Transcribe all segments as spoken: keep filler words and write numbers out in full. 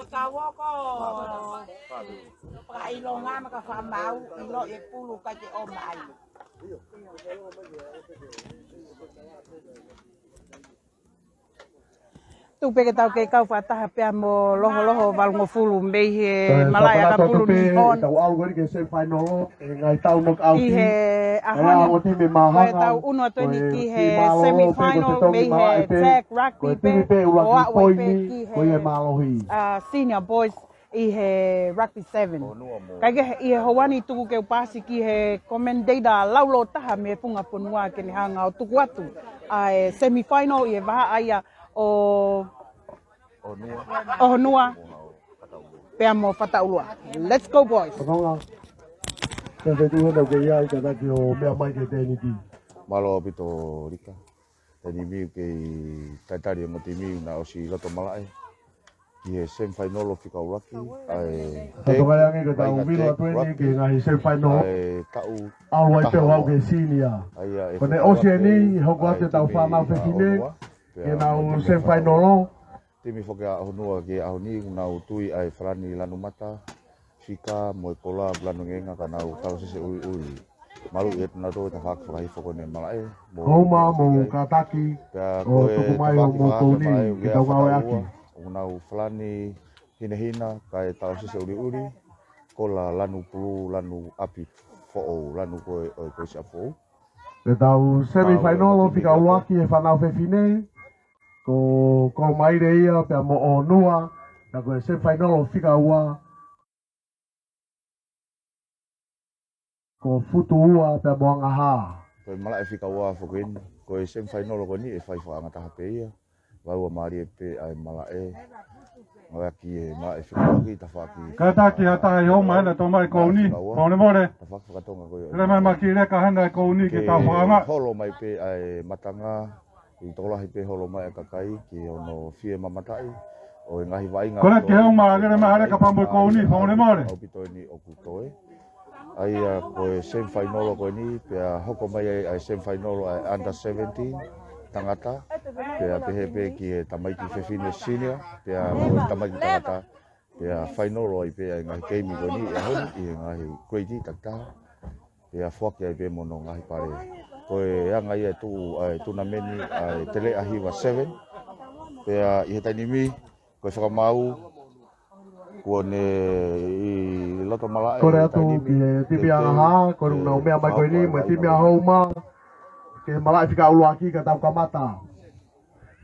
Ka uoko. Ka ʻilonga ma ka fakamau, ʻilo e pulu ka ke ʻomai. Tuku pē ke tau kei kau fakataha pea mo Loho Loho Valungofulu mei he malaʻe ʻakapulu Nihon. Tau ʻalu ko eni ki he semifinal, e ngaahi tau knockout. ʻI he ʻaho ni, ko e tau unu atu eni ki he semifinal mei he tag rugby pē, ʻo aʻu ai pē ki he, uh, senior boys ʻi he rugby seven. Kae kehe, ʻi he houa ni tuku ke u paasi ki he commentator laulōtaha mei he funga fonua ke ne hanga ʻo tuku atu ʻa e semifinal ʻi he vahaʻa ia ʻo ʻOhonua pea mo Fataʻulua. Let's go, boys. Fatongia. Tau fetuʻu hena ʻoku kei ʻi ai, kātaki ʻo meʻa mai ki he tēniti. Mālō ʻaupito Lika. Taimi ni ʻoku kei talitali e ongo timi naʻe ʻosi loto malaʻe ki he semifinal ʻo fika ʻuluaki ʻa e tag rugby. Fatongia ange ko e tau milo atu eni ki he ngaahi semifinal. ʻA e taʻu taha ua. ʻAlu ai pē ʻo aʻu ki he senior. Ko ʻene ʻosi eni, hoko atu e tau fānau fefine ke nau semifinal. Timi foki ʻa ʻOhonua ki he ʻaho ni, ʻoku nau tui ʻa e Falani Lanumata Fika mo e Kola Lanu Ngeenga ka nau talosese ʻuliʻuli. Maluʻi ʻe nautolu e tafaʻaki fakahifo ko eni e malaʻe. Houma, mou kātaki ʻo tuku mai hoʻomou kouni ke tau ngāueʻaki. ʻOku nau Falani hinehina kae talosese ʻuliʻuli, Kola lanu pulu, lanu ʻapi foʻou, lanu ko ē ʻo e Kolisi ʻApifoʻou. Ko e tau semifinal ʻo fika ʻuluaki e fānau fefine, ko Komaile ia pea mo ʻOhonua, ka ko e semifinal ʻo fika ua ko Futuʻua pea mo Angahā. Ko e malaʻe fika ua foki eni, ko e semifinal ko eni ʻe fai fakaʻangataha pē ia. Lau ʻa mālie pē ʻa e malaʻe. Ngāueʻaki e malaʻe fika ʻuluaki tafaʻaki. Kātaki ha taha ʻi houma hena tō mai kouni. Molemole. Tafaʻaki fakatonga ko ia. Lele mai Makileka hena e kouni ke tau fakaʻanga. Holo mai pē ʻa e matanga ʻi he tokolahi pē holo mai e kakai ki hono fie mamataʻi ʻo e ngaahi vaʻinga. Kole ki houma, lele mai Haleka pea mo e kouni, molemole. ʻAupito eni ʻoku toe. ʻA ia ko e semifinal ko eni, pea hoko mai ai ʻa e semifinal ʻa e under seventeen tangata, pea pehē pē ki he tamaiki fefine senior, pea mo e tamaiki tangata, pea final ai pē ʻa e ngaahi keimi ko eni ʻi he ʻaho ni ʻi he ngaahi grade takitaha, pea foaki ai pē mo hono ngaahi pale. Ko e anga ia e tuʻu ʻa e tunameni ʻa e Teleʻa Hiva seven, pea ʻi he taimi ni, ko e fakamau, kuo ne ʻi loto malaʻe. Kole atu ki he timi Angahā, ko ʻenau meʻa mai ko eni, mo e timi ʻa Houma, ki he malaʻe fika ʻuluaki ka tau kamata.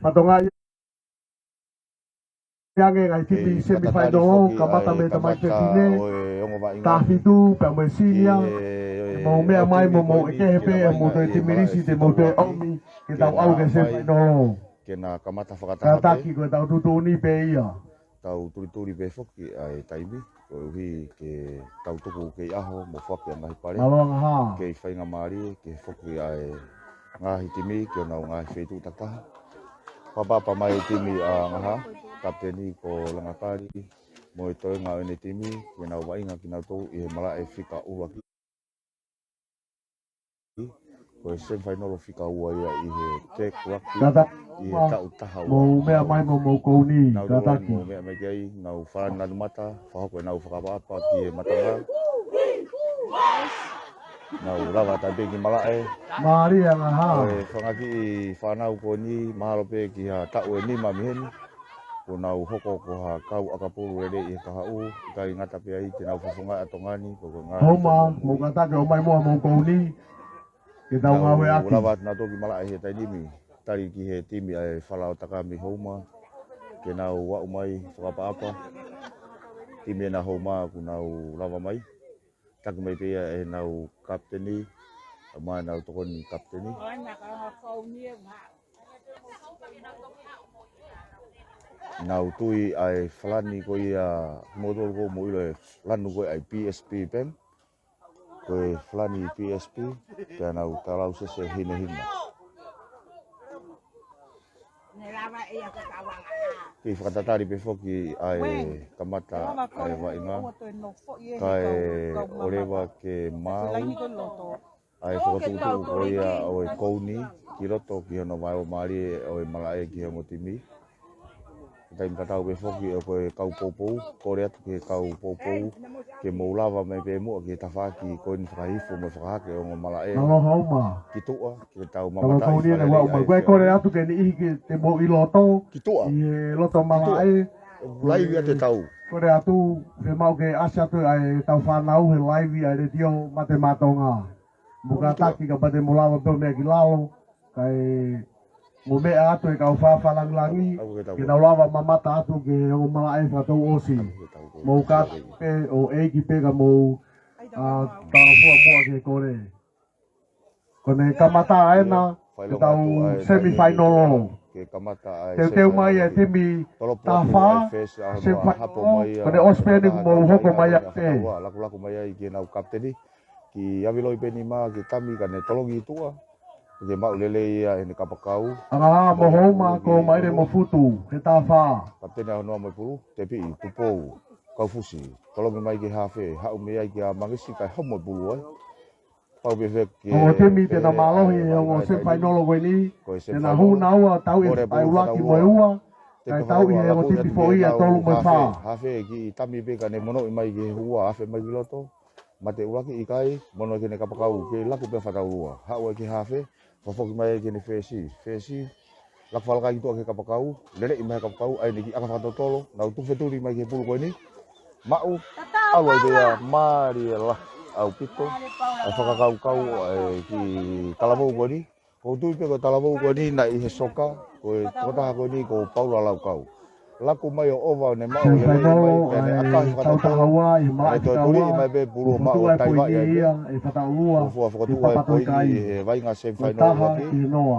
Fatongia ange ngaahi timi semifinal, kamata mei he tamaiki fefine, taha fitu, pea mo e senior, ke mou meʻa mai mo mou ʻeke pē ʻe mou toe timi lisi te mou toe ʻomi, ke tau ʻalu ki he semifinal. Ke na kamata fakataha pē. Kātaki ko e tau tuʻutuʻuni pē ia. Tau tulituli pē foki ʻa e taimi, koeʻuhi ke tau tuku kei ʻaho mo foaki ʻa e ngaahi pale. Mālō Angahā. Kei faingamālie ke foki ʻa e ngaahi timi ki honau ngaahi feituʻu takitaha. Fakaʻapaʻapa mai e timi ʻa Angahā, kapiteni ko Langakali, mo e toenga ʻo ʻene timi, ke nau vaʻinga kinautolu ʻi he malaʻe fika ʻuluaki. Ko e semifinal fika ua ia ʻi he tag rugby ʻi he taʻu taha ua. Mou meʻa mai mo mou kouni, kātaki. Mou meʻa mai ki ai, nau Falani Lanumata, fakahoko ʻenau fakaʻapaʻapa ki he matanga. Nau lava atu pē ki malaʻe. Mālie Angahā. Ko e fanga kiʻi fānau ko eni, mahalo pē ki ha taʻu ʻe nima mei heni. Kuo nau hoko ko ha kau ʻakapulu lelei ʻi he kahaʻu, ʻikai ngata pē ai te nau fofongaʻi ʻa Tonga ni, ko e ngaahi Houma, mou kātaki ʻo ʻomai muʻa mou kouni, ke tau ngāueʻaki. Lava atu nautolu ki malaʻe he taimi ni, tali ki he timi ʻa e Falaotaka mei Houma, ke nau aʻu mai fakaʻapaʻapa, timi ʻena Houma kuo nau lava mai. Taki mai pē ia ʻenau kapiteni, ʻomai ʻenau tokoni kapiteni. Nau tui ʻa e Falani ko ia, moutolu ʻoku mou ʻilo e lanu ko ē ʻa e P S P Bank. Ko e Falani P S P, pea nau talosese hinehina. Kei fakatatali pē foki ʻa e kamata ʻa e vaʻinga, kae ʻoleva ke maau ʻa e fokotuʻutuʻu ko ia ʻo e kouni ki loto ki hono vaeua mālie ʻo e malaʻe ki he ongo timi. Ko Taimi tatau pē foki ʻa e kau poupou, kole atu ki he kau poupou, ke mou lava mai pē muʻa ki he tafaʻaki ko eni fakahifo mo e fakahake ʻo e ongo malaʻe. Aloha uma. Ki tuʻa, ke tau mamata ʻi he fale lelei ʻa e fea. Kole atu ke niʻihi ke te mou ʻi loto. Ki tuʻa. ʻI he loto malaʻe. Laivi ʻa e tau. Kole atu, ke mau ke ʻasi atu ʻa e tau fānau he laivi ʻa e Letiō Mate Maʻa Tonga. Mo kātaki kapau te mou lava pē ʻo meʻa ki lalo, kae mou meʻa atu e kau fāfā langilangi, ke nau lava mamata atu ki he ongo malaʻe fakatouʻosi. Mou kātaki pē ʻo ʻeiki pē ka mou, ʻa, talafua muʻa ki he kole. Ko ʻene kamata ena, ke tau semifinal. Teuteu mai e timi taha fā, semifinal, ko ʻene ʻosi pē eni kuo mou hoko mai ʻa pē. Lakulaku mai ai ki heʻenau kapiteni, ki Aviloi Penima, ki Tami, ka ne tolongi ʻi tuʻa, ke maʻu lelei ia ʻene kapakau. Angahala mo Houma, ko Maile mo Futu, he taha fā. Kapiteni ʻa Honoa mo e pulu, Tepiʻi, Tupou, Kaufusi, tolongi mai ki he hafe, haʻu mei ai kia Mangisi, kae homo e pulu ai. Pau pē fē ke ongo timi te na mālohi he ongo semifinal ko eni, te na hū naua tauʻi ʻa e ʻuluaki mo e ua, kae tauʻi he ongo timi foʻi ʻa e tolu mo e fā. Hafe ki Tami pē ka ne monoʻi mai ki he ua, hafe mai ki loto. Mate ʻuluaki ʻikai, mono ki heʻene kapakau, ke laku pē Fakataulua. Haʻu ai ki he hafe, fakafoki mai ki heʻene fesi, fesi. Laku fakalakalaka ki tuʻa ki he kapakau, leleʻi mai he kapakau, ʻa eni ki ʻaka fakatotolo, nau tuku fetuli mai ki he pulu ko eni. Maʻu, ʻalu ai pē ia, mālie lahi ʻaupito, ʻa e fakakaukau, ʻa e kiʻi talavou ko eni, ʻoku ou tui pē ko e talavou ko eni naʻe ʻi he soka, ko e tokotaha ko eni ko Paula Laukau. Laku mai ʻo ʻova ʻo ne maʻu lelei mai, pea ne ʻakahi fakatotolo, ʻa e toe tuliʻi mai pē pulu ʻo maʻu ʻo taivaʻi ai pē. ʻO fua fakatuʻu ai poini ʻi he vaʻinga semifinal ʻuluaki,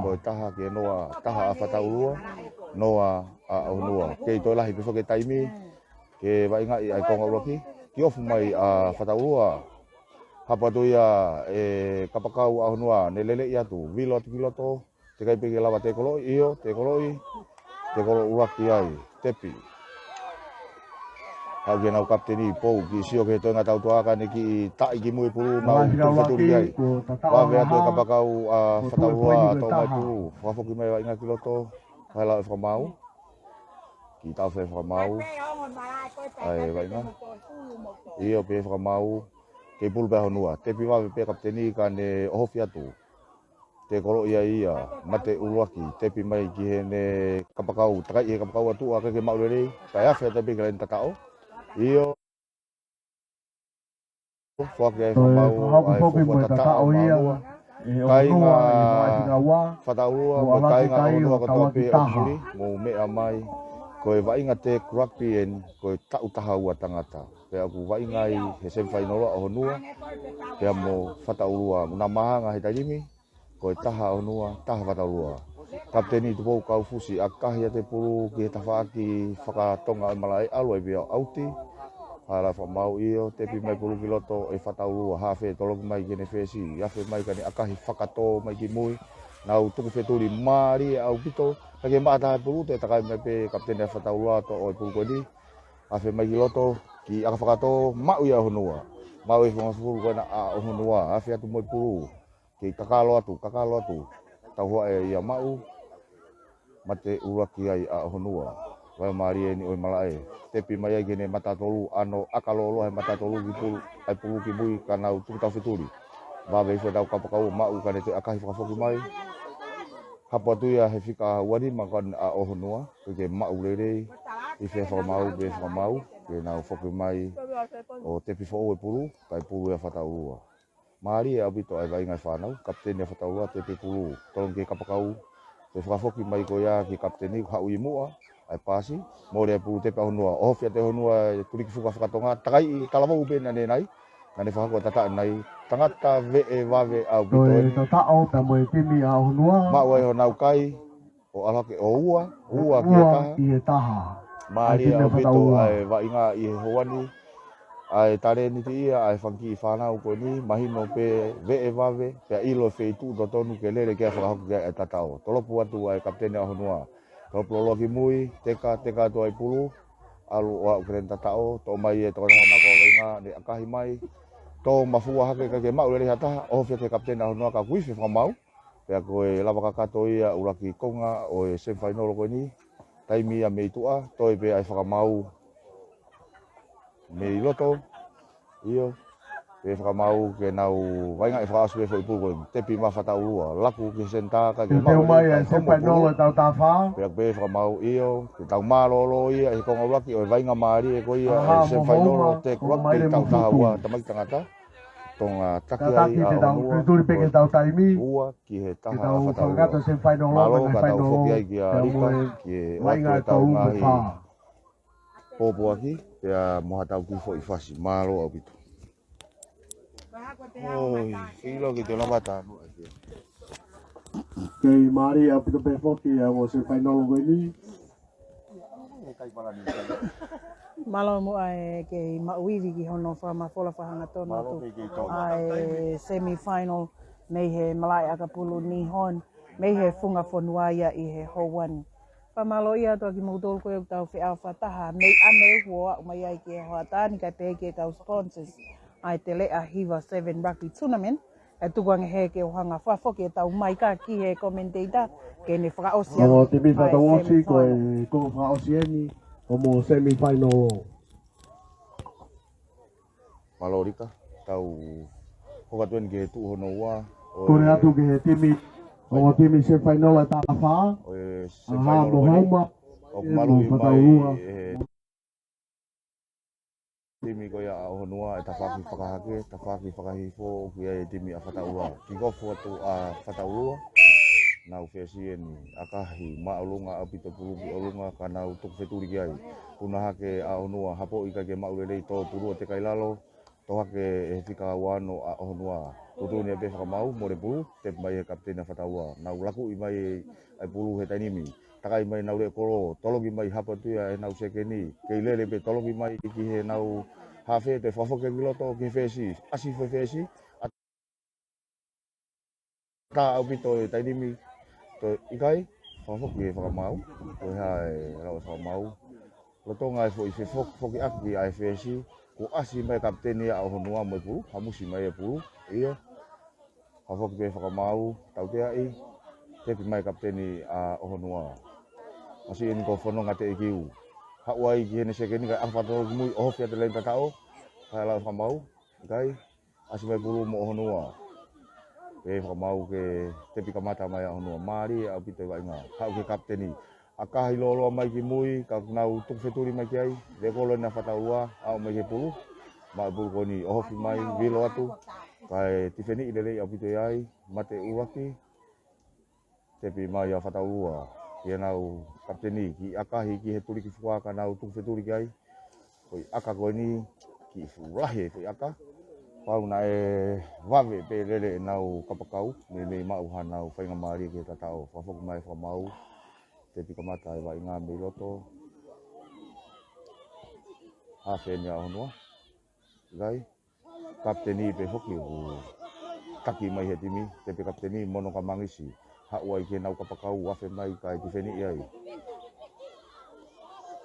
ko e taha ki he noa, taha ʻa Fakataulua, noa ʻa ʻAhonoa. Kei toe lahi pē foki e taimi, ke vaʻingaʻi ʻa e konga ʻuluaki, kiʻi ofi mai ʻa Fakataulua. Hapo atu ia e kapakau ʻa ʻAhonoa, ne leleʻi atu, vilo atu ki loto, teʻeki ai pē ke lava tekoloʻi, ʻio, tekoloʻi, tekolo ʻuluaki ai, Tepi. Haʻu ki heʻenau kapiteni, Pou, kiʻi sio ki he toenga tautuʻa ka ne kiʻi taʻi ki mui pulu, nau tuku fetuli ai. Vave atu e kapakau ʻa Fakataulua, toʻo mai pulu, fakafoki mai vaʻinga ki loto, kae lau e fakamaau. Kiʻi taʻofi e fakamaau. ʻA e vaʻinga. ʻIo pē fakamaau. Kei pulu pē ʻa ʻAhonoa. Tepi vave pē kapiteni ka ne ʻohofi atu. Tekoloʻi ai ia. Mate ʻuluaki. Tepi mai ki heʻene kapakau. Takai he kapakau ʻa tuʻa kae ke maʻu lelei. Kae afe atu pē ki he laine tataʻo. ʻIo. Foaki ai fakamaau, ʻa e fuofua tataʻo ia. Kāinga Fakataulua, mo e kāinga ʻAhonoa kotoa pē ʻoku muli, mou meʻa mai. Ko e vaʻinga te kulapi eni, ko e taʻu taha ua tangata. Pea ʻoku vaʻinga ai he semifinal ʻa ʻAhonoa, pea mo Fakataulua, mo na mahanga he taimi, ko e taha ʻAhonoa, taha Fakataulua. Kapiteni Tupou Kaufusi, ʻakahi atu e pulu ki he tafaʻaki fakatonga ʻo e malaʻe, ʻalu ai pē ia ʻo ʻauti. Hala fakamaau, ʻio, tepi mai pulu ki loto ʻe Fakataulua, hafe toloki mai ki heʻene fesi, afe mai ka ne ʻakahi fakatō mai ki mui. Nau tuku fetuli mālie ʻaupito, kae ke maʻa taha e pulu, toe takai mai pē kapiteni ʻa Fakataulua toʻo e pulu ko eni. Afe mai ki loto, kiʻi ʻaka fakatō, maʻu ia ʻAhonoa. Maʻu e fanga fulu ko ena ʻa ʻAhonoa, afe atu mo e pulu. Kei kakalo atu, kakalo atu. Tau hoa e ia maʻu. Mate ʻuluaki ai ʻa ʻAhonoa. Vaʻe mālie eni ʻo e malaʻe. Tepi mai ai ki heʻene matatolu, ʻano ʻaka lōloa he matatolu ki pulu, ʻa e pulu ki mui ka nau tuku tau fetuli. Vave hifo ʻetau kapakau ʻo maʻu ka ne toe ʻakahi fakafoki mai. Hapo atu ia he fika ua nima ko ena ʻa ʻAhonoa, ke ke maʻu lelei, ʻi he fakamaau, pē fakamaau, ke nau foki mai ʻo tepi foʻou e pulu, kae pulu ia Fakataulua. Mālie ʻaupito ʻa e vaʻinga e fānau, kapiteni ʻa Fakataulua, tepi pulu, tolongi ki he kapakau, toe fakafoki mai ko ia ki he kapiteni, haʻu ʻi muʻa, ʻa e pasi, mole e pulu tepi ʻAhonoa, ʻohofi atu ʻe ʻAhonoa e tuliki fuka fakatonga, takaiʻi, talavou pē naʻe ʻanenai, naʻa ne fakahoko tataʻo nai, tangata veʻe vave ʻaupito eni. Toe tataʻo pea mo e timi ʻa ʻAhonoa. Maʻu ai honau kai, ʻo ʻalu hake ʻo ua, ua ki he taha. Ua ki he taha. Mālie ʻaupito ʻa e vaʻinga ʻi he houa ni. ʻA e talēniti ia, ʻa e fanga kiʻi fānau ko eni, mahino pē veʻe vave, pea ʻilo e feituʻu totonu ke lele ki ai ʻo fakahoko ki ai e tataʻo. Tolopu atu ʻa e kapiteni ʻa ʻAhonoa. Tolopu lōloa ki mui, teka, teka atu ʻa e pulu, ʻalu ʻo aʻu ki he laine tataʻo, toʻo mai e tokotaha naʻa nau kau vaʻinga, ne ʻakahi mai. Tō mafua hake kae ke maʻu lelei ha taha, ʻohofi atu ʻe he kapiteni ʻa ʻAhonoa ka kuo ifi e fakamaau. Pea ko e lava kakato ia ʻuluaki konga ʻo e semifinal ko eni. taimi ia mei tuʻa, toe pē ʻa e fakamaau mei loto, ʻio, pea fakamaau ke nau vaʻinga ʻe fakaʻosi pē foʻi pulu ko eni, tepi mai Fataʻulua, laku ki he senitā kae ke maʻu mai e semifainolo ʻetau taha fā. Pea pē fakamaau ʻio, ke tau mālōlō ia he konga ʻuluaki ʻo e vaʻinga mālie ko ia ʻa e semifainolo, tēkoloaki ʻetau taha ua tamaiki tangata. Tonga taki ai ʻa ʻOhonua, tuli pē ke tau taimi ua ki he taha ʻa Fataʻulua. Mālō ka tau foki ai kia Rika, ki he ʻoatu ʻetau ngaahi pōpoaki, pea mo haʻatau kiʻi foʻi fasi, mālō ʻaupito. ʻOi, ʻilo ke te lava tānu ai. Kei mālie ʻaupito pē foki ʻa e ongo semifainolo ko eni. Mālō muʻa e kei maʻu ivi ki hono fakamafola fakahangatonu atu ʻa e semifinal mei he Malaʻe ʻAkapulu Nihon, mei he Funga Fonua ia ʻi he houa ni. Fakamālō ia atu kimoutolu ko ē ʻoku tau feʻao fakataha mei ʻaneuhu ʻo aʻu mai ai ki he hoʻatā ni, kae pehē ki he kau sponsors ʻa e Teleʻa Hiva Seven Rugby Tournament. ʻE tuku ange he ke u hanga fakafoki ʻetau maika ki he commentator ke ne fakaʻosi ʻa e timi fakaʻosi ko e konga fakaʻosi eni ʻo e semifinal. Mālō Rika, tau hoko atu eni ki he tuʻu hono ua. Kole atu ki he timi, ʻo e timi semifinal ʻe taha fā. ʻO e semifinal mo Houma. ʻOku malu i mai e timi ko ia ʻa ʻOhonua ʻe tafaʻaki fakahake, tafaʻaki fakahifo, ʻoku ʻi ai e timi ʻa Fataʻulua. Kick off atu ʻa Fataʻulua. Nau fesi eni, ʻakahi, māʻolunga ʻaupito pulu ki ʻolunga, ka nau tuku fetuli ki ai. Puna hake ʻa ʻOhonua, hapoʻi kae ke maʻu lelei tō pulu ʻo teka ʻi lalo. Tō hake ʻe he fika ua ono ʻa ʻOhonua. Tuʻutuʻuni pē fakamaau, mole pulu, tepi mai he kapiteni ʻa Fataʻulua. Nau lakuʻi mai ʻa e pulu he taimi ni. Takai mai ʻenau leʻokolo, tolongi mai hapo atu ia ʻenau sekeni. Kei lele pē tolongi mai ki heʻenau hafe, toe fakafoki ki loto ki he fesi. ʻAsi foʻi fesi, ʻatā ʻaupito e taimi ni, toe ʻikai, fakafoki e fakamaau, ko e hā e lau e fakamaau. Lolotonga e foʻi fefoki, fokiʻaki ʻa e fesi, kuo ʻasi mai kapiteni ʻa ʻOhonua mo e pulu, hamusi mai e pulu, ʻio. Fakafoki pē fakamaau, tauteaʻi, tepi mai kapiteni ʻa ʻOhonua. ʻAsi eni ko Fononga Teʻekiu. Haʻu ai ki heʻene sekeni kae ʻalu fakatotolo ki mui, ʻohofi atu e laine tataʻo, kae lau e fakamaau, ʻikai, ʻasi mai pulu mo ʻOhonua. Pea fakamaau ke tepi kamata mai ʻa ʻOhonua. Mālie ʻaupito e vaʻinga. Haʻu ki he kapiteni. ʻAkahi lōloa mai ki mui, ka nau tuku fetuli mai ki ai. Leʻokolo ena ʻa Fataʻulua, aʻu mai ki he pulu. Maʻu e pulu ko eni, ʻohofi mai, vilo atu. Kae tifeniʻi lelei ʻaupito ia ai, mate ʻuluaki. Tepi mai ʻa Fataʻulua, ki heʻenau kapiteni, kiʻi ʻakahi ki he tuliki fua ka nau tuku fetuli ki ai. Foʻi ʻaka ko eni, kiʻi fuʻu lahi e foʻi ʻaka. Pau naʻe vave pē lele ʻenau kapakau, meimei maʻu haʻanau faingamālie ki he tataʻo, fakafoki mai fakamaau, tepi kamata e vaʻinga mei loto. Hafe eni ʻa ʻOhonua. ʻIkai. Kapiteni pē foki ʻoku taki mai he timi, tepi kapiteni, mono ka mangisi. Haʻu ai ki heʻenau kapakau, afe mai kae tifeniʻi ai.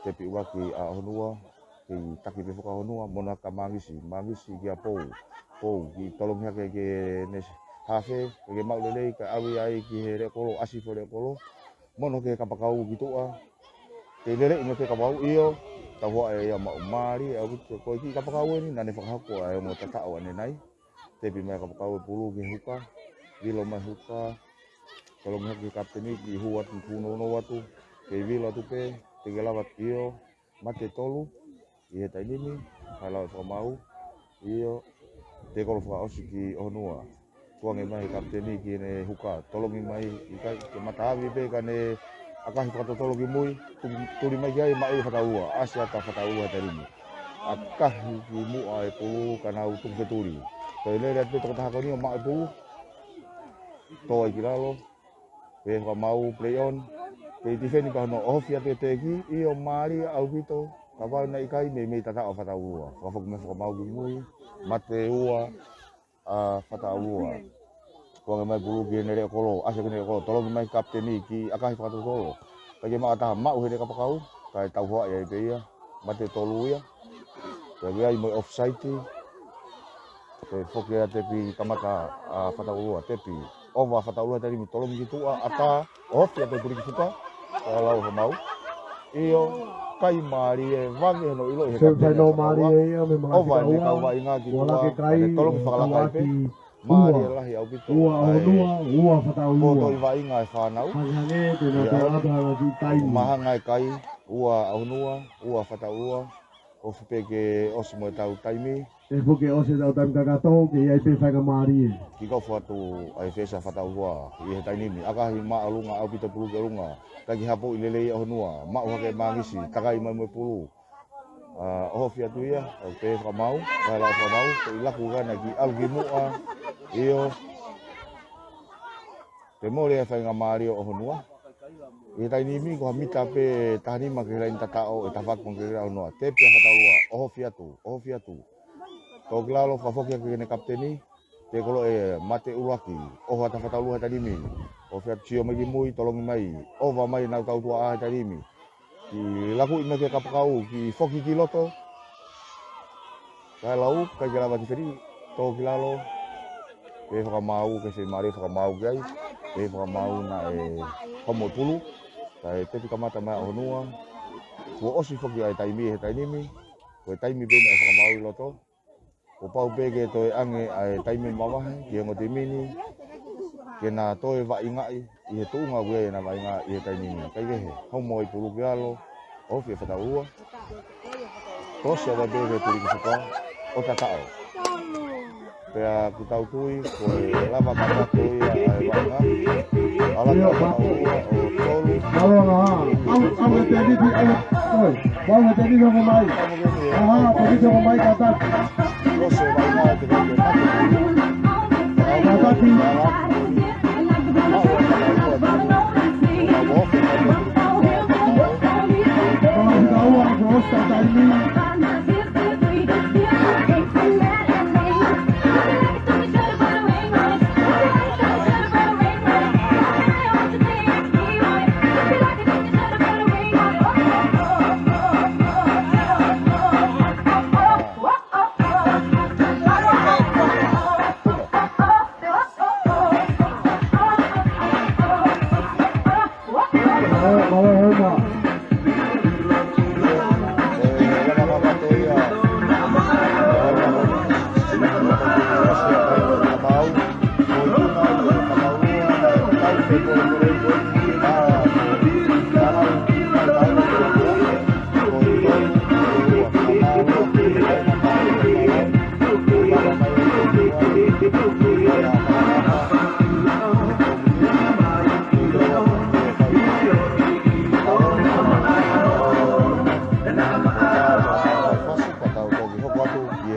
Tepi ʻuluaki ʻa ʻOhonua, kei taki pē foki ʻa ʻOhonua, mono ka mangisi, mangisi kia Pou. Pou, kiʻi tolongi hake ki heʻene hafe, ke maʻu lelei, kae ʻave ai ki he leʻokolo, ʻasi foʻi leʻokolo. Mono ki he kapakau ki tuʻa. Kei lele ʻi he kapakau ʻio. Tau hoa e ia maʻu mālie ʻaupito ko e kiʻi kapakau eni naʻa ne fakahoko ʻa e ongo tataʻo ʻanenai. Tepi mai kapakau e pulu ki he huka. Vilo mai huka. Tolongi hake ki he kapiteni kiʻi hū atu, hū nounou atu. Kei vilo atu pē. Te ke lava ʻio. Mate tolu. ʻI he taimi ni, haʻu e lau e fakamaau, ʻio, tēkolo fakaʻosi ki ʻOhonua. Tukuange mai he kapiteni ki heʻene huka, tolongi mai, ʻikai, ke mataʻavi pē ka ne ʻakahi fakatotolo ki mui, tu-, tuli mai ki ai, maʻu ʻe Fataʻulua, ʻasi atu ʻa Fataʻulua he taimi ni. ʻAkahi ki muʻa e pulu ka nau tuku fetuli. Toe lele atu pē tokotaha ko eni ʻo maʻu e pulu, tō ai ki lalo, Pea fakamaau play on. Pea tifeni ka hono ʻohofi atu e teki, ʻio mālie ʻaupito, ka vau naʻe ʻikai meimei tataʻo ʻa Fataʻulua. Fakafoki mai fakamaau ki mui, mate ua ʻa Fataʻulua. Tukuange mai pulu ki heʻene leʻokolo, ʻasi ki heʻene leʻokolo, tolongi mai kapiteni kiʻi ʻakahi fakatotolo. Kae ke maʻu ha taha maʻu heʻene kapakau, kae tau hoa ia pē ia, mate tolu ia. Pea ʻi ai mo e offside. Toe foki ʻa e tepi kamata ʻa Fataʻulua, tepi. ʻOva ʻa Fataʻulua he taimi ni tolongi ki tuʻa, ʻatā, ʻohofi atu e tuliki fuka, ʻo lau e fakamaau. ʻIo, kai mālie, vave hono ʻiloʻi he kapiteni ʻa e fakaua. ʻOfa ʻene kau vaʻinga ki tuʻa, ʻa ʻene tolongi fakalakalaka pē. Mālie lahi ʻaupito ʻa e ʻoku toe vaʻinga e fānau. ʻIo, mahanga e kai, ua ʻAhonua, ua Fataulua, ʻofa pē ke ʻosi mo ʻetau taimi. ʻE foki ʻosi ʻetau taimi kakato, ke ʻi ai pē faingamālie. Kick off atu ʻa e fesa Fataulua ʻi he taimi ni. ʻAkahi māʻolunga ʻaupito, pulu ki ʻolunga. Taki hapoʻi lelei ʻAhonua. Maʻu hake mangisi, takai mai mo e pulu. ʻA, ʻohofi atu ia, ʻa e pē fakamaau, ʻa e lau fakamaau, ko e ʻilaku kana ki ʻalu ki muʻa, ʻio. Toe mole e faingamālie ʻo ʻAhonua. ʻI he taimi ni ko ha mita pē taha nima ki he laini tataʻo ʻe tafaʻaki mo e kau ʻAhonua. Tepi ʻa Fataulua, ʻohofi atu, ʻohofi atu. Tō ki lalo, fakafoki hake ki heʻene kapiteni, te kolo e mate ʻuluaki, ʻoho atu ʻa Fataulua he taimi ni. ʻOhofi atu, sio mai ki mui, tolongi mai, ʻova mai ʻenau tautua ʻa he taimi ni. Kiʻi lakuʻi mai ki he kapakau, kiʻi foki ki loto. Kae lau, ʻikai ke lava ke fili, tō ki lalo. Pē fakamaau, ke fiemālie fakamaau ki ai. Pē fakamaau naʻe homo e pulu. Kae tepi kamata mai ʻAhonua. Kuo ʻosi foki ʻa e taimi he taimi ni. Ko e taimi pē naʻe fakamaau ʻi loto. Kuo pau pē ke toe ʻange ʻa e taimi mavahe ki he ongo timi ni, ke na toe vaʻingaʻi ʻi he tuʻunga ʻoku ʻi ai ʻena vaʻinga ʻi he taimi ni. Kae kehe, homo e pulu ki lalo, ʻohofi ʻe Fataulua. Tosi ʻa e pē ke tuli ki fuka, ʻo tataʻo. Pea ʻoku tau tui, ko e lava kakato ia ʻa e vaʻinga. ʻAla ka Fataulua ʻo tolu. Mālō, mālō. ʻAu, ʻalu e tēniti, ʻalu. Oi, ʻalu e tēniti, ongo mai. ʻAha, tēniti, ongo mai, kātaki. Kātaki.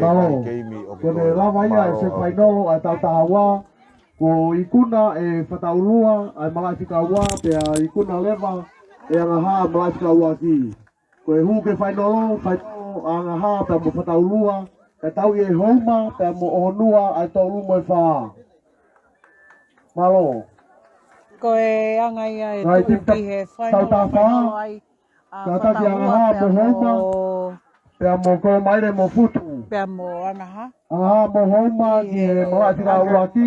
Mālō. Ko ʻene lava ia e semifainolo ʻa e tautaha ua, kuo ikuna ʻe Fataulua ʻa e malaʻe fika ua, pea ikuna leva ʻe Angaha ʻa e malaʻe fika ua ki. Ko e hū ki he fainolo, fainolo ʻa Angaha pea mo Fataulua, kae tau ʻi he houma pea mo ʻAhonua ʻa e tolu mo e fā. Mālō. Ko e anga ia e tuʻu ki he fainolo, fainolo ai. Kātaki Angaha mo Houma, pea mo Kolomaile mo Futu. Pea mo Angaha. Angaha mo Houma ki he malaʻe fika ua ki,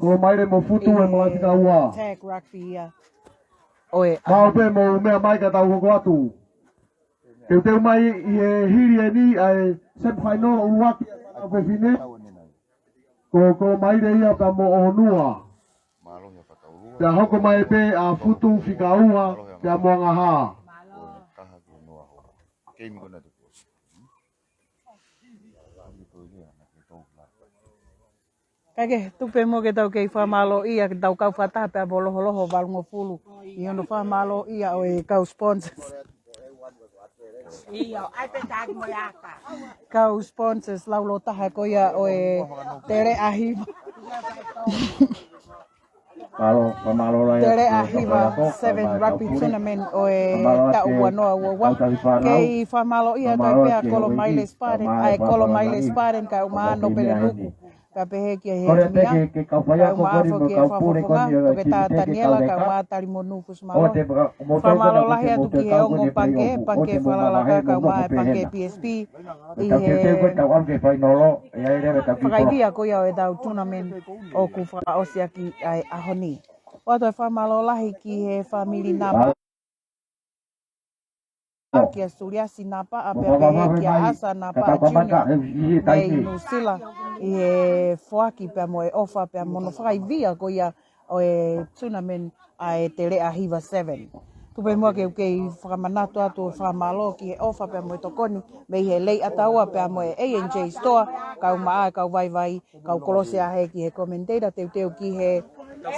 Kolomaile mo Futu ʻi he malaʻe fika ua. Tag rugby ia. ʻOe. Mālō pē mo e meʻa mai ka tau hoko atu. Teuteu mai ʻi he hili eni ʻa e semifainolo ʻuluaki ʻa e fefine. Ko, Kolomaile ia pea mo ʻAhonua. Pea hoko mai pē ʻa Futu fika ua, pea mo Angaha. Kae kehe, tuku pē muʻa ke tau kei fakamālōʻia ki he kau fakataha pea mo Loholoho valungofulu. ʻI hono fakamālōʻia ʻo e kau sponsors. ʻIo, ʻai pē taki mo e aka. Kau sponsors laulotaha ko ia ʻo e Teleʻahiva. Mālō, fakamālō lahi. Teleʻahiva Seven Rugby Tournament ʻo e taʻu ua noa ua ua. Kei fakamālōʻia atu pē ʻa Kolomaile Spartan, ʻa e Kolomaile Spartan kae ʻumaʻā Nōpele Nuku. Kae pehē ki he hētimi, kae ʻumaʻā foki e fakafofonga, Toketā Taniela, kae ʻumaʻā Talimonū Fusimālohi. Fakamālō lahi atu ki he ongo pangikē, pangikē Falalaka, kae ʻumaʻā e pangikē P S P. ʻI he fakaivia ko ia ʻo ʻetau tournament ʻoku fakaʻosi ʻaki ʻa e ʻaho ni. ʻOatu e fakamālō lahi ki he fāmili Napa. Kia Suliasi Napaʻa pea pehē kia ʻAsa Napaʻa Junior mei Nuʻusila ʻi he foaki pea mo e ʻofa pea mo hono fakaivia ko ia ʻo e tournament ʻa e Teleʻa Hiva Seven. Tuku pē muʻa ke u kei fakamanatu atu ʻa e fakamālō ki he ʻofa pea mo e tokoni mei he Lei ʻAtaua pea mo e A and J Store, kau maʻa, kau vaivai, kau kolosi ʻa hē ki he commentator teuteu ki he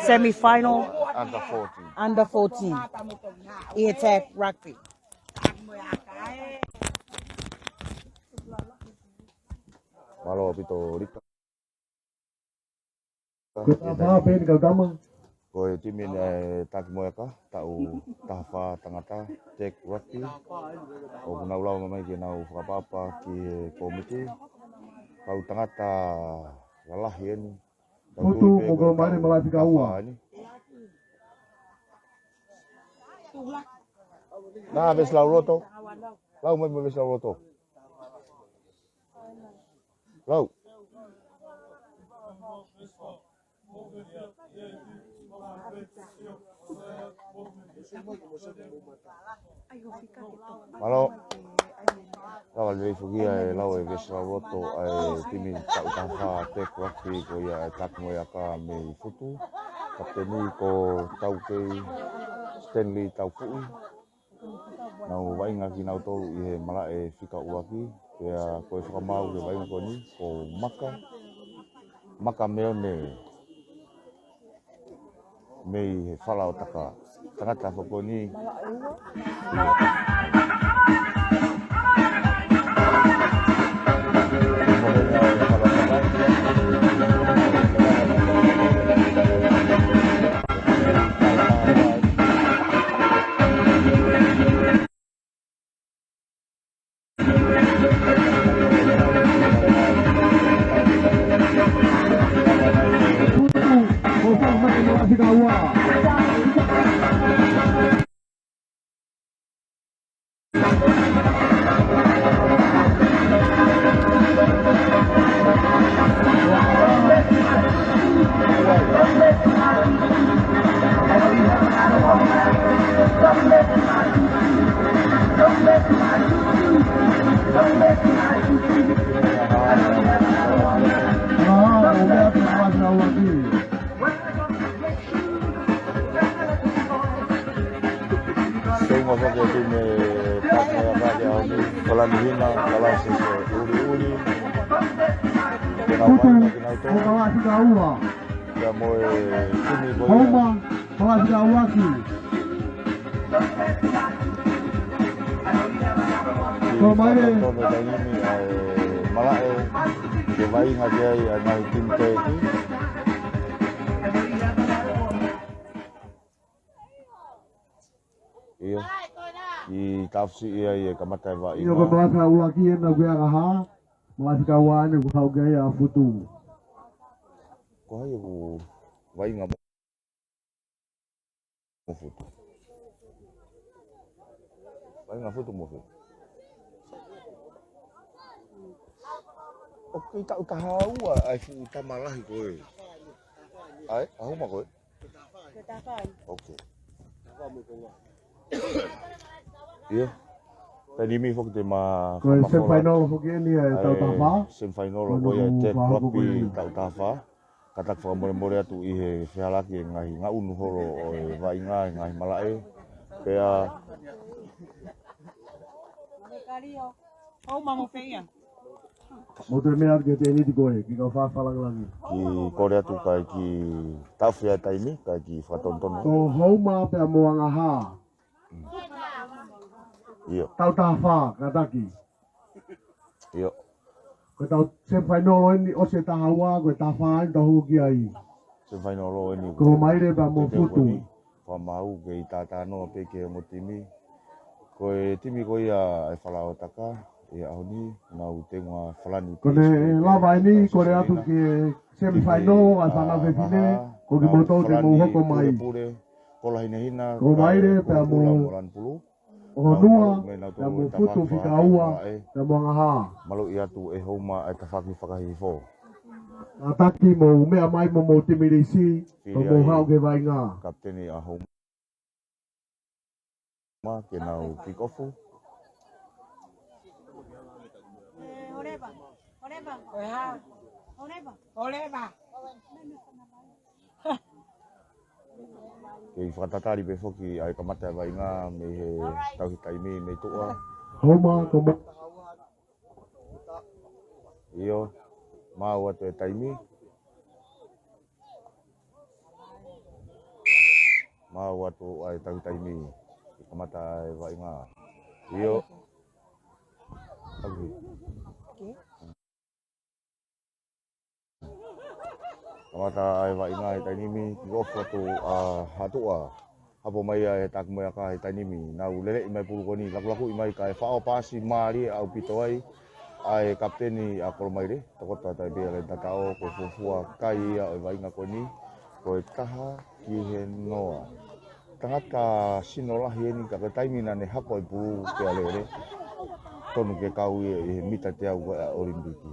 semi-final under fourteen. Under fourteen. ʻI he tag rugby. Mālō ʻaupito Lika. Ko e taha fā pē eni kau tama. Ko e timi ʻa e Taki Moeaka, taʻu taha fā tangata, tag rugby. ʻOku nau lava mai ke nau fakaʻapaʻapa ki he kōmiti. Kau tangata lalahi eni. Kau Putu, tui pē mo ko e kau maile kau malafi ka ua. Taha fā eni. Nā, Vesi Lauloto. Lau mai mo Vesi Lauloto. Lau. Mālō. Lava lelei foki ʻa e lau ʻe Vesi Lauloto ʻa e timi taʻu taha fā tag rugby ko ia ʻa e Taki Moeaka mei Futu. Kapiteni ko Taukei Stanley Taupuʻi. Nau vaʻinga kinautolu ʻi he malaʻe fika ʻuluaki, pea ko e fakamaau ki he vaʻinga ko eni, ko Maka, Maka Meone mei he Falaotaka, tangata foki eni. Tau ngofake atu mei Taki Moeaka ʻi he ʻaho ni, Falani Hina, Kalasi Uli Uli. Ke nau Putu, mai kinautolu. Ko Kalasi ka ua. Pea mo e timi ko ia. Houma, Kalasi ka ua ki. Ko mai le. Tono taimi ʻa e malaʻe, ke vaʻinga ki ai ʻa e ngaahi timi teʻeki. ʻIo. ʻI Tafusi ia ʻi he kamata e vaʻinga. ʻIo, ko Malasi ʻuluaki ena ʻoku ʻi ai ʻa Hā. Malasi ka ua eni ʻoku haʻu ki ai ʻa Futu. Ko hai ʻoku vaʻinga mo, mo Futu? Vaʻinga Futu mo Futu. ʻOku kei taʻu taha ua ʻa e fuʻu tama lahi ko ē. ʻAi, ʻa Houma ko ē. Ok. ʻIo. Taimi ni foki te ma, ko e ma semifinal foki eni ʻa e taʻu taha fā. Semifinal ko ia e tag rugby taʻu taha fā. Kātaki fakamolemole atu ʻi he fehālaaki e ngaahi ngaʻunu holo ʻo e vaʻinga e ngaahi malaʻe. Pea Houma mo Feia. Mou toe meʻa atu ki he tēniti ko ē, ki he kau fā fakalāngilangi. Kiʻi kole atu kae kiʻi taʻofi ʻa e taimi, kae kiʻi fakatonutonu. Ko Houma pea mo Angahā. ʻIo. Taʻu taha fā, kātaki. ʻIo. Ko e taʻu semifinal eni, ʻosi e taha ua, ko e taha fā eni tau hoko ki ai. Semifinal eni. Ko Maile pea mo Futu. Fakamaau ke ʻi tātānoa pē ki he ongo timi. Ko e timi ko ia ʻa e Falaotaka, ʻi he ʻaho ni, nau tenga Falani. Ko ʻene lava eni, kole atu ki he semifinal, ʻa e fānau fefine, ko kimoutolu te mou hoko mai. Pule, Kola Hinehina, ko Maile pea mo Lanupulu. ʻOhonua, pea mo Futu fika ua, pea mo Angahā. Maluʻi atu ʻe Houma e tafaʻaki fakahihifo. Kātaki mou meʻa mai mo mou timi lisi, ko mou haʻu ke vaʻinga. Kapiteni ʻa Houma ke nau kick off. Ko e hā? Oleva. Kei fakatatali pē foki ʻa e kamata e vaʻinga mei he tauhi taimi mei tuʻa. Homa, homa. ʻIo, maʻu atu e taimi. Maʻu atu ʻa e tauhi taimi. Kamata e vaʻinga. ʻIo. Tauhi. Kamata ʻa e vaʻinga he taimi ni, kick off atu ʻa Haʻatuʻa. Hapo mai ʻa e Takimueaka he taimi ni, nau leleʻi mai pulu ko eni, lakulakuʻi mai kae faʻo paasi mālie ʻaupito ai ʻa e kapiteni ʻa Kolomaile, tokoto atu ai pē ʻa e laine tataʻo, ko e fuofua kai ia ʻo e vaʻinga ko eni, ko e taha ki he noa. Tangata sino lahi eni ka ko e taimi naʻa ne hapo ai pulu pea lele, tonu ke kau ia ʻi he mita teau ko ē ʻa e ʻOlimipiki.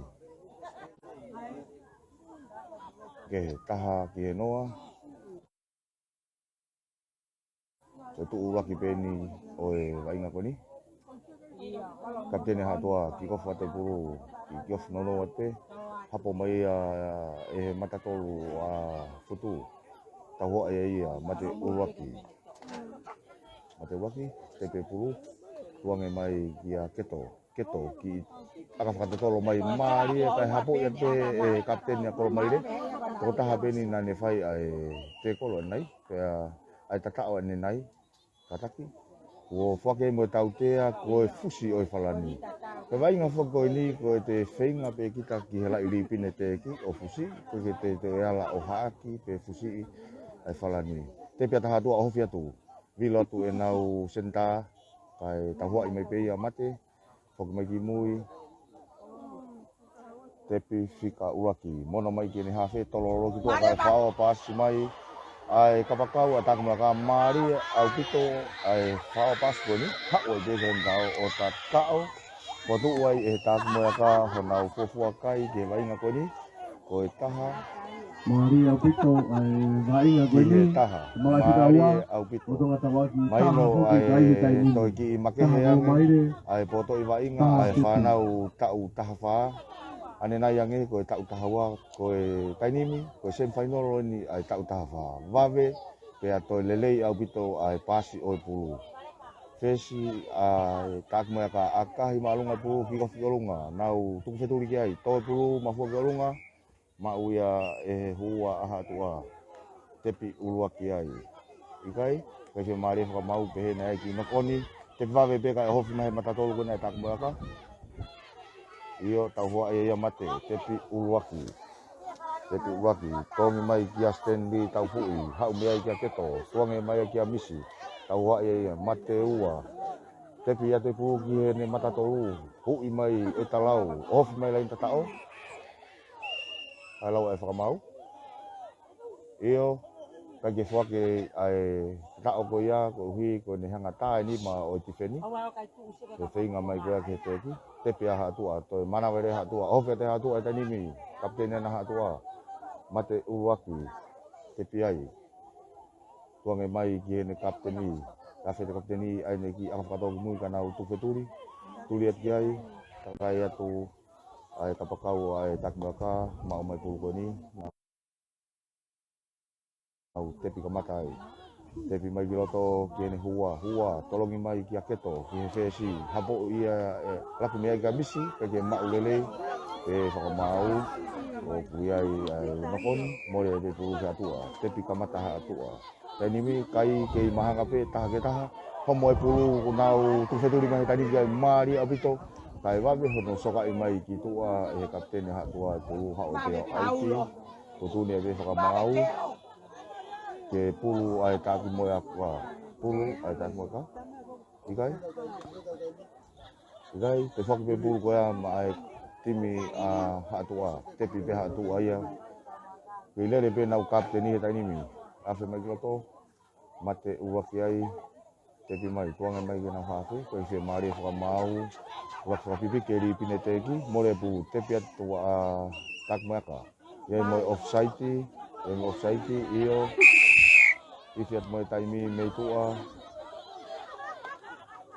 Ke taha ki he noa. Ko e tuʻu ʻuluaki pē eni ʻo e vaʻinga ko eni. Kapiteni Haʻatuʻa, kick off atu e pulu, kick off nono atu pē. Hapo mai ia ʻe he mata tolu ʻa Futu. Tauhoa ia ia, mate ʻuluaki. Mate ʻuluaki, tepe pulu, tuku ange mai kia Keto. Keto ki ʻaka fakatotolo mai mālie kae hapoʻi atu pē ʻe he kapiteni ʻa Kolomaile. Tokotaha pē eni naʻa ne fai ʻa e tekolo ʻanenai, pea ʻa e tataʻo ʻanenai, kātaki. Kuo foaki mo e tautea, ko e fusi ʻo e falani. Ko e vaʻinga foki ko eni, ko e te feinga pē kita ki he laʻi lipine teʻeki ʻo fusi, ko e ke te te ala ʻo haʻaki pē fusiʻi ʻa e falani. Tepe atu Haʻatuʻa ʻo ofi atu. Vilo atu ʻenau senitā, kae tauhoaʻi mai pē ia mate, foki mai ki mui. Tepi fika ʻuluaki. Mono mai ki heʻene hafe, tololo ki tuʻa kae faʻo paasi mai. ʻA e kapakau ʻa Takimueaka mālie ʻaupito ʻa e faʻo paasi ko eni. Haʻu ai pē senitā ʻo tataʻo. Ko tuʻu ai ʻe Takimueaka honau fuofua kai ki he vaʻinga ko eni. Ko e taha. Mālie ʻaupito ʻa e vaʻinga ko eni. Ki he taha. Mālie ʻaupito. Maino ʻa e toe kiʻi makehe ange ʻa e potoʻi vaʻinga ʻa e fānau taʻu taha fā. ʻAnenai ange ko e taʻu taha ua, ko e taimi ni, ko e semifinal eni ʻa e taʻu taha fā. Vave, pea toe lelei ʻaupito ʻa e paasi ʻo e pulu. Fesi ʻa e Takimueaka ʻakahi māʻolunga e pulu kick off ki ʻolunga. Nau tuku fetuli ki ai, tō e pulu, mafua ki ʻolunga. Maʻu ia ʻe he hua ʻa Haʻatuʻa. Tepi ʻuluaki ai. ʻIkai, ʻikai fiemālie fakamaau pehē naʻe ʻi ai e kiʻi knock on. Tepi vave pē kae ʻohofi mai he mata tolu ko ena ʻe Takimueaka. ʻIo, tauhoa ia ia mate, tepi ʻuluaki. Tepi ʻuluaki, tōngi mai kia Stanley Taufuʻi, haʻu mei ai kia Keto, tuku ange mai kia Misi, tauhoa ia ia mate ua. Tepi atu e pulu ki heʻene mata tolu, huʻi mai ʻe Talau, ʻohofi mai laine tataʻo. ʻA e lau ʻa e fakamaau. ʻIo, ʻikai ke foaki ʻa e tataʻo ko ia, koeʻuhi ko ʻene hanga tā e nima ʻo e tifeni. Ke feinga mai ko ia ke teʻeki. Tepi ʻa Haʻatuʻa, toe manavahē Haʻatuʻa, ʻohofi atu ʻe Haʻatuʻa e taimi ni. Kapiteni ʻa Haʻatuʻa. Mate ʻuluaki. Tepi ai. Tuku ange mai ki heʻene kapiteni. Kae fete kapiteni ʻa ʻene kiʻi ʻaka fakatōkimui ka nau tuku fetuli. Tuli atu ki ai. Takai atu ʻa e kapakau ʻa e Takimueaka, maʻu mai pulu ko eni. Nau tepi kamata ai. Tepi mai ki loto ki heʻene hua, hua, tolongi mai kia Keto, ki he fesi, hapoʻi ia ʻe, laku mei ai kia Misi, ʻikai ke maʻu lelei, ʻe fakamaau, ʻoku ʻi ai ʻa e knock on, mole pē pulu ki Haʻatuʻa, tepi kamata Haʻatuʻa. Taimi ni kai kei mahanga pē, taha ki he taha, homo e pulu, kuo nau tuku fetuli mai he taimi ni ki ai mālie ʻaupito, kae vave hono sokaʻi mai ki tuʻa ʻe he kapiteni Haʻatuʻa e pulu haʻu pē ʻo ʻauti. Ko e tuʻu ni ʻa e fakamaau. Ke pulu ʻa e Takimueaka. Pulu ʻa e Takimueaka. ʻIkai? ʻIkai, te foki pē pulu ko ia maʻa e timi ʻa Haʻatuʻa. Tepi pē Haʻatuʻa ia. Kei lele pē ʻenau kapiteni he taimi ni. Afe mai ki loto. Mate ʻuluaki ai. Tepi mai, tuku ange mai ki heʻenau hafe, ʻikai fiemālie fakamaau, ʻuluaki fakapipiki e lipine teʻeki, mole pulu, tepi atu ʻa Takimueaka. ʻI ai mo e offside, ʻi ai mo e offside, ʻio. Ifi atu mo e taimi mei tuʻa.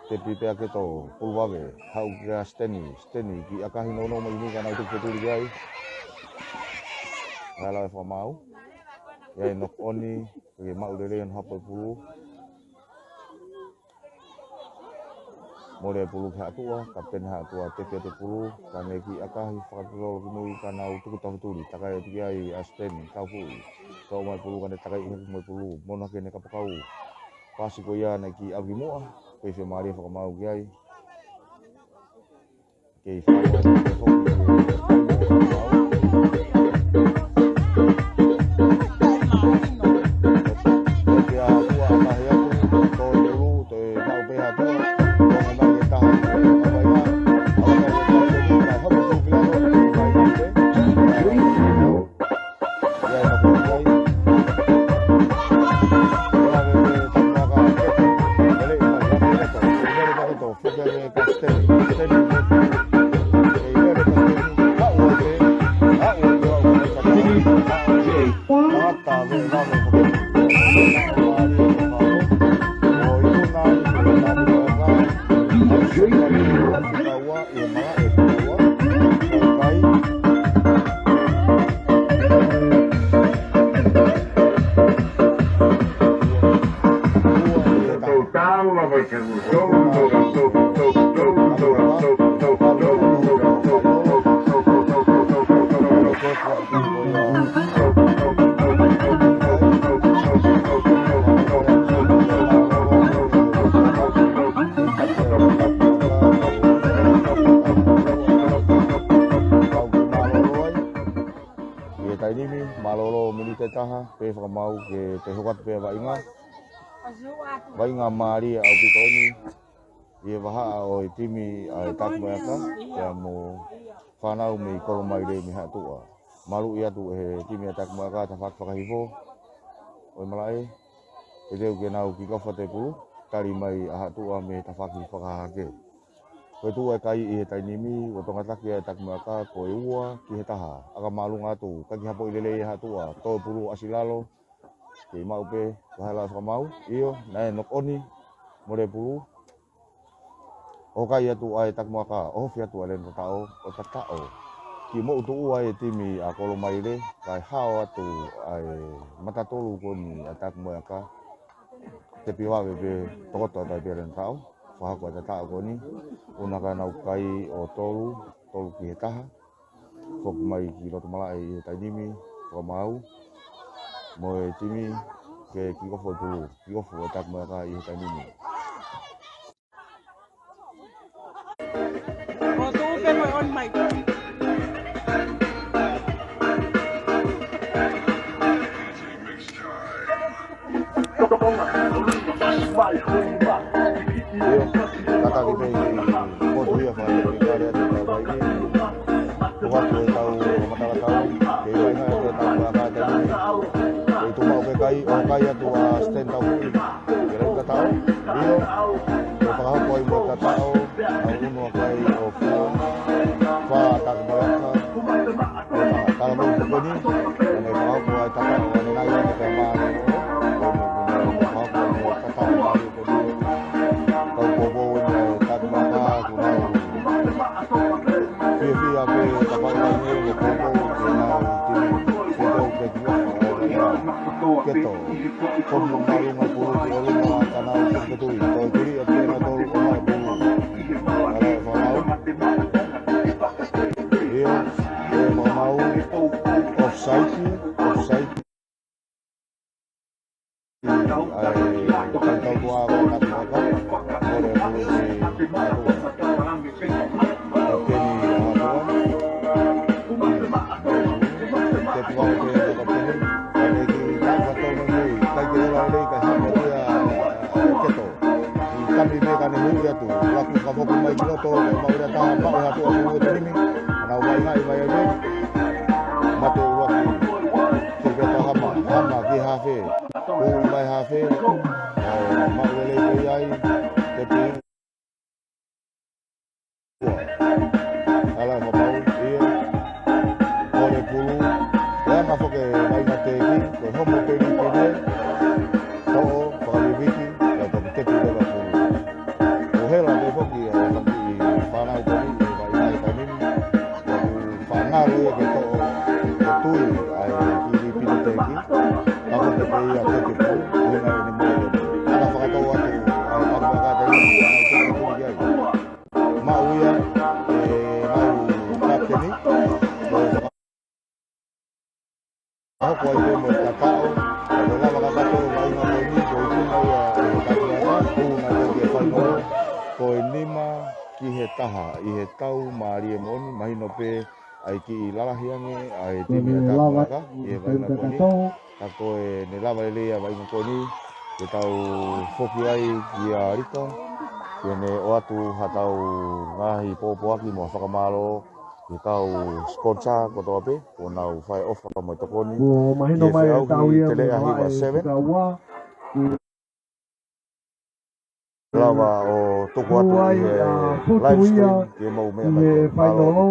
Tepi pē ʻa Keto, pulu vave, haʻu kia Steni, Steni, kiʻi ʻakahi nounou mai ʻi he ʻuhinga ka nau tuku fetuli ki ai. Kae lau e fakamaau. ʻI ai e knock on, ke maʻu lelei hono hapo e pulu. Mole e pulu ki Haʻatuʻa, kapiteni Haʻatuʻa tepi atu e pulu, ka ne kiʻi ʻakahi fakatotolo ki mui ka nau tuku taufetuli, takai atu ki ai ʻa Steni, Taufuʻi. Toʻo mai e pulu ka ne takai hake mo e pulu, mono hake ʻene kapakau. Pasi ko ia naʻe kiʻi ʻalu ki muʻa, pea fiemālie fakamaau ki ai. Kei fakamaau, kei fakamaau. Kei Haʻatuʻa, ʻakahi atu, toe ulu, toe maʻu pē Haʻatuʻa, toe mai e taha, toe mai ā, ʻalu mai e taha, toe mai, hopo toe ki lalo, toe mai pē. ʻIo, ʻio, ʻio. ʻI he taimi ni, mālōlō miniti ʻe taha, pea fakamaau ke toe hoko atu pē vaʻinga. Vaʻinga mālie ʻaupito eni, ʻi he vahaʻa ʻo e timi ʻa e Takumoeaka, pea mo e fānau mei Kolomaile mei Haʻatuʻa. Maluʻi atu ʻe he timi ʻa e Takumoeaka tafaʻaki fakahifo ʻo e malaʻe, ʻe teu ke nau kick off atu e pulu, tali mai ʻa Haʻatuʻa mei he tafaʻaki fakahahake. Ko e tuʻu ʻa e kai ʻi he taimi ni, ʻoku tongataki ʻa e Takumoeaka ko e ua ki he taha. ʻAka māʻolunga atu, ka kiʻi hapoʻi lelei ʻa Haʻatuʻa, toe pulu ʻasi lalo, kei maʻu pē, kae lau e fakamaau, ʻio, naʻe knock on, mole e pulu. ʻOku kai atu ʻa e Takumoeaka, ʻohofi atu ʻa Lena Tataʻo, ʻo tataʻo. Kiʻi moʻutuʻu ʻa e timi ʻa Kolomaile, kae hao atu ʻa e matatolu ko eni ʻa e Takumoeaka. Tepi vave pē tokoto atu ai pē Lena Tataʻo, fakahoko ʻa e tataʻo ko eni, ʻuhinga ka nau kai ʻo tolu, tolu ki he taha. Foki mai ki loto malaʻe ʻi he taimi ni, fakamaau, mo e timi ke kick off e pulu, kick off ʻa e Takumoeaka ʻi he taimi ni. ʻO tuʻu pē mo e on mic. ʻIo, kātaki pē ʻi he motu ia fai, ʻi he kale atu ka vai ni. Ko atu e tau matalatau, kei vaʻinga atu e Takumoeaka taimi ni. Kei tuʻu maʻu pē kai, ʻo kai atu ʻa Sten Taufuʻi. Ke lei ka tau, ʻio, ke fakahoko ai mo e tataʻo, ʻa e unu ʻa kai ʻo fā, fā Takumoeaka. Tala mo i pukoni, ʻene fakahoko ai tataʻo, ʻene nai ʻene pea mā, ʻene fakahoko ai mo e tataʻo mā i pukoni. Kau poupou ʻene Takumoeaka, ku nau fiefia pē ka fai ai mo poupou ke nau tini, ke tau ke tua, ʻo ia, Keto. Komu māʻolunga pulu ki ʻolunga ka nau ke tui, ko e tuli ʻa pena tolu ʻo mai pulu. Ala e fakamaau. ʻIo, e fakamaau, offside, offside. ʻA e, kautau tua ko Takumoeaka, mole pulu ki Haʻatuʻa. Kapiteni Haʻatuʻa. Tepi vave pē kapiteni. Ka ne kiʻi taʻu fatongi, kai ke ola lelei, kai hamo kia Keto. ʻI tami me ka ne hui atu, laku ka foki mai ki loto, ka maʻu ia taha, maʻu Haʻatuʻa ki ua tenimi, ana ua inga i mai ai pē, mate ua ki, ki ke pa hama, hama ki hafe, hui mai hafe, ʻo maʻu lelei pē ai, tepi. Ala e fakamaau, ʻio. Mole pulu. Lea ma foke mai ma teki, ko homo peli kene. Toʻo, fakaviviki, ka toki tepi leva pulu. ʻO he Ke toʻo e tui ʻa e kiʻi pinepeki, ka ko e pē ia ko e ke pui, ʻuhinga ʻene moʻoni. Ka fakatau atu ʻa e kau makata ia, ʻa e tui ki ai. Maʻu ia, ʻe, maʻu kapiteni, ko e fakahoko ai pē mo e tatau, ko e lava kakato ʻo e vaʻinga ko eni, ko e tuna ia ʻe he kau makata, ʻuhinga ko e ke fainolo, ko e nima ki he taha, ʻi he tau mālie moʻoni, mahino pē ʻa e kiʻi lalahi ange ʻa e timi ʻa e Tapu Maka ʻi he vaʻinga ko eni. Ka ko e ne lava lelei ʻa e vaʻinga ko eni, ke tau foki ai kia Rika, ke ne ʻoatu haʻatau ngaahi pōpoaki mo e fakamālō ki he kau sponsor kotoa pē, kuo nau fai ʻofa mo e tokoni. Kuo mahino mai e tau ia mo e vaʻe seven. Lava ʻo tuku atu ʻi he live stream ke mou meʻa mai ko e fainolo.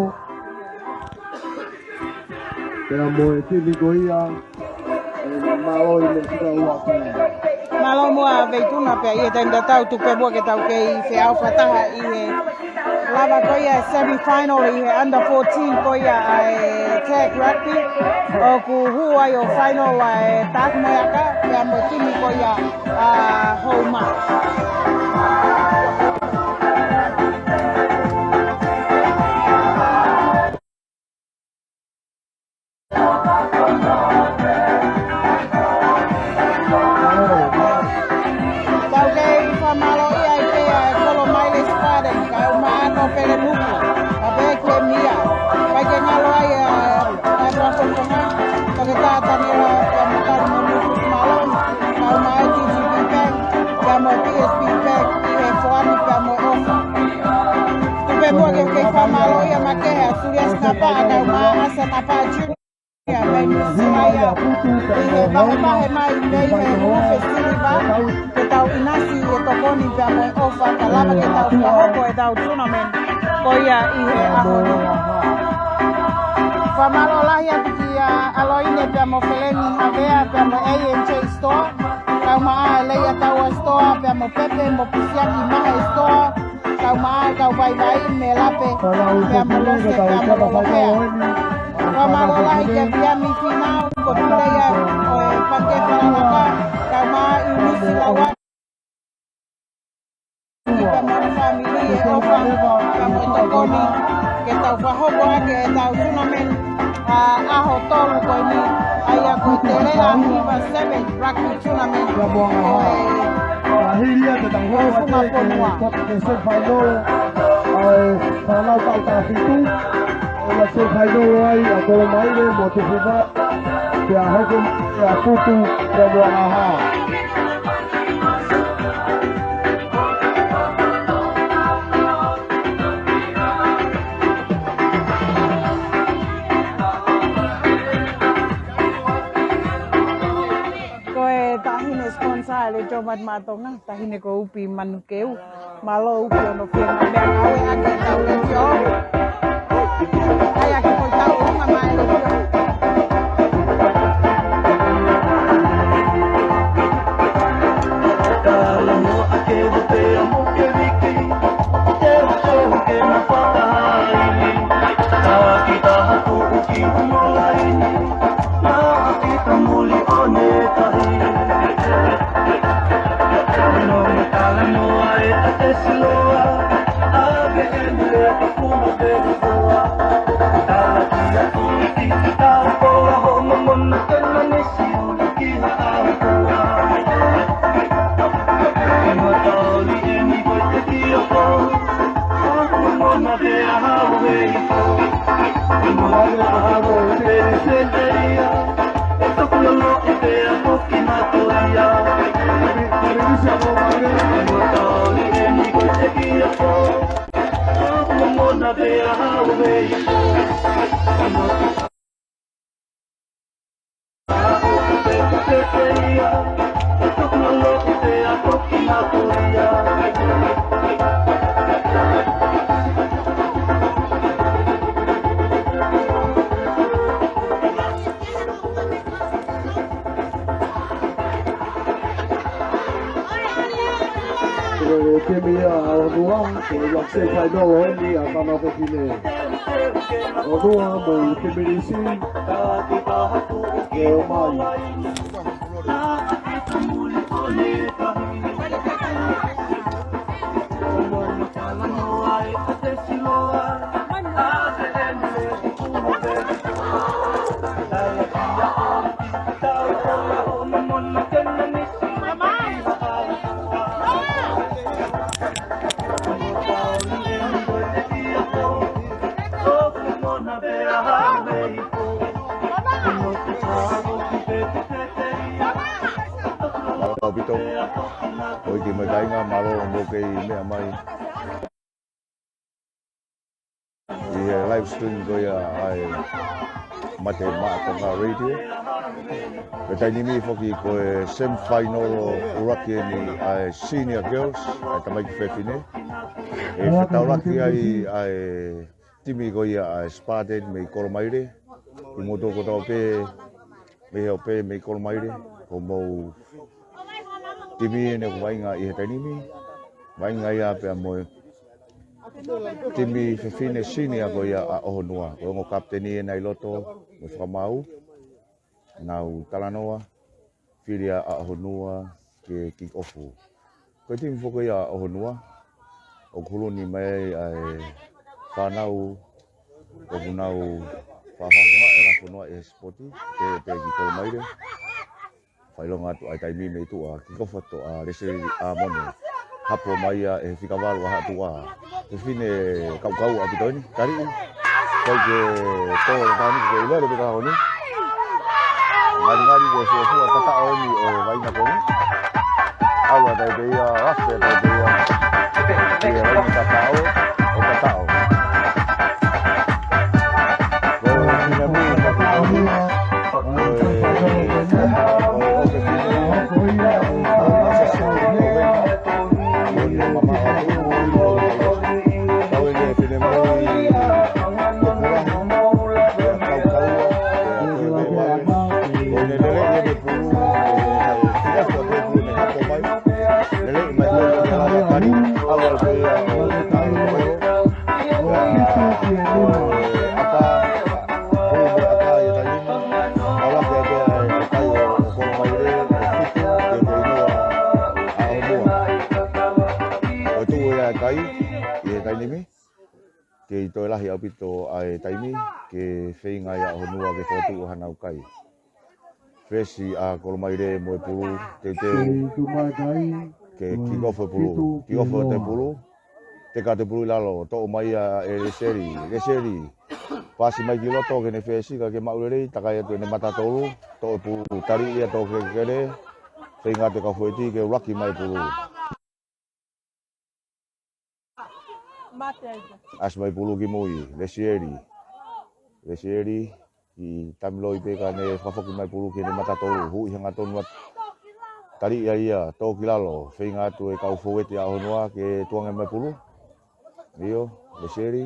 Pea mo e timi ko ia, ʻe, mālō ʻi he tika ua pē. Mālō muʻa Veituna pea ʻi he taimi tatau tuku pē muʻa ke tau kei feʻao fakataha ʻi he lava ko ia e semi final ʻi he under fourteen ko ia ʻa e tag rugby. ʻOku hū ai ʻo final ʻa e Tapu Maka, pea mo e timi ko ia ʻa Houma. Tau kei fakamālō ia ʻi he ʻa e Kolomaile Spartan, kau maʻa ko Pele Nuku, ka pē ke mia. Kai ke ngalo ai ʻa e, ʻa e Pasifika, ka ke tātani la, ka mo Kali mo Nuku Malon, kau maʻa e T G B Bank, ka mo P S B Bank, ʻi he foani, ka mo e ʻofa. Tupe mua ke kei fakamālō ia makehe ʻa Suliasi Napaʻa, kau maʻa ʻa Asa Napaʻa Junior. Ia, mei Nuʻu Sila ia, ʻi he vahevahe mai mei he Rufe Siliva, ke tau ʻinasi ʻi he tokoni pea mo e ʻofa, ka lava ke tau fakahoko ʻetau tournament ko ia ʻi he ʻaho ni. Fakamālō lahi atu kia ʻAloine pea mo Feleni Havea pea mo A and J Store, kau maʻa ʻa Leia Taua Store pea mo Pepe mo Pisiaki Mahe Store, kau maʻa kau vaivai mei Lape, pea mo Lose, pea mo Lolopea. Fakamālō lahi kia Viami Finau, ko e puleʻanga ʻo e Pangikē Falanaka, kau maʻa ʻIunisi Lauani, pea mo e fāmili ʻe ʻofa, pea mo e tokoni, ke tau fakahoko ʻaki ʻetau tournament, ʻa, ʻaho tolu ko eni, ʻa ia ko e Teleʻa Hiva Seven Rugby Tournament, ko e, ʻa, hili ia ke tau hoko atu ki he semifinal, ʻa e fānau taʻu taha fitu, ʻa e semifinal ai ʻa Kolomaile mo Tufuva, pea hoko mai ʻa Putu, pea mo ʻAha. Ko e taʻahine sponsor ʻa e Letiō Matatonga, taʻahine ko Upi Manukeu. Mālō Upi hono feinga meʻangāue ʻaki ʻetau letiō. ʻAi ʻaki ko e tau unga mai letiō. Timi ʻa ʻOhonua, ko e ʻuluaki semifinal eni ʻa Fānau Fefine ʻOhonua mo Kimilisi. Ke ʻomai. Mālō ʻaupito. ʻOi ki mai kāinga, mālō mo kei meʻa mai ʻi he live stream ko ia ʻa e Mate Maʻa Tonga Radio. Ko e taimi ni foki ko e semifinal ʻuluaki eni ʻa e senior girls, ʻa e tamaiki fefine. ʻE fetaulaki ai ʻa e timi ko ia ʻa e Spartan mei Kolomaile. Kimoutolu kotoa pē mei he ope mei Kolomaile, ko homou timi eni ʻoku vaʻinga ʻi he taimi ni, vaʻinga ia pea mo e timi fefine senior ko ia ʻa ʻOhonua. Ko e ongo kapiteni ena ʻi loto, mo e fakamaau, nau talanoa, fili ʻa ʻOhonua ke kick off. Ko e timi foki ia ʻa ʻOhonua, ʻoku hulu ni mai ai ʻa e fānau ʻoku nau faʻahinga ʻe la fonua ʻi he sipoti, pē, pē ki Kolomaile. Fakaʻilonga atu ʻa e taimi mei tuʻa, kick off atu ʻa Leseli ʻAmone. Hapo mai ia ʻe he fika valu ʻa Haʻatuʻa. Fefine kaukaua ʻaupito eni, taliʻi. Kai ke tō e tāni ke ʻilo le peka honi. Ngalingali ko e fuofua tataʻo eni ʻo e vaʻinga ko eni. ʻAlu atu ai pē ia, afe atu ai pē ia. Ia, vaʻinga tataʻo, ʻo tataʻo. Ko e fefine mui, ko e fefine mui. Ko e tuʻu ia e kai, ʻi he taimi ni, kei toe lahi ʻaupito ʻa e taimi, ke feinga ia ʻOhonua ke fokotuʻu hanau kai. Fesi ʻa Kolomaile mo e pulu, teuteu. Ke kick off e pulu, kick off e pulu. Teka atu e pulu ʻi lalo, toʻo mai ia ʻe Leseli, Leseli. Pasi mai ki loto ke ne fesi, ka ke maʻu lelei, takai atu ʻene mata tolu, toʻo e pulu, taliʻi ia, toʻo kelekele, feinga atu e kau foʻi timi ke ʻuluaki mai e pulu. ʻAsi mai e pulu ki mui, Leseli. Leseli, ʻi tamiloi pē ka ne fakafoki mai e pulu ki heʻene mata tolu, huʻi hangatonu atu. Taliʻi ia, toʻo ki lalo, feinga atu e kau foueti ʻa ʻOhonua ke tukuange mai e pulu. ʻIo, Leseli.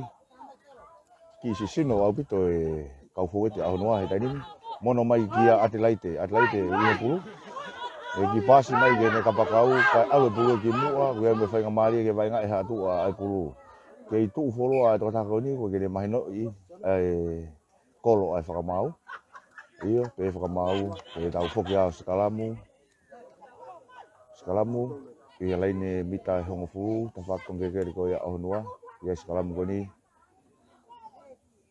Kiʻi sisino ʻaupito e kau foueti ʻa ʻOhonua he taimi ni. Mono mai kia ʻAtelaite, ʻAtelaite ʻi he pulu. ʻE kiʻi pasi mai ki heʻene kapakau, kae ʻalu e pulu ki muʻa, ko ia mo e faingamālie ke vaʻinga ʻe Haʻatuʻa ʻa e pulu. Kei tuʻu fuoloa e tokotaha ko eni, ko e ke ne mahinoʻi ʻa e kolo ʻa e fakamaau. ʻIo, pē fakamaau, pea tau foki ʻo sikalamu. Sikalamu, ʻi he laine mita ʻe hongofulu, tafaʻaki konga kelekele ko ia ʻa ʻOhonua, ʻi he sikalamu ko eni,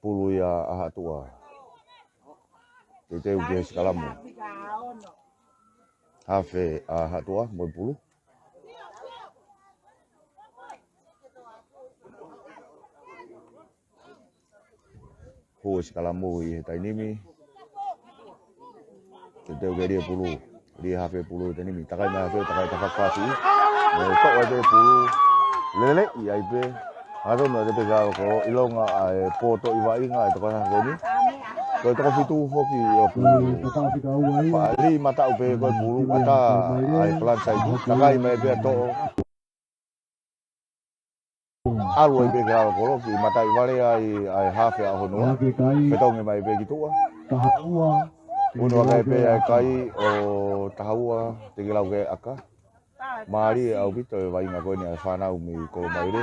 pulu ia ʻa Haʻatuʻa. Teuteu ki he sikalamu. Hafe ʻa Haʻatuʻa, mo e pulu. Hū e sikalamu ʻi he taimi ni. Teuteu ke lie pulu. Lie hafe pulu he taimi ni. Takai mai hafe, takai tafaʻaki fasi. Mo e toʻo e pulu. Lele ʻi ai pē. Hangatonu atu pē ki lalo kolo. ʻIlonga ʻa e poto ʻi vaʻinga ʻa e tokotaha ko eni. Ko e toko fitu foki ʻoku faʻali mataʻu pē ko e pulu. ʻAtā ʻa e frontside. Takai mai pē ʻo toʻo. ʻAlu ai pē ki lalo kolo, kiʻi mataʻi vale ai ʻa e hafe ʻa ʻOhonua. Fetongi mai pē ki tuʻa. Unu ake pē ʻa e kai ʻo taha ua, teʻeki lau ke ʻaka. Mālie ʻaupito e vaʻinga ko eni ʻa e fānau mei Kolomaile.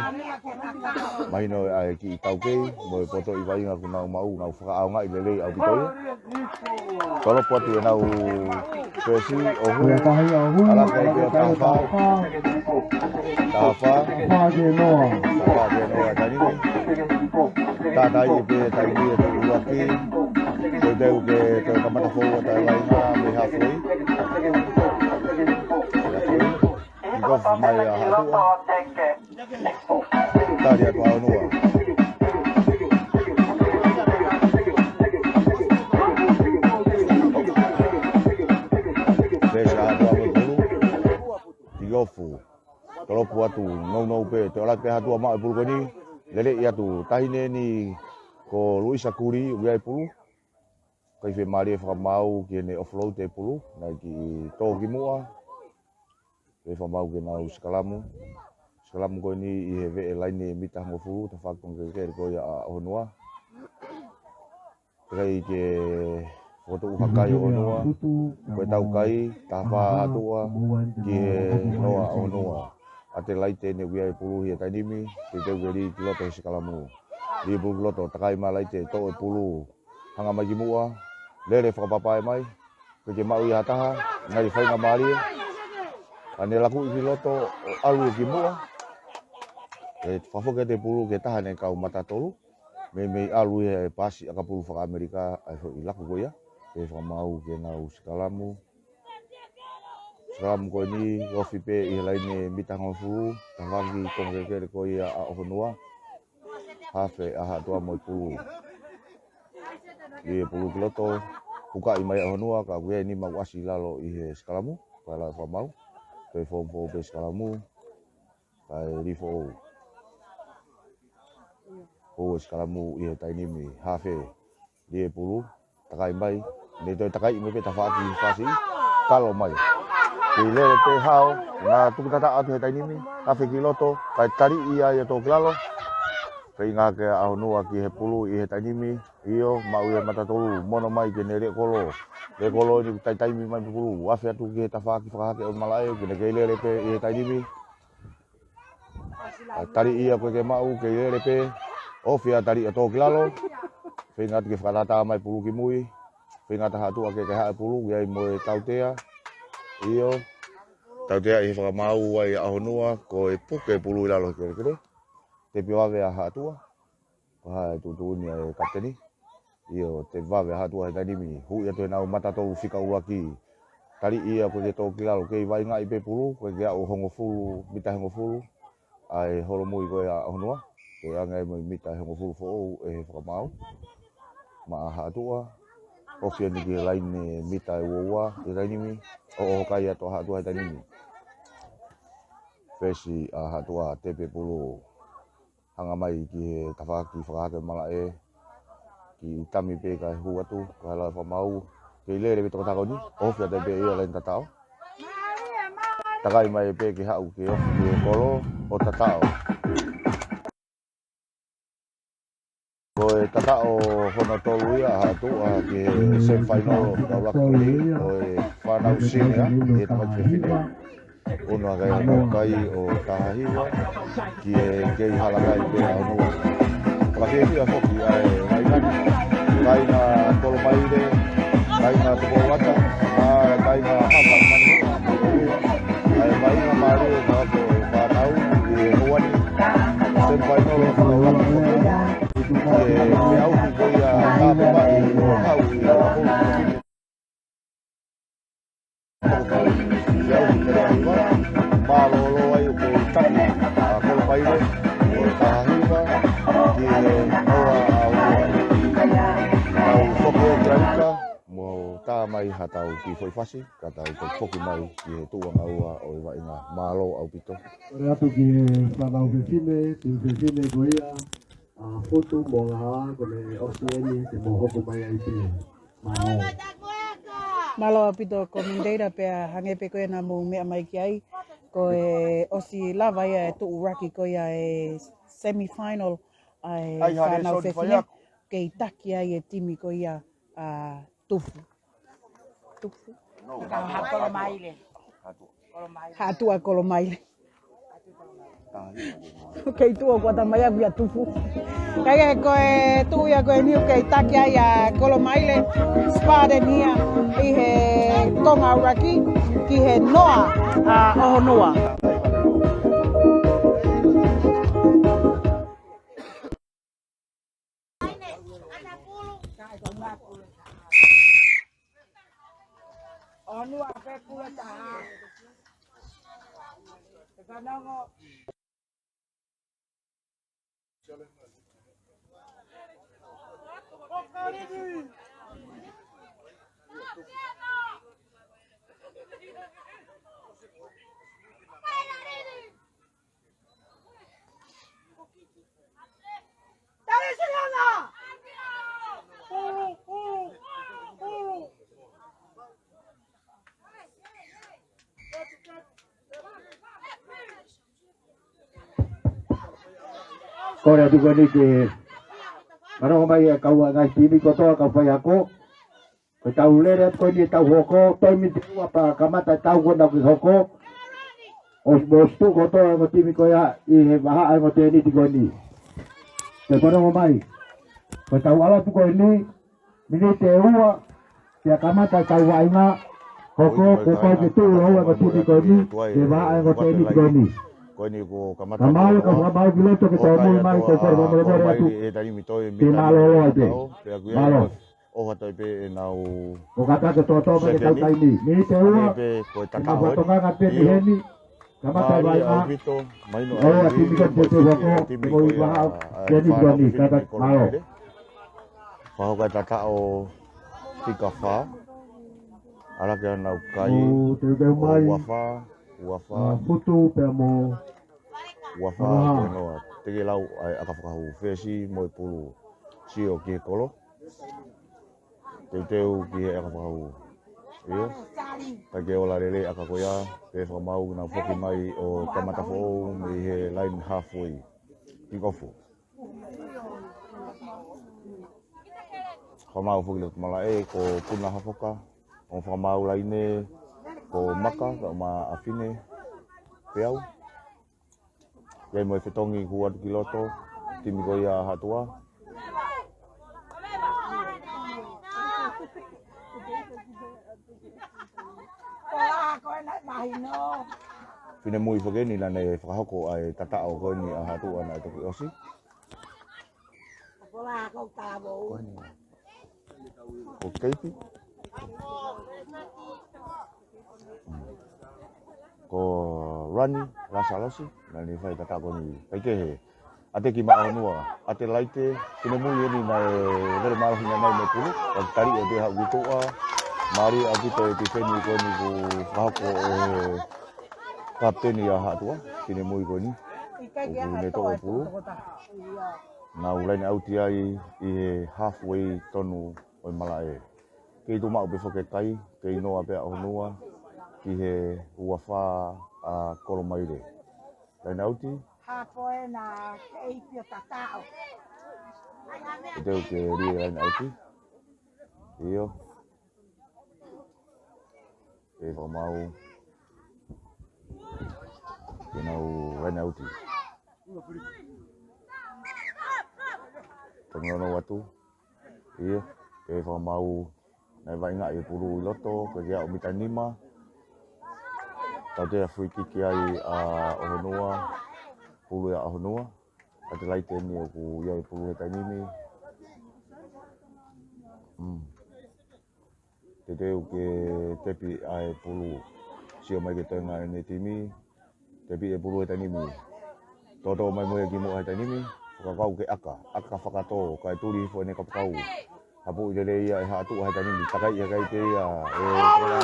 Mahino ʻa e kiʻi taukei mo e potoʻi vaʻinga kuo nau maʻu, nau fakaʻaongaʻi lelei ʻaupito ia. Tolopu atu ʻenau peesi ʻo hui. ʻAlaki ai pē ʻo taha fā. Taha fā. Taha fā ki he noa. Taha fā ki he noa taimi ni. Tātāʻi pē taimi ni e tuʻu ʻuluaki. Teuteu ke toe kamata foʻou atu e vaʻinga mei Hafoi. Kick off mai ʻa Haʻatua. Tali atu ʻa ʻOhonua. Peesi ʻa Haʻatua mo e pulu. Kick off. Tolopu atu, nounou pē, toe ʻalu pē ʻa Haʻatua maʻu e pulu ko eni. Lele atu, taʻahine eni ko Luisa Kuli, ʻoku ʻi ai e pulu. ʻIkai fiemālie fakamaau ki heʻene offload e pulu, naʻe kiʻi tō ki muʻa. Pea fakamaau ke nau sikalamu. Sikalamu ko eni ʻi he veʻe laine mita hongofulu, tafaʻaki konga kelekele ko ia ʻa ʻOhonua. Teʻeki ai ke fokotuʻu ha kai ʻa ʻOhonua, ko e taukai, taha fā ʻa Haʻatua, ki he noa ʻa ʻOhonua. ʻA e laine eni ʻoku ʻi ai e pulu he taimi ni, teuteu ke lī ki loto he sikalamu. Lī pulu ki loto, takai mai laine, toʻo e pulu, hanga mai ki muʻa, lele fakapapae mai, ʻikai ke maʻu ia ha taha, ngaahi faingamālie. ʻA ʻene lakuʻi ki loto, ʻo ʻalu ia ki muʻa. ʻE fakafoki atu e pulu ki he taha ʻene kau mata tolu. Meimei ʻalu ia he paasi ʻakapulu faka-ʻAmelika, ʻa e foʻi laku ko ia. Pea fakamaau ke nau sikalamu. Sikalamu ko eni, ofi pē ʻi he laine mita hongofulu, tafaʻaki konga kelekele ko ia ʻa ʻOhonua. Hafe ʻa Haʻatua mo e pulu. Lī e pulu ki loto, hukaʻi mai ʻa ʻOhonua, ka ʻoku ʻi ai e nima ʻoku ʻasi ʻi lalo ʻi he sikalamu, kae ʻalu ʻo fakamaau, toe foomu foʻou pē sikalamu, kae lī foʻou. Foʻou e sikalamu ʻi he taimi ni, hafe, lī e pulu, takai mai, ne toe takai mai pē tafaʻaki fasi, kalo mai. Kei lele pē hao, naʻa tuku tataʻo atu he taimi ni, hafe ki loto, kae taliʻi ia ʻo tō ki lalo. Feinga hake ʻa ʻOhonua ki he pulu ʻi he taimi ni, ʻio, maʻu ia mata tolu, mono mai ke ne leʻo kolo. Leʻo kolo eni ʻoku taitaimi mai pulu, afe atu ki he tafaʻaki fakahake ʻo e malaʻe, ke ne kei lele pē ʻi he taimi ni. ʻA, taliʻi ia ʻoku ʻikai ke maʻu, kei lele pē, ofi ʻa e taliʻi ʻo tō ki lalo. Feinga atu ke fakatātā mai pulu ki mui. Feinga atu ʻa Haʻatua ke kei haʻu e pulu, ʻi ai mo e tautea. ʻIo, tautea ʻi he fakamaau ai ʻa ʻOhonua, ko e puke pulu ʻi lalo he kelekele. Tepi vave ʻa Haʻatua. Ko e hā e tuʻutuʻuni ʻa e kapiteni. ʻIo, tepi vave ʻa Haʻatua he taimi ni. Huʻi atu ʻenau mata tolu fika ʻuluaki. Taliʻi ia ʻoku ʻikai ke tō ki lalo, kei vaʻingaʻi pē pulu, ʻoku ʻikai ke aʻu hongofulu, mita hongofulu. ʻA e holomui ko ia ʻa ʻOhonua. Toe ʻange ai mo e mita hongofulu foʻou ʻe he fakamaau. Maʻa Haʻatua. Ofi eni ki he laine mita ʻe ua ua, he taimi ni. ʻO, ʻo kai atu ʻa Haʻatua he taimi ni. Peesi ʻa Haʻatua, tepi pulu. Hanga mai ki he tafaʻaki fakahake malaʻe, kiʻi tami pē kae hū atu, kae ʻalu ʻo fakamaau, kei lele pē tokotaha ko eni, ofi atu pē ia laine tataʻo. Takai mai pē ke haʻu ke ofi ki he kolo, ʻo tataʻo. Ko e tataʻo hono tolu ia ʻa Haʻatua ki he semifinal ʻo e Kaulaki, ʻo e fānau senior, ʻi he tamaiki fefine. ʻUnu ʻa e kai ʻo taha hiva, ki he kei hala kai pē ʻa ʻOhonua. Ka ke hia foki ʻa e vaʻinga ni, kāinga Kolomaile, kāinga Tupou Vata, ʻa e kāinga Hapa Manu, ʻa e vaʻinga mālie ʻo e fānau ʻi he houa ni, semifinal ʻo e Kaulaki. Ki he meʻa uki ko ia ʻa e papaʻi ʻo kau ʻi he Mālōlō ai ʻoku taki ʻa Kolomaile, ʻo taha hiva, ki he noa ʻa ʻOhonua. Tau foki ʻo kia ika, mo tā mai ha tau kiʻi foʻi fasi, ka tau toe foki mai ki he tuʻuʻanga ua ʻo e vaʻinga. Mālō ʻaupito. Kole atu ki he fānau fefine, timi fefine ko ia, ʻa Futu mo Ngahā, ko ʻene ʻosi eni, te mou hoko mai ai pē. Mālō. Mālō ʻaupito commentator, pea hangē pē ko ena mou meʻa mai ki ai. Ko e ʻosi lava ia e tuʻu raki ko ia e semifinal ʻa e fānau fefine. Kei taki ai e timi ko ia ʻa Tufu. Tufu. Kau Kolomaile. Haʻa Tuʻa Kolomaile. Kei tuʻa kuo ʻata mai ʻaku ia tupu. Kae kehe ko e tuʻu ia ko eni ʻoku kei taki ai ʻa Kolomaile Spartan ia ʻi he konga ʻuluaki ki he noa ʻa ʻOhonua. ʻOhonua pē pulu ʻe taha. Te fanongo. Kole atu ko eni ke fanongo mai e kau ngaahi timi kotoa kau faiako. Ko e tau lele atu ko eni e tau hoko, toe miniti ua pea kamata e tau ko ena ke hoko. ʻOsi mo ʻosi tuʻu kotoa e ongo timi ko ia ʻi he vahaʻa e ongo tēniti ko eni. Ke fanongo mai. Ko e tau ʻalu atu ko eni, miniti ʻe ua, pea kamata e tau vaʻinga, hoko, ko e kau ke tuʻu ʻa e ongo timi ko eni, ʻi he vahaʻa e ongo tēniti ko eni. Ko eni ko kamata. Ka mālō ka fakamālō ki loto ke tau mui mai, ko e kau fakamālō atu. Ke mālō loa ʻi pē. Mālō. ʻOfa atu pē ʻenau. ʻOka ka ke toto pē ke tau taimi. Miniti ʻe ua. Pē ko e tatau. Ka tokanga pē mei heni. Kamata e vaʻinga. ʻAupito, mahino ʻa e timi ko ē te te hoko, timi ko ia ʻa e timi ko eni, tata, mālō. Fakahoko e tataʻo fika fā. ʻAlu ki ai ʻenau kai. ʻO te u teu mai. Ua fā, ua fā. Futu pea mo. Ua fā, ko e noa. Te ke lau ʻa e ʻaka fakahū. Fesi mo e pulu. Sio ki he kolo. Teuteu ki he ʻaka fakahū. ʻIo. Kae ke ola lelei ʻaka ko ia, pea fakamaau ke nau foki mai ʻo kamata foʻou mei he laine halfway. Kick off. Fakamaau foki le malaʻe, ko Puna Hafoka, ʻo fakamaau laine, ko Maka, ka ma afine, peau. ʻI ai mo e fetongi hū atu ki loto, timi ko ia ʻa Haʻa Tuʻa. Finemui foki eni naʻa ne fakahoko ʻa e tataʻo ko eni ʻa Haʻa Tuʻa naʻe toki ʻosi. Ko eni. Ko Keipi. Ko Rani Lasalosi, naʻa ne fai tataʻo ko eni. Kae kehe, ʻa e timi ʻa ʻOhonua, ʻa e laite, finemui eni naʻe lele mālohi nai mo e pulu, ʻa e tali ʻe pē haʻu ki tuʻa, mālie ʻaupito e tifeni ko eni kuo fakahoko ʻe he kapiteni ʻa Haʻa Tuʻa, finemui ko eni. ʻOku ne toʻo e pulu. Nau laine ʻauti ai ʻi he halfway tonu ʻo e malaʻe. Kei tuʻu maʻu pē foki e kai, kei noa pē ʻa ʻOhonua ki he ua fā ʻa Kolomaile. Laine ʻauti. Hafo e na kei pio tataʻo. Teuteu ke lie laine ʻauti. ʻIo. Ke fakamaau. Ke nau laine ʻauti. Tau nono atu. ʻIo, ke fakamaau. Naʻe vaʻingaʻi e pulu ʻi loto, ke ke aʻu mita nima. Tautea free kick ai ʻa ʻOhonua. Pulu ia ʻa ʻOhonua. ʻA e laite eni ʻoku ʻi ai e pulu he taimi ni. Mm. Teuteu ke tepi ʻa e pulu. Sio mai ki he toenga ʻene timi. Tepi e pulu he taimi ni. Toto mai mo e ki muʻa he taimi ni. Fakakaukau ke ʻaka. ʻAka fakatō. Kae tuli hifo ʻene kapakau. Hapuʻi lelei ia ʻe Haʻa Tuʻa he taimi ni. Takai ia kai te ia. ʻE kona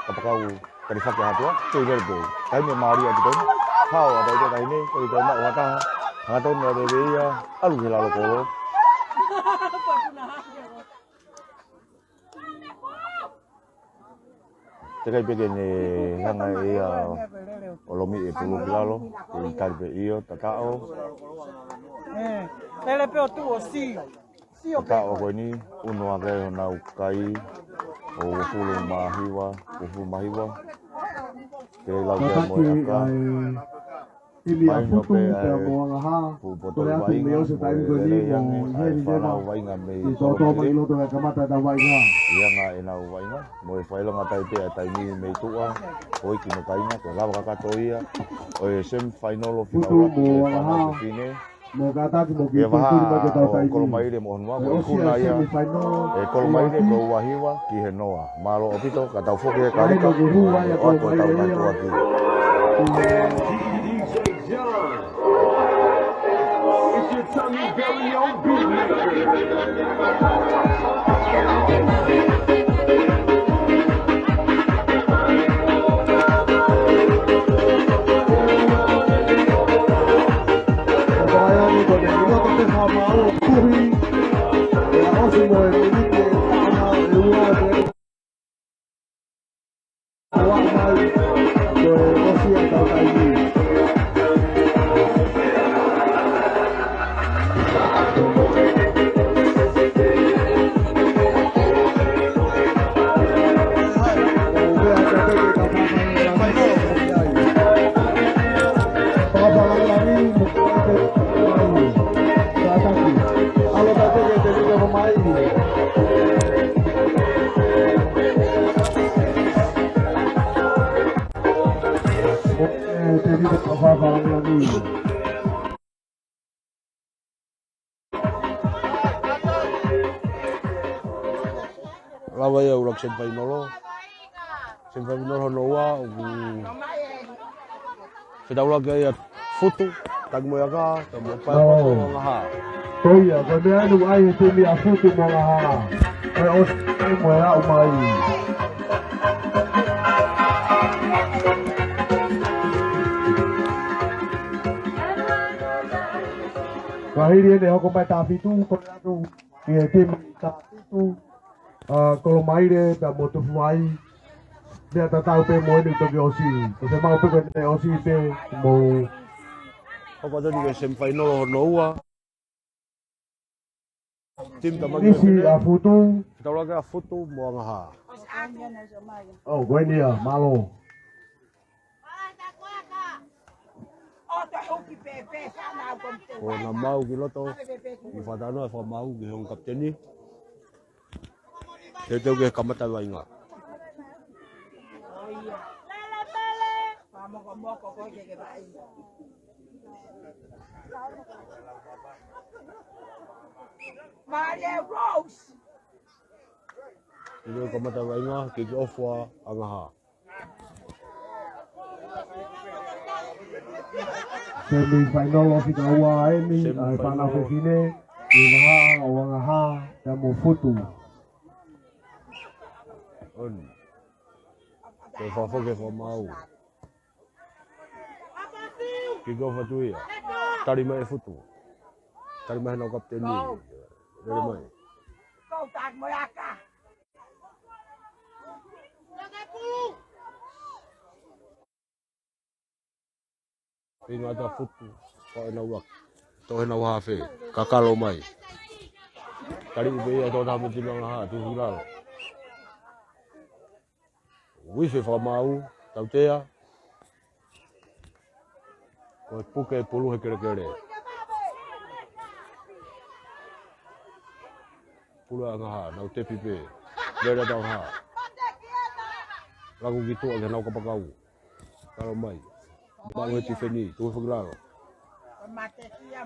kapakau. Kalifaki Haʻa Tuʻa. Tei lele pē. Taimi mālie atu taimi. Hao ʻa tautolu taimi. Kai te maʻu ha taha. Hangatonu ʻa te ia. ʻAlu ki he lalo kolo. Teʻeki ai pē ke ne hanga ʻe ia ʻo lomi e pulu ki lalo, ke tali pē ʻio, tataʻo. Ē, lele pē ʻo tuʻu ʻo sio. Sio pē. Tataʻo ko eni, ʻunu ake honau kai, ʻo uofulu mā hiva, uofulu mā hiva. Ke lau ke mo e aka. Timi ʻa Futu pea mo Angahā. Ko e ʻapi mei ʻosi taimi ko eni mo ʻi heni leva. Fānau vaʻinga mei ʻi Tolomaʻi. Tōtō mai loto e kamata ʻetau vaʻinga. ʻI he anga ʻenau vaʻinga. Mo e fakaʻilonga tai pē ʻa e taimi mei tuʻa. Ko e kiʻi kāinga, ko e lava kakato ia ʻo e semifinal ʻo Futu mo Angahā. Fānau fefine. Mo kātaki mo kiʻi vaha, tuli mai ke tau ʻo taimi. Kolomaile mo Honoua, ko e ʻosi ʻa e kuna ia. Semifinal. ʻE Kolomaile ko e ua hiva ki he noa. Mālō ʻaupito, ka tau foki he kalika. Ai, no, ko e hua ia ʻo atu ʻetau Kolomaile ia. Nātuʻaki. D J John. It's your Tommy Belly on beat maker. Lava ia ʻuluaki semifinal. Semifinal hono ua, ʻoku fetaulaki ai ʻa Futu, taki mo e aka, ka mo e pae o Angahā. Ko ia, ko e meʻa ʻeni ʻoku ʻai he timi ʻa Futu mo Angahā. Ko e ʻosi mo e aʻu mai. Ka hili ʻeni hoko mai tā fitu, ko e atu ki he timi tā fitu, ʻa Kolomaile pea mo Tufuaʻi. Meʻa tatau pē mo ʻeni toki ʻosi. Ko e mau pē ko ʻeni ʻosi pē mo. Hoko atu ʻeni ki he semifinal hono ua. Timi tamaki ʻa Futu. Fetaulaki ʻa Futu mo Angahā. ʻO, ko ʻeni ia, mālō. Ko ʻena mau ki loto, ʻi he fakatalanoa ʻa e fakamaau ki he ongo kapiteni. Teuteu ke kamata e vaʻinga. Maria Rose. Teuteu ke kamata e vaʻinga, kick off ʻa Angahā. Semifinal ʻosi ka ua ʻeni, ʻa e fānau fefine, ʻi he vaha ʻo Angahā, pea mo Futu. ʻOni. Ke fakafoki e fakamaau. Kick off atu ia. Tali mai ʻe Futu. Tali mai ʻe heʻenau kapiteni. Lele mai. Feinga atu ʻa Futu, ko ʻenau ʻuluaki. Toʻo heʻenau hafe, kakalo mai. Tali pē ia toʻo taha mei he timi ʻa Angahā, tuʻu ki lalo. Uife fakamaau, tautea. Ko e puke pulu he kelekele. Pulu ʻa Angahā, nau tepi pē. Lele atu ʻa Angahā. Laku ki tuʻa ki heʻenau kapakau. Kalo mai. Maʻu he tifeni, tuʻu foki lalo.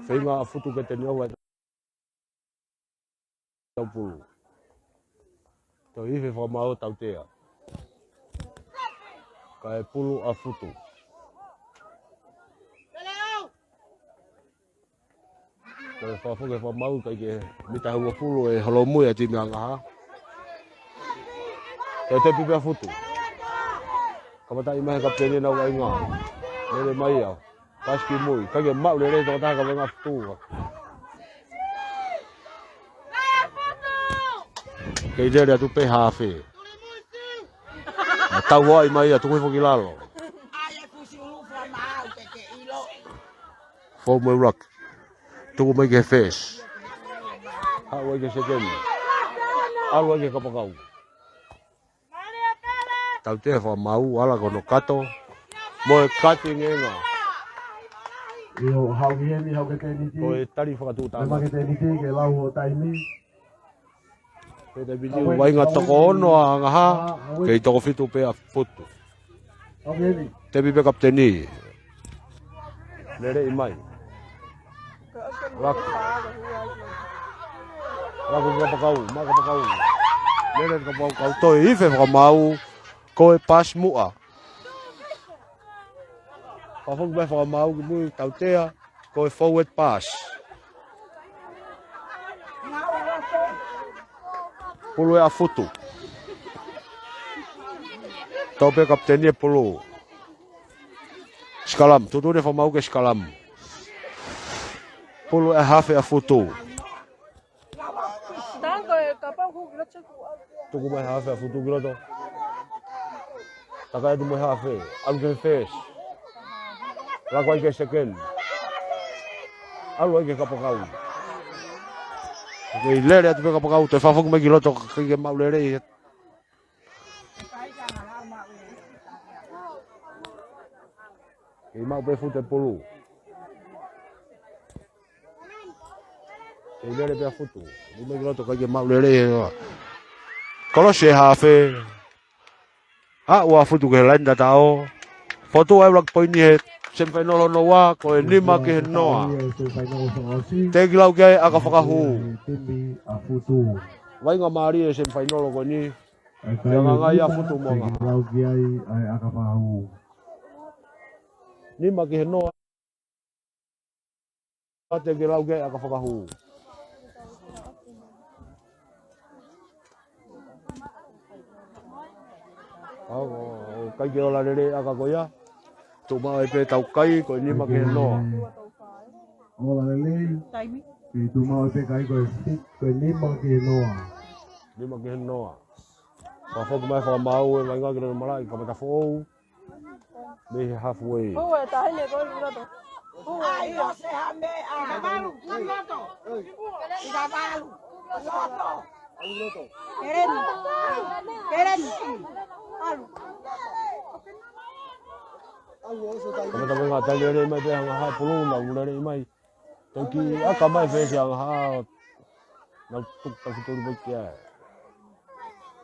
Feinga ʻa Futu ke teni ova e taupulu. Toe ife fakamaau tautea. Kae pulu ʻa Futu. Toe fakafoki e fakamaau, ʻikai ke mita ʻe uofulu e holomui ʻa e timi ʻa Angahā. Toe tepi pē ʻa Futu. Kamataʻi mai he kapiteni ʻenau vaʻinga. Lele mai ia. Pasi ki mui. ʻIkai ke maʻu lelei e tokotaha ka vaʻinga Futu. Kei lele atu pē hafe. Tau hoaʻi mai ia, tuku hifo ki lalo. Fou mo e ʻuluaki. Tuku mai ki he first. Haʻu ai ki he second. ʻAlu ai ki he kapakau. Tautea fakamaau, ala ko hono kato. Mo e kati ngenga. ʻIo, haʻu ki heni, haʻu ki he tēniti. Ko e tali fakatuʻutāmaki. Haʻu ki he tēniti, ke lau hoʻo taimi. Ko e tēniti, vaʻinga toko ono ʻa Angaha, kei toko fitu pē ʻa Futu. Tēpile pē kapiteni. Lele mai. Laku. Laku kapakau, maʻu kapakau. Lele kapakau, toe ife fakamaau, ko e paasi muʻa. Fakafoki mai fakamaau ki mui, tautea, ko e forward pass. Pulu ʻa Futu. Tau pē kapiteni e pulu. Sikalamu, tuʻutuʻuni fakamaau ke sikalamu. Pulu ʻa e hafe ʻa Futu. Tango e kapau hū ki loto. Tuku mai hafe ʻa Futu ki loto. Taka atu mai hafe. ʻAlu ki he first. Laku ai ki he second. ʻAlu ai ki he kapakau. Kei lele atu pē kapakau, toe fakafoki mai ki loto, ʻikai ke maʻu lelei. Kei maʻu pē Futu e pulu. Kei lele pē ʻa Futu. Lima ki loto, ʻikai ke maʻu lelei. Kolosi e hafe. ʻAlu ʻa Futu ki he laine tatau. Fokotuʻu ai ʻuluaki poini he semifinal hono ua, ko e nima ki he noa. Teʻeki lau ki ai ʻaka fakahū. Vaʻinga mālie e semifinal ko eni. Pea ngangai ʻa Futu mo Angaha. Nima ki he noa. Teʻeki lau ki ai ʻaka fakahū. ʻAo, ʻikai ke ola lelei ʻaka ko ia. Tuʻu maʻu ai pē tau kai, ko e nima ki he noa. Ola lelei. Kei tuʻu maʻu ai pē kai ko e, ko e nima ki he noa. Nima ki he noa. Fakafoki mai fakamaau e vaʻinga ki loto malaʻe, kamata foʻou. Mei he halfway. Hū e taʻahine ko ē ki loto. Hū e ia. Ai, ʻo se ha meʻa. Ika valu, ki loto. Ika valu. Loto. Kereni. Kereni. Alu. Kamata mai ngā tali ere mai pē Angaha pulu na ulere mai. Toki ʻaka mai fesi Angaha. Nau tuku tau fitolu mai ki ai.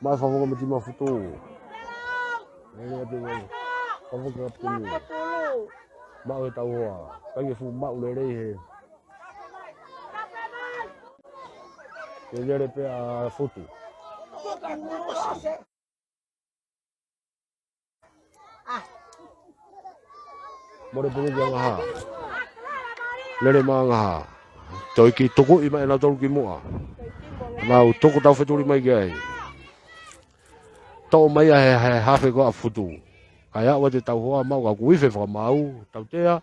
Mai fafanga mati ma Futu. Lele atu mai. Fafanga kapiteni. Maʻu e tau hoa. ʻIkai ke fuʻu maʻu lelei he. Ke lele pē ʻa Futu. Mole pulu ki Angaha. Lele mai Angaha. Toki tukuʻi mai ʻenautolu ki muʻa. Nau tuku tau fetuli mai ki ai. Toʻo mai ia he, he hafe ko ē ʻa Futu. Kae ʻoua te tau hoa maʻu ka kuo ife fakamaau, tautea.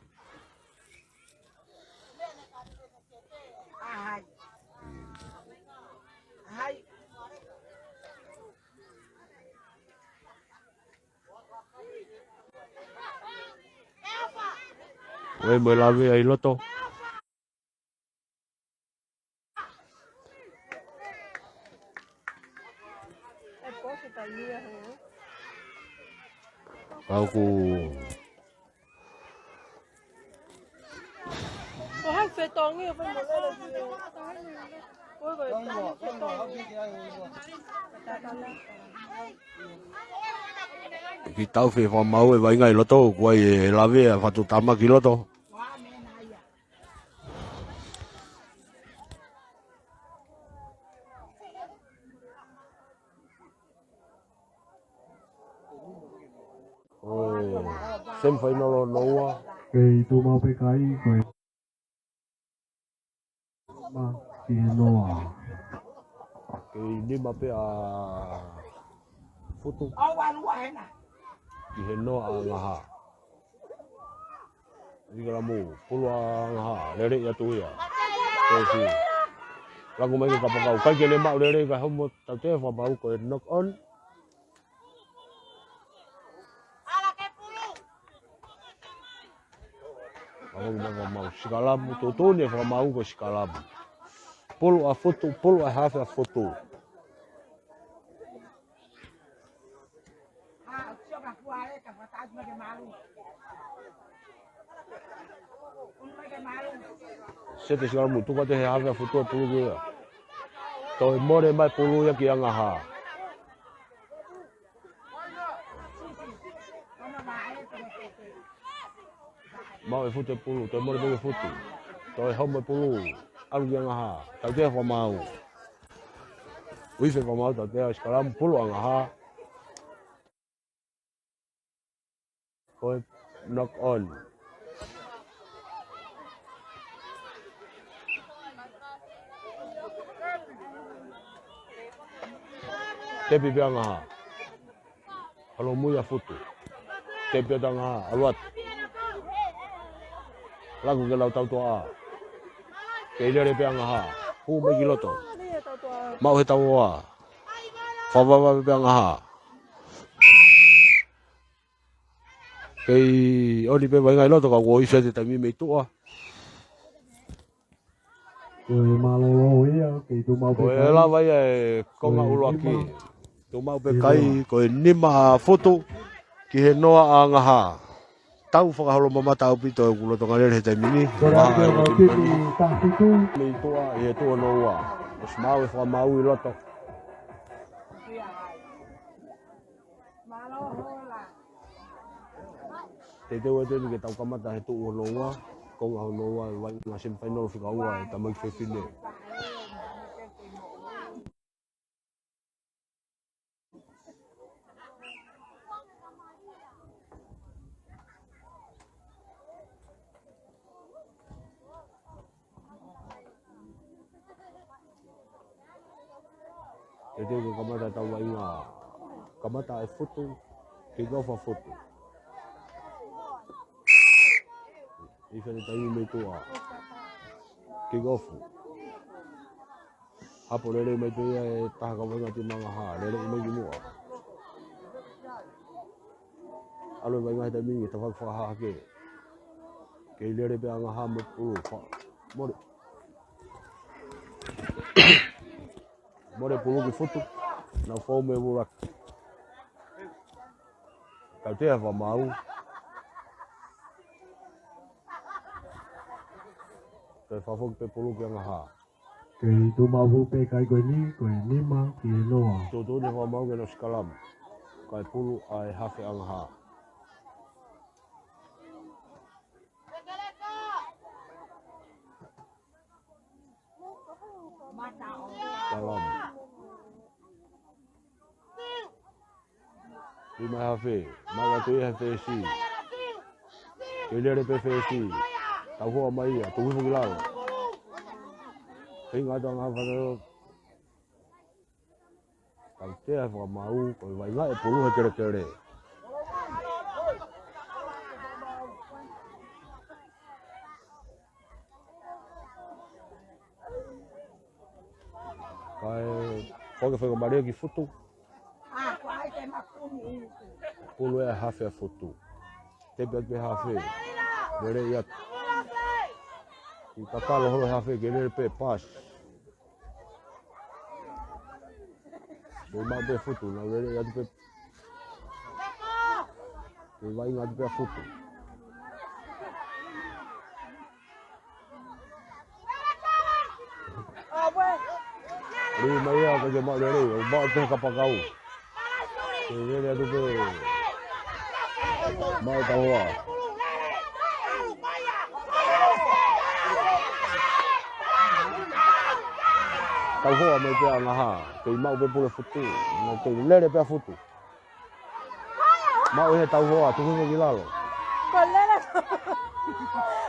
Ue mo e lavea ʻi loto. Au ku Ko hau fetongi o fai mo lele ki he. Ko e ko e fetongi. Ki tau fe fakamaau e vaʻinga ʻi loto, ko ai e lavea fatu tama ki loto. Ko e semifinal hono ua. Kei tuʻu maʻu pē kai, ko e nima ki he noa. Kei nima pē ʻa Futu. Ki he noa ʻa Angaha. Ika lamu, pulu ʻa Angaha, lele ia tu ia. Ko si. Laku mai ki he kapakau, ʻikai ke ne maʻu lele ka homo tautea fakamaau ko e knock on. Fakamaau, fakamaau, sikalamu, tuʻutuʻuni fakamaau ko sikalamu. Pulu ʻa Futu, pulu ʻa hafe ʻa Futu. ʻA, sio ka kuare, ka fakatātā mai ke malu. Sete Sikalamu, tuku atu he hafe ʻa Futu e pulu ki ia. Toe mole mai pulu ia ki Angahā. Maʻu ʻe Futu e pulu, toe mole pē ki Futu. Toe homo e pulu, ʻalu ki Angahā. Tautea fakamaau. Uife fakamaau, tautea, sikalamu, pulu Angahā. Ko e knock on. Tepi pē Angahā. Holomui ʻa Futu. Tepi atu Angahā, ʻalu atu. Laku ke lau tautoa. Kei lele pē Angahā. Hū mai ki loto. Maʻu he tauʻoa. Fakavavevave pē Angahā. Kei ʻoni pē vaʻinga ʻi loto ka kuo uife atu e taimi mei tuʻa. Ko e mālōlō ia, kei tuʻu maʻu pē kai. Ko e lava ia e konga ʻuluaki. Tuʻu maʻu pē kai, ko e nima ʻa Futu ki he noa ʻa Angahā. Tau fakaholomamata ʻaupito ʻeku loto ngalele he taimi ni. Ko e lava ia e timi Taʻafutu. Mei tuʻa ʻi he tuʻo hono ua. ʻOsi maʻu e fakamaau ʻi loto. Teuteu atu eni ke tau kamata he tuʻu hono ua, konga hono ua, vaʻinga semifinal fika ua, e tamaiki fefine. Teuteu ke kamata tau vaʻinga. Kamata e Futu, kick off ʻa Futu. ʻI fene taimi mei tuʻa. Kick off. Hapo lele mai pē ia e taha kau vaʻinga timi Angahā. Lele mai ki muʻa. ʻAlu e vaʻinga he taimi ni, tafaʻaki fakahahake. Kei lele pē Angahā mo pulu. Fa-, mole. Mole pulu ki Futu. Nau fou mei ʻuluaki. Tautea fakamaau. Toe fakafoki pē pulu ki Angahā. Kei tuʻu maʻu pē kai ko eni, ko e nima ki he noa. Tuʻutuʻuni fakamaau ke nau sikalamu. Kae pulu ʻa e hafe Angahā. Sikalamu. Lima hafe, maʻu atu ia he fesi. Kei lele pē fesi. Tauhoa mai ia, tuku hifo ki lalo. Feinga atu Angahā fano. Tautea fakamaau, ko e vaʻinga e pulu he kelekele. Kae foki fakamalio ki Futu. Pulu e hafe ʻa Futu. Tepi atu pē hafe. Lele ia. ʻI kakalo holo hafe ke lele pē pass. Kei maʻu pē Futu, nau lele atu pē. Kei vaʻinga atu pē ʻa Futu. Lele mai ia, ko e maʻu lele, ʻo maʻu pē kapakau. Kei lele atu pē. Maʻu tauhoa. Tauhoa mai pē Angahā. Kei maʻu pē pulu e Futu. Nau kei lele pē ʻa Futu. Maʻu he tauhoa, tuku hifo ki lalo. Ko lele.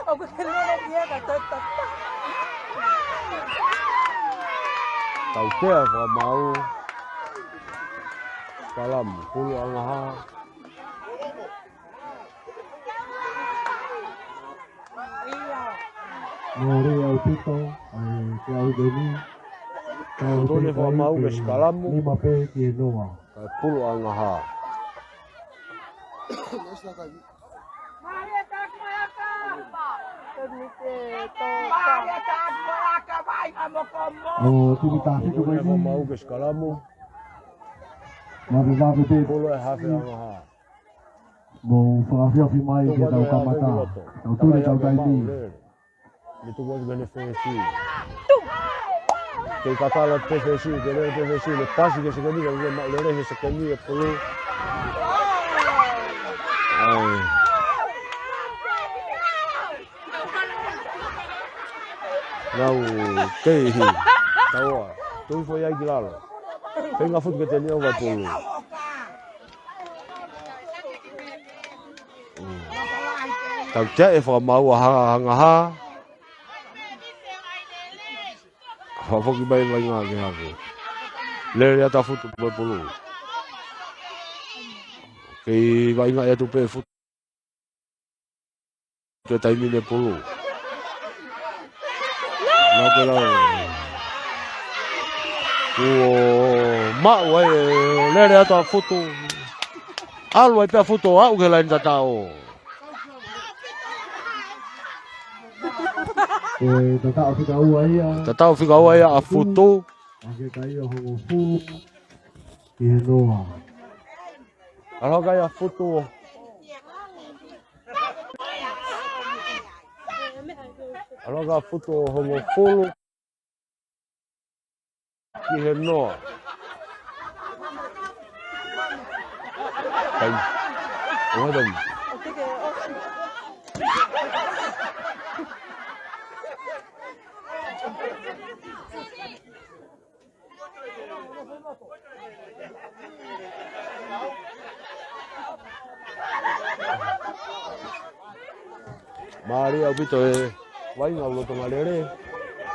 ʻOku ke lele ia ka toe tata. Tautea fakamaau. Sikalamu, pulu Angahā. Mole ʻaupito, ʻa e ke au deni. Tuʻutuʻuni fakamaau ke sikalamu. Nima pē ki he noa. Kae pulu Angahā. ʻO timi Taʻafutu ko eni. Mau ke sikalamu. Mau ke vave pē. Pulu e hafe Angahā. Mou fakafiafi mai ke tau kamata. Tau tuli tau taimi. Ne tuku atu ki he F S U. Kei kakala atu F S U, kei lele atu F S U, ne pasi ki he sekeni, kei maʻu lele he sekeni ʻe Pulu. ʻAi. Nau kei hī. Taua. Tui foʻi ai ki lalo. Feinga futu ke teni ʻo vai Pulu. Mm. Tautea ʻe fakamaau ʻa Angaha. Fakafoki mai vaʻinga ke hake. Lele atu ʻa Futu mo Pulu. Kei vaʻinga atu pē Futu. Ke taimi ni Pulu. Nau ke lau. Kuo maʻu ai, lele atu ʻa Futu. ʻAlu ai pē ʻa Futu, aʻu ki he laini tataʻo. Ko e tataʻo fika ua ia. Tataʻo fika ua ia ʻa Futu. ʻA e kai ʻo Hongofulu ki he noa. ʻAlu hake ai ʻa Futu. ʻAlu hake ʻa Futu ʻo Hongofulu ki he noa. Taimi. ʻOua taimi. Mālie ʻaupito e vaʻinga ʻa e lolotonga lele.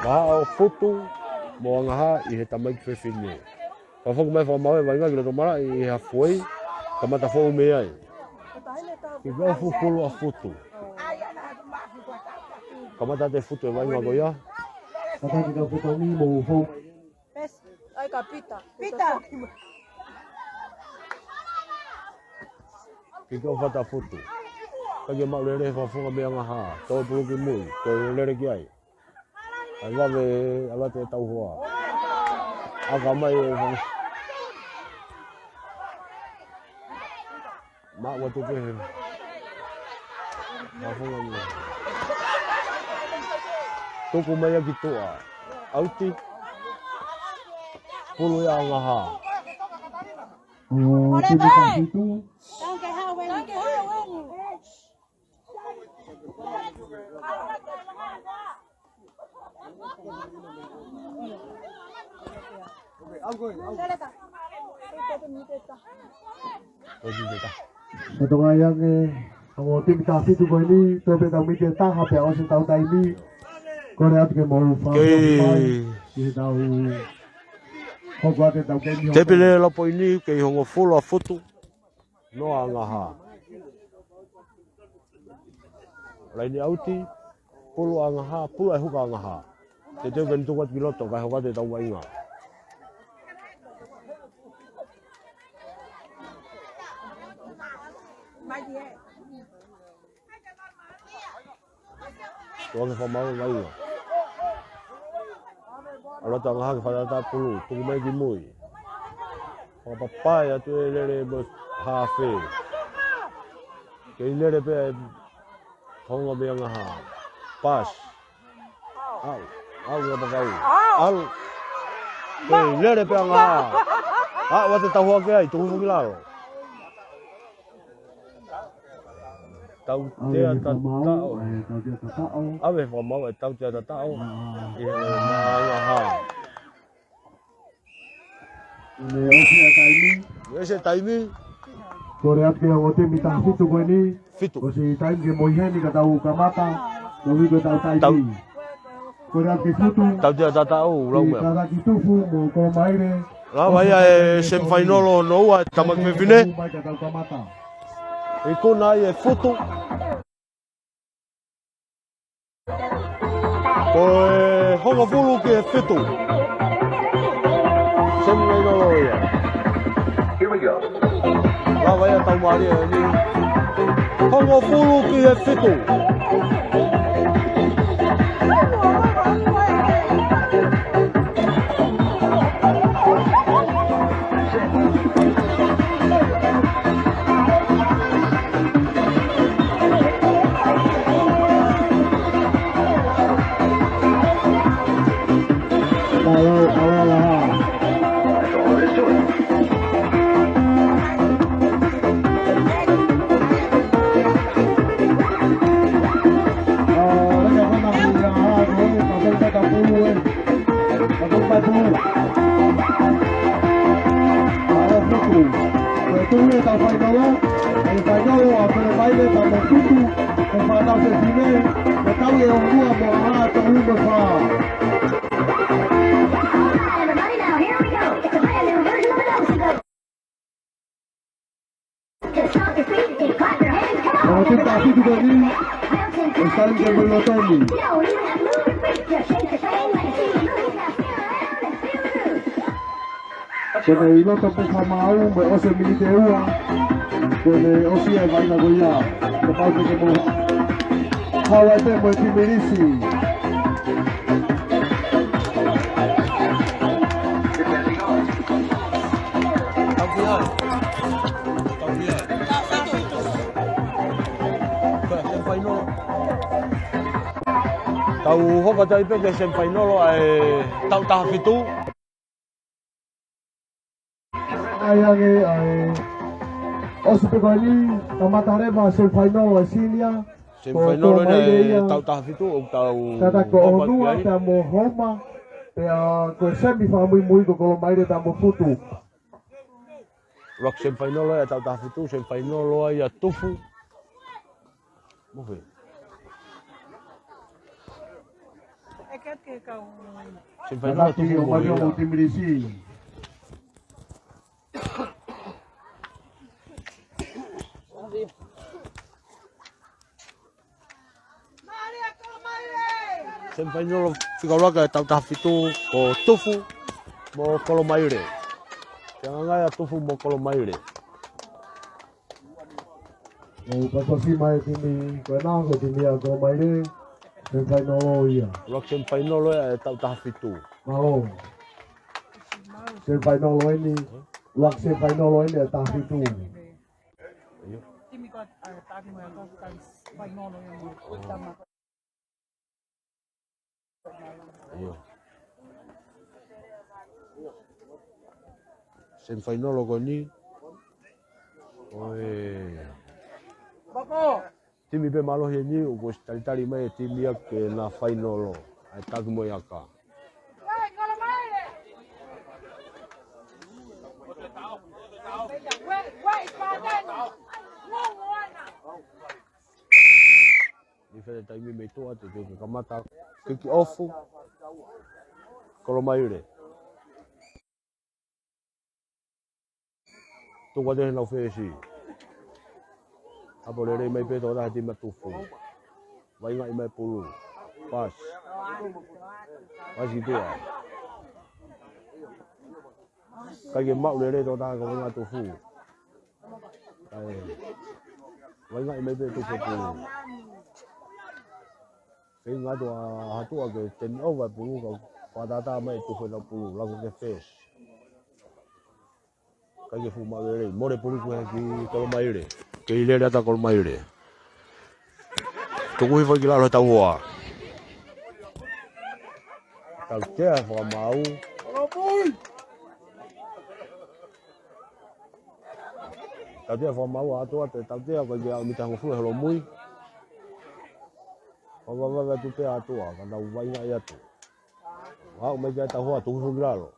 Vahaʻa ʻo Futu mo Angaha ʻi he tamaiki fefine. Fakafoki mai fakamaau e vaʻinga ki loto malaʻe ʻi he halfway. Kamata foʻou mei ai. Kick off Pulu ʻa Futu. Kamata atu ʻe Futu e vaʻinga ko ia. Kamata kick off Futu ni mo foʻou. Pes, ai ka Pita. Pita. Kick off atu ʻa Futu. Ka ke maʻu lele he fakafofonga mei Angaha. Tō Pulu ki mui. Tō lele ki ai. ʻAi vave, ʻalu atu e tauhoa. ʻAka mai e fanga. Maʻu atu pē he. Mafunga mei. Tuku mai ia ki tuʻa. ʻAuti. Pulu ia Angaha. ʻO, timi ka Futu. Ko e timi ka. Ko e tonga ia ke, ʻa e timi ka Futu ko eni, toe pē tau miniti ʻe taha pea ʻosi ʻetau taimi. Kole atu ke mou fakafoki mai, ke tau hoko atu ʻetau kemi. Tepile lapo ini, kei Hongofulu ʻa Futu. Noa Angaha. Laini ʻauti, Pulu Angaha, Pulu ʻa e huka Angaha. Teuteu ke ne tuku atu ki loto, kae hoko atu ʻetau vaʻinga. Tuʻa ke fakamaau e vaʻinga. ʻAlu atu Angaha ke fakatātā Pulu, tuku mai ki mui. Fakapapai atu e lele mo e hafe. Kei lele pē e honga mei Angaha. Pass. ʻAu, ʻalu ia pakau. ʻAlu. Kei lele pē Angaha. ʻAu, ʻoua te tauhoa ki ai, tuku ki lalo. Tautea tataʻo. ʻAve fakamaau e tautea tataʻo. ʻI he Angaha. Ne ʻosi e taimi. Ne ʻosi e taimi. Kole atu ke ʻa e timi ka Futu ko eni. Fitu. ʻOsi taimi ke mou ʻi heni ka tau kamata. Tau ui ko ʻetau taimi. Tau. Kole atu ki Futu. Tautea tataʻo, lau mea. Kātaki Tufu mo Kolomaile. Lava ia e semifinal hono ua, tamaiki fefine. Mai ka tau kamata. Ikuna ai e Futu. Ko e Hongofulu ki he Fitu. Semifinal ia. Here we go. Lava ia tau mālie ni. Hongofulu ki he Fitu. Tau fainolo, ʻe fainolo ʻa Kolomaile pea mo Putu, ʻe fātau fefine, ʻe tau ʻe ʻolunga mo ʻAlā tolu mo e fā. Everybody now, here we go. It's a brand new version of the Dose and Go. Just stop your feet and clap your hands. Come on, everybody. Now, Tim Tafitu, baby. It's time to move on. You don't even have to move your feet. Just shake your thing like you move. Now spin around and feel the groove. Ko ʻene ʻilo tō pē ka mau, mei he ʻosi e miniti ʻe ua. Ko ʻene ʻosi e vaʻinga ko ia. Ko e pau pē ke mou. Haʻu ai pē mo e timi Lisi. Tau ki ai. Tau ki ai. Ko e semifinal. Tau hoko atu ai pē ki he semifinal ʻa e taʻu taha fitu. ʻAi ange, ʻai. ʻOsi pē ko eni, kamata leva semifinal ʻa e senior. Semifinal ko ʻene Kolomaile ia. Taʻu taha fitu, ʻoku tau tata ko hoko atu ʻOnua, ai. Pea mo Homa, pea ko e semi fakamuimui ko Kolomaile pea mo Putu. Rock semifinal ia taʻu taha fitu, semifinal ia Tufu. Mo fē. Semifinal Tufu mo fē. Timi Lisi. Semifinal fika ʻuluaki ʻa e taʻu taha fitu ko Tufu mo Kolomaile. Te ngai ʻa Tufu mo Kolomaile. ʻO patosi mai timi, ko ena ko timi ʻa Kolomaile, semifinal ia. Rock semifinal ia ʻa e taʻu taha fitu. Mālō. Semifinal eni, rock semifinal eni ʻa e taha fitu. ʻIo. Timi ko, ʻa, taʻaki mo e ko, ko semifinal ia mo. ʻIo. Semifinal ko eni. ʻOi. Timi pē mālohi eni, ʻoku ʻosi talitali mai e timi ia ke na final. ʻAi taki mo e aka. Ni fele taimi mei tuʻa te ke kamata kick off. Kolomaile. Tuku atu ʻenau fesi. Hapo lelei mai pē tokotaha timi ʻa Tufu. Vaʻingaʻi mai pulu. Pass. Pass ki tuʻa. ʻIkai ke maʻu lelei tokotaha ko e vaʻinga Tufu. ʻAi. Vaʻingaʻi mai pē Tufu pulu. Feinga atu ʻa Hatuʻa ke turn over pulu ka fakatātā mai Tufu ʻenau pulu. Laku ke fesi. ʻIkai ke fuʻu maʻu lelei. Mole pulu ko ē ki Kolomaile. Kei lele atu ʻa Kolomaile. Tuku hifo ki lalo he tauhoa. Tautea fakamaau. Tautea fakamaau ʻa Hatuʻa, tautea ko e kia mita hongofulu holomui. Vavavave atu pē ʻa Hatuʻa, ka nau vaʻingaʻi atu. Aʻu mai ki ai tauhoa, tuku hifo ki lalo.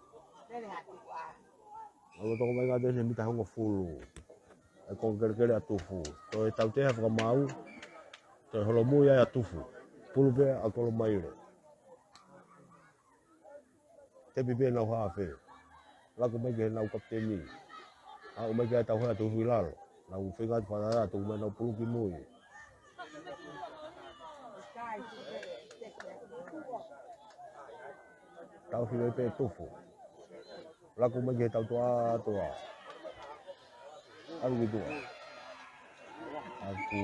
Aʻu toko mai ngā tene mita hongofulu. ʻE ko kelekele ʻa Tufu. Toe tautea fakamaau. Toe holomui ai ʻa Tufu. Pulu pē ʻa Kolomaile. Tepi pē ʻenau hafe. Laku mai ki heʻenau kapiteni. Aʻu mai ki ai tauhoa tuku hifo ki lalo. Nau feinga atu fakatātā tuku mai ʻenau pulu ki mui. Tauhi mai pē Tufu. Laku mai ki he tautea ʻa Hatuʻa. ʻAlu ki tuʻa. ʻAku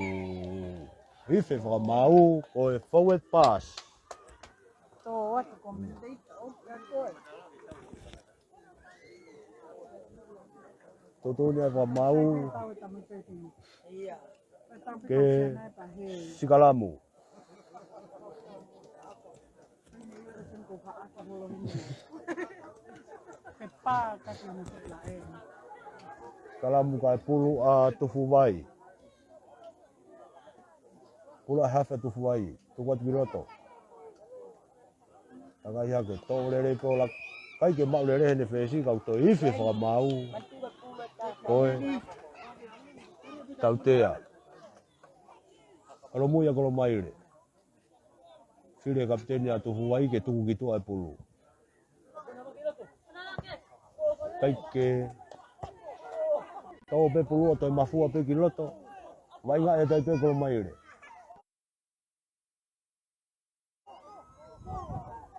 ife fakamaau ko e forward pass. Tō atu ko mita ika o ka koe. Totoni ai fakamaau. Ia. Ke Sikalamu. Sikalamu kae pulu ʻa Tufuvai. Pulu ʻa hafe ʻa Tufuvai. Tuku atu ki loto. Tangai hake, tō lelei pē ʻo laku. ʻIkai ke maʻu lelei heʻene fesi, kau toe ife fakamaau. Ko e. Tautea. Holomui ʻa Kolomaile. Fili ʻe he kapiteni ʻa Tufuvai ke tuku ki tuʻa e pulu. ʻIkai ke tō pē pulu ʻo toe mafua pē ki loto. Vaʻinga ʻe taʻe toe Kolomaile.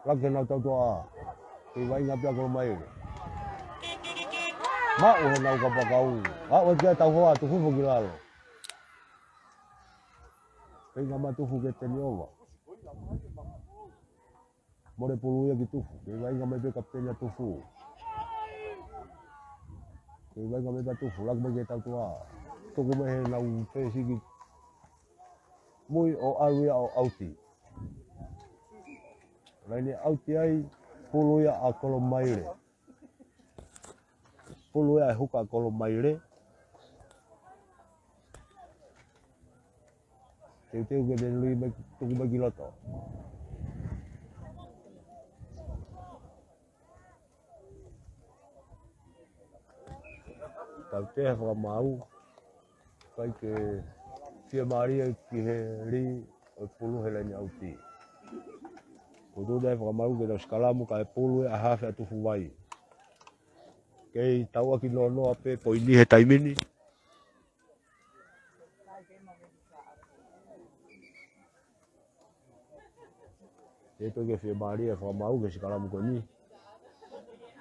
Laka ke nau tautoa. Kei vaʻinga pē ʻa Kolomaile. Maʻu heʻenau kapakau. Aʻu atu ki ai e tauhoa, tuku hifo ki lalo. Feinga mai Tufu ke teni ova. Mole pulu ia ki Tufu. Kei vaʻinga mai pē kapiteni ʻa Tufu. Kei vaʻinga mai pē ʻa Tufu. Laka mai ke tautoa. Tuku mai heʻenau fesi ki mui ʻo ʻalu ia ʻo ʻauti. Laine ʻauti ai, pulu ia ʻa Kolomaile. Pulu ia ʻa e huka ʻa Kolomaile. Teuteu ke ne lui mai, tuku mai ki loto. Tautea he fakamaau, ʻikai ke fiemālie ki he lī ʻo e pulu he laine ʻauti. Kuo tuʻu atu e fakamaau ke tau sikalamu kae pulu ʻe he hafe ʻa Tufuvai. Kei tauʻaki nonoa pē poini he taimi ni. Teuteu ke fiemālie e fakamaau ki he sikalamu ko eni.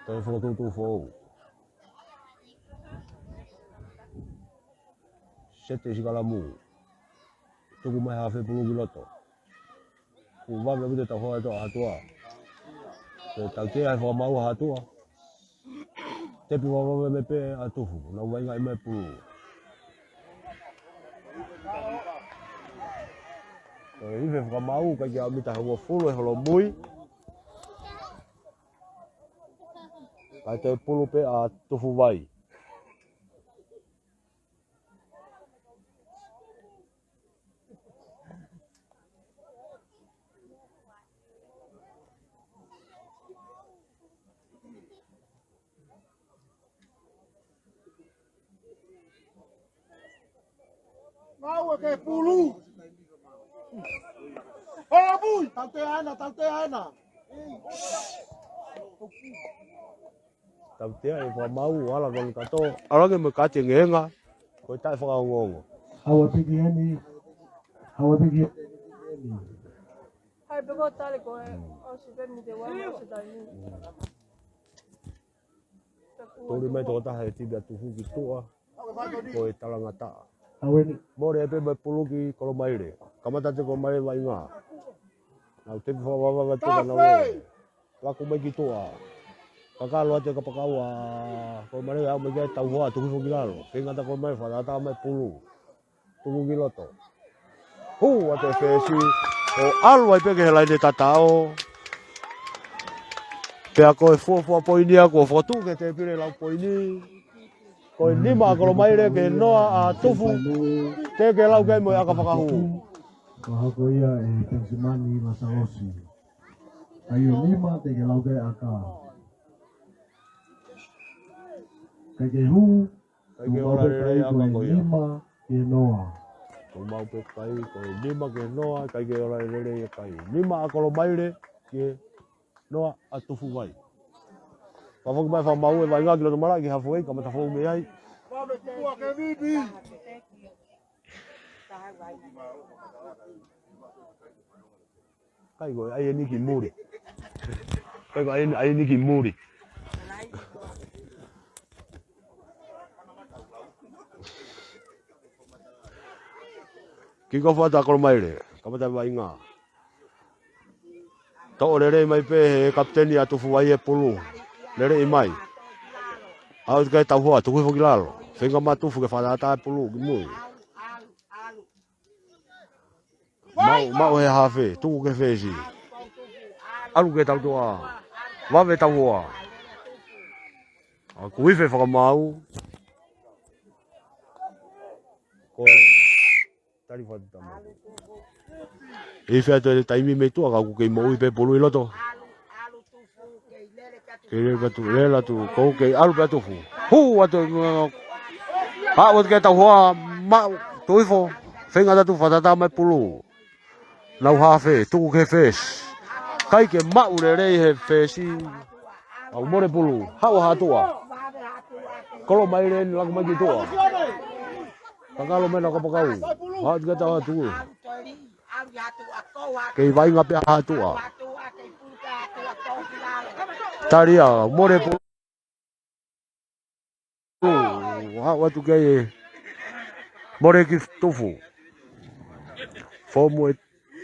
Toe fokotuʻutuʻu foʻou. Seti e sikalamu. Tuku mai hafe pulu ki loto. Kuo vave ʻaupito e tauhoa ʻa Hatua. Ko e tautea he fakamaau ʻa Hatua. Tepi vavevave mai pē ʻa Tufu, nau vaʻinga mai e pulu. Ko e ivi he fakamaau, ʻikai ke ʻaumita he uofulu e holomui. Kae toe pulu pē ʻa Tufuvai. Mau e ke pulu. Holomui, tautea ena, tautea ena. Tautea e fakamaau, ala ko e kato, ala ke me kati ngenga, ko e taʻe fakaongoongo. Hawa piki eni, hawa piki eni. Hai, peko tale ko e, o si peni te wa, o si tale ni. Tuli mai tokotaha e tipi ʻa Tufu ki tuʻa, ko e talangataʻa. Aweni. Mole pē mai pulu ki Kolomaile. Kamata atu Kolomaile vaʻinga. Nau tepi fakavavevave atu ka nau lele. Laku mai ki tuʻa. Kakalo atu e kapakau ʻa Kolomaile aʻu mai ki ai e tauhoa, tuku hifo ki lalo. Feinga atu Kolomaile fakatātā mai pulu. Tuku ki loto. Hū atu e fesi. ʻO ʻalu ai pē ki he laine tatao. Pea ko e fuofua poini ia kuo fokotuʻu ki he tēpile lau poini. Ko e nima ʻa Kolomaile ki he noa ʻa Tufu. Teʻeki ke lau ki ai mo e ʻaka fakahū. Ka hoko ia ʻe Pensimani Lasalosi. ʻA ia ʻo nima teʻeki ke lau ki ai e ʻaka. ʻIkai ke hū. ʻIkai ke ola lelei e ʻaka ko ia. Nima ki he noa. Tuʻu maʻu pē kai, ko e nima ki he noa, ʻikai ke ola lelei e kai. Nima ʻa Kolomaile ki he noa ʻa Tufuvai. Fakafoki mai fakamaau e vaʻinga ki loto malaʻe ki hafuei, kamata foʻou mei ai. Kai ko e ʻai eni ki muli. Kai ko e ʻai eni, ʻai eni ki muli. Kick off atu ʻa Kolomaile. Kamata vaʻinga. Toʻo lelei mai pē he kapiteni ʻa Tufuvai e pulu. Lelei mai. Aʻu ki ai e tauhoa, tuku hifo ki lalo. Feinga mai Tufu ke fakatātā e pulu ki mui. Maʻu, maʻu he hafe, tuku ki he fesi. ʻAlu ki he tautoʻa. Vave tauhoa. ʻA, kuo ivi e fakamaau. Ko e tali fatu tama. Ivi atu e taimi mei tuʻa ka ʻoku kei moʻui pē pulu ʻi loto. Kei lele atu, lele atu, ko kei ʻalu pē ʻa Tufu. Hū atu, haʻu atu ki he tauhoa. Maʻu, tuku hifo, feinga atu fakatatā mai pulu. Nau hafe, tuku ki he fesi. ʻIkai ke maʻu lelei he fesi. ʻOku mole pulu, haʻu Haʻatuʻa. Kolomaile eni laku mai ki tuʻa. Kakalo mai na kapakau. Haʻu atu ki he taha atu. Kei vainga pē Haʻatuʻa. Talia, mole pulu. Haʻu atu ki ai e mole ki tufu. Fomu e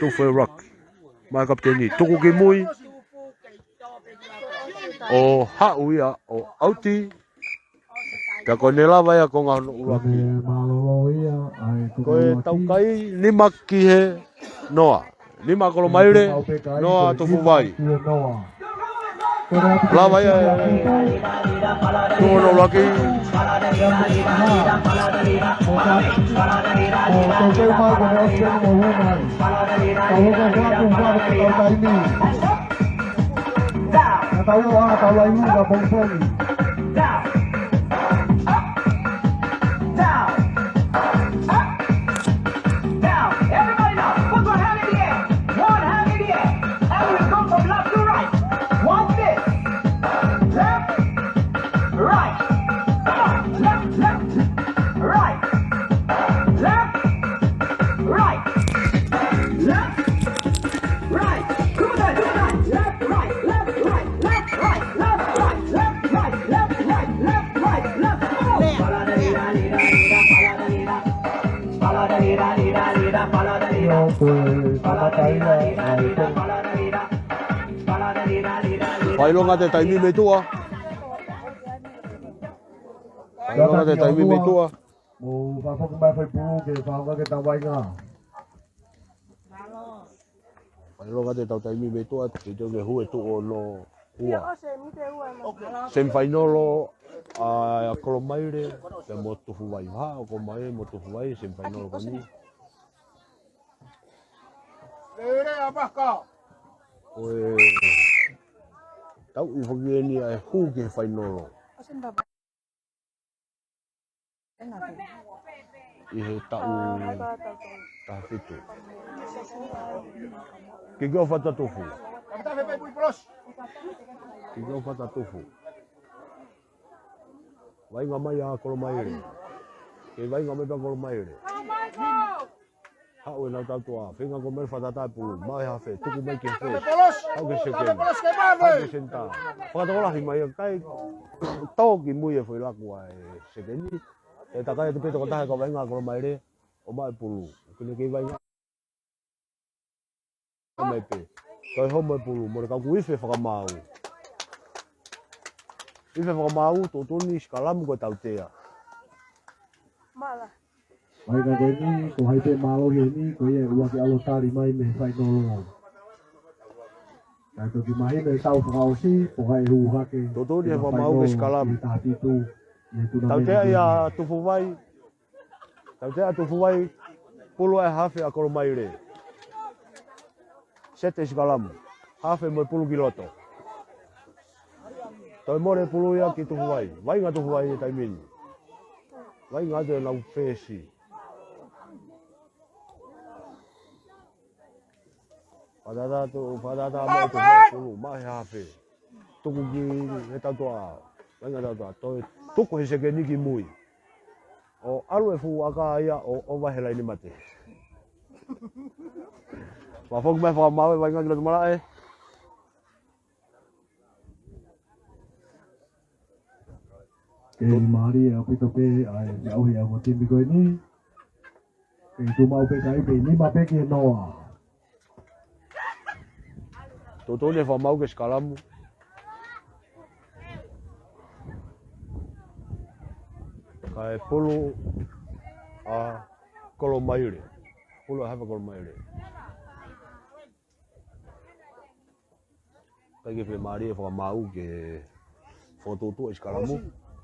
tufu e laki. Mai kapiteni, tuku ki mui. ʻO haʻu ia ʻo ʻauti. Pea ko ʻene lava ia ko e ngaahi ʻuluaki. Ko e taukai nima ki he noa. Nima Kolomaile, noa Tufuvai. Lava ia e tuʻu hono ʻuluaki. Down. Everybody now, put your hand in the air. One hand in the air. And we go from left to right. Watch this. Left, right. Come on. Left, left, right. Left, right. Left, right. Come on, come on. Left, right, left, right, left, right, left, right, left, right, left, right, left, right, left. Come on. Io, ko e kamata ia, ʻa e Fakaʻilonga atu e taimi mei tuʻa. Fakaʻilonga atu e taimi mei tuʻa. Mou fakafoki mai foʻi pulu ke fakaʻilonga atu e tau vainga. Fakaʻilonga atu e tau taimi mei tuʻa, ke tau ke hū e tuʻu hono ua. Semifainolo ʻa Kolomaile, pea mo Tufuvai. Vahaʻa ʻo Kolomaile mo Tufuvai, semifainolo ko eni. Ko e tau ʻi foki eni ʻa e hū ki he fainolo. ʻI he taʻu taha fitu. Kikiʻofa atu ʻa Tufu. Kikiʻofa atu ʻa Tufu. Vainga mai ʻa Kolomaile. Kei vainga mai pē ʻa Kolomaile. Haʻu ʻenau tautua, feinga ko Kolomaile fakatatā e pulu, maʻu e hafe, tuku mai ki he fesi, haʻu ki he sekeni, haʻu ki he senitā. Fakatokolahi mai ʻikai, tō ki mui e foʻi laku ʻa e sekeni. ʻE takai atu pē tokotaha e kau vainga ʻa Kolomaile, ʻo maʻu e pulu, ʻoku ne kei vainga mai pē. Toe homo e pulu, mole kau ku ife fakamaau. Ife fakamaau, tuʻutuʻuni sikalamu ko e tautea. Mala. Mai ka ko eni, ko hai pē mālohi eni, ko ia ʻoku ʻalu ʻo tali mai mei he fainolo. Kae toki mahino e tau fakaʻosi, ko hai hū hake. Tuʻutuʻuni e fakamaau ke sikalamu. Taha fitu, ʻi he tunameni. Tautea ia Tufuvai. Tautea Tufuvai, pulu ʻa e hafe ʻa Kolomaile. Sete sikalamu, hafe mo e pulu ki loto. Toe mole pulu ia ki Tufuvai. Vainga Tufuvai e taimi ni. Vainga atu ʻenau fesi. Fakatatā atu, fakatatā mai Tufuvai pulu, maʻu he hafe. Tuku ki he tautua, vainga tautua, toe tuku he sekeni ki mui. ʻO ʻalu e fuʻu ʻaka ia ʻo, ʻo vahe laine mate. Fakafoki mai fakamaau e vainga ki loto malaʻe. Kei mālie ʻaupito pē ʻa e, ʻa e ʻuhi ʻa e ongo timi ko eni. Kei tuʻu maʻu pē kai pē nima pē ki he noa. Tuʻutuʻuni e fakamaau ke sikalamu. Kae pulu ʻa Kolomaile. Pulu ʻa e hafe ʻa Kolomaile. ʻIkai ke fiemālie e fakamaau ke fokotuʻutuʻu e sikalamu,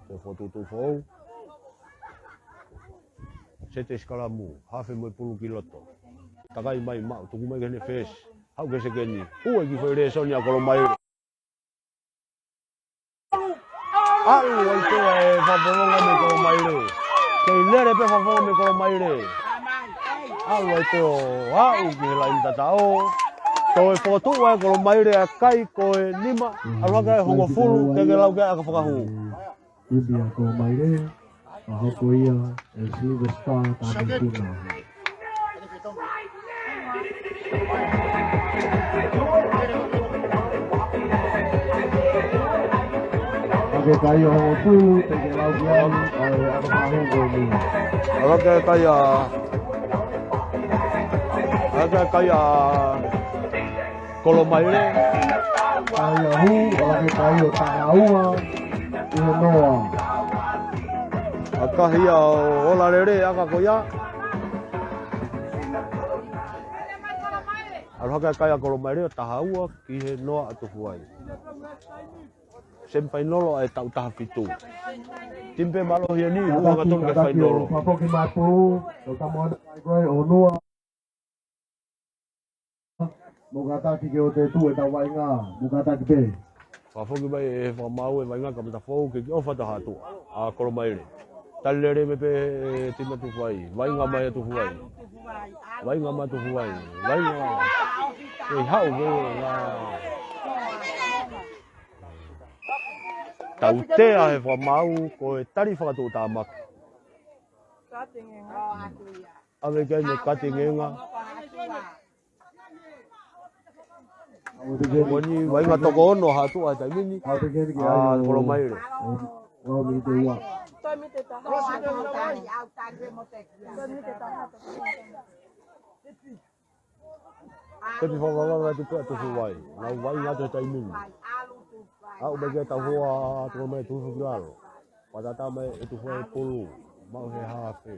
ke fokotuʻutuʻu foʻou. Sete sikalamu, hafe mo e pulu ki loto. Takai mai maʻu, tuku mai ki heʻene fesi. Haʻu ki he sekeni, ʻoku ʻi ai e kiʻi foʻi lēsoni ʻa Kolomaile. ʻAlu ai pē ʻa e fakapolonga mei Kolomaile. Kei Lele pē fafo mei Kolomaile. ʻAlu ai pē ʻo aʻu ki he laini tataʻo. Toe fokotuʻu ʻe Kolomaile ʻa e kai ko e nima. ʻAlu hake ʻa e hongofulu, teʻeki lau ke ʻaka fakahū. Timi ʻa Kolomaile, ʻa hoko ia ʻe Sylvester Tamikuna. ʻAlu hake kai ʻo hongofulu, teʻeki lau ke ʻaka fakahū ko eni. ʻAlu hake kai ʻa, ʻalu hake kai ʻa Kolomaile. Kai ʻa hū, ʻalu hake kai ʻo taha ua, ʻi he noa. ʻAkahi ia ʻo ola lele ʻaka ko ia. ʻAlu hake kai ʻa Kolomaile ʻo taha ua ki he noa ʻa Tufuai. Semifainolo ʻa e taʻu taha fitu. Timi pē mālohi eni, ʻoku ʻalu atu ki he fainolo. Fakafoki mai pulu, ʻo tamoana mai ko e ʻo noa. Mo kātaki ke ʻoua te tuʻu ʻetau vaʻinga, mo kātaki pē. Fakafoki mai ʻe he fakamaau ʻa e vaʻinga kamata foʻou ke kiʻi ʻofa atu ʻa Haʻatuʻa, ʻa Kolomaile. Tali lele mai pē ʻe he timi ʻa Tufuai, vaʻinga mai ʻa Tufuai. Vaʻinga mai ʻa Tufuai, vaʻinga. Kei haʻu pē ʻa e tautea ʻa e fakamaau ko e tali fakatuʻutāmaki. ʻAve ki ai mo Katingenga. Ko eni vaʻinga toko ono ʻa Haʻatuʻa he taimi ni. ʻA Kolomaile. Tepi fakavavevave atu pē ʻa Tufuai. Nau vaʻinga atu he taimi ni. Aʻu mai ki ai ʻa Tufuai, Tufuai mai Tufuai ki lalo. Patata mai ʻe Tufuai pulu. Maʻu he hafe.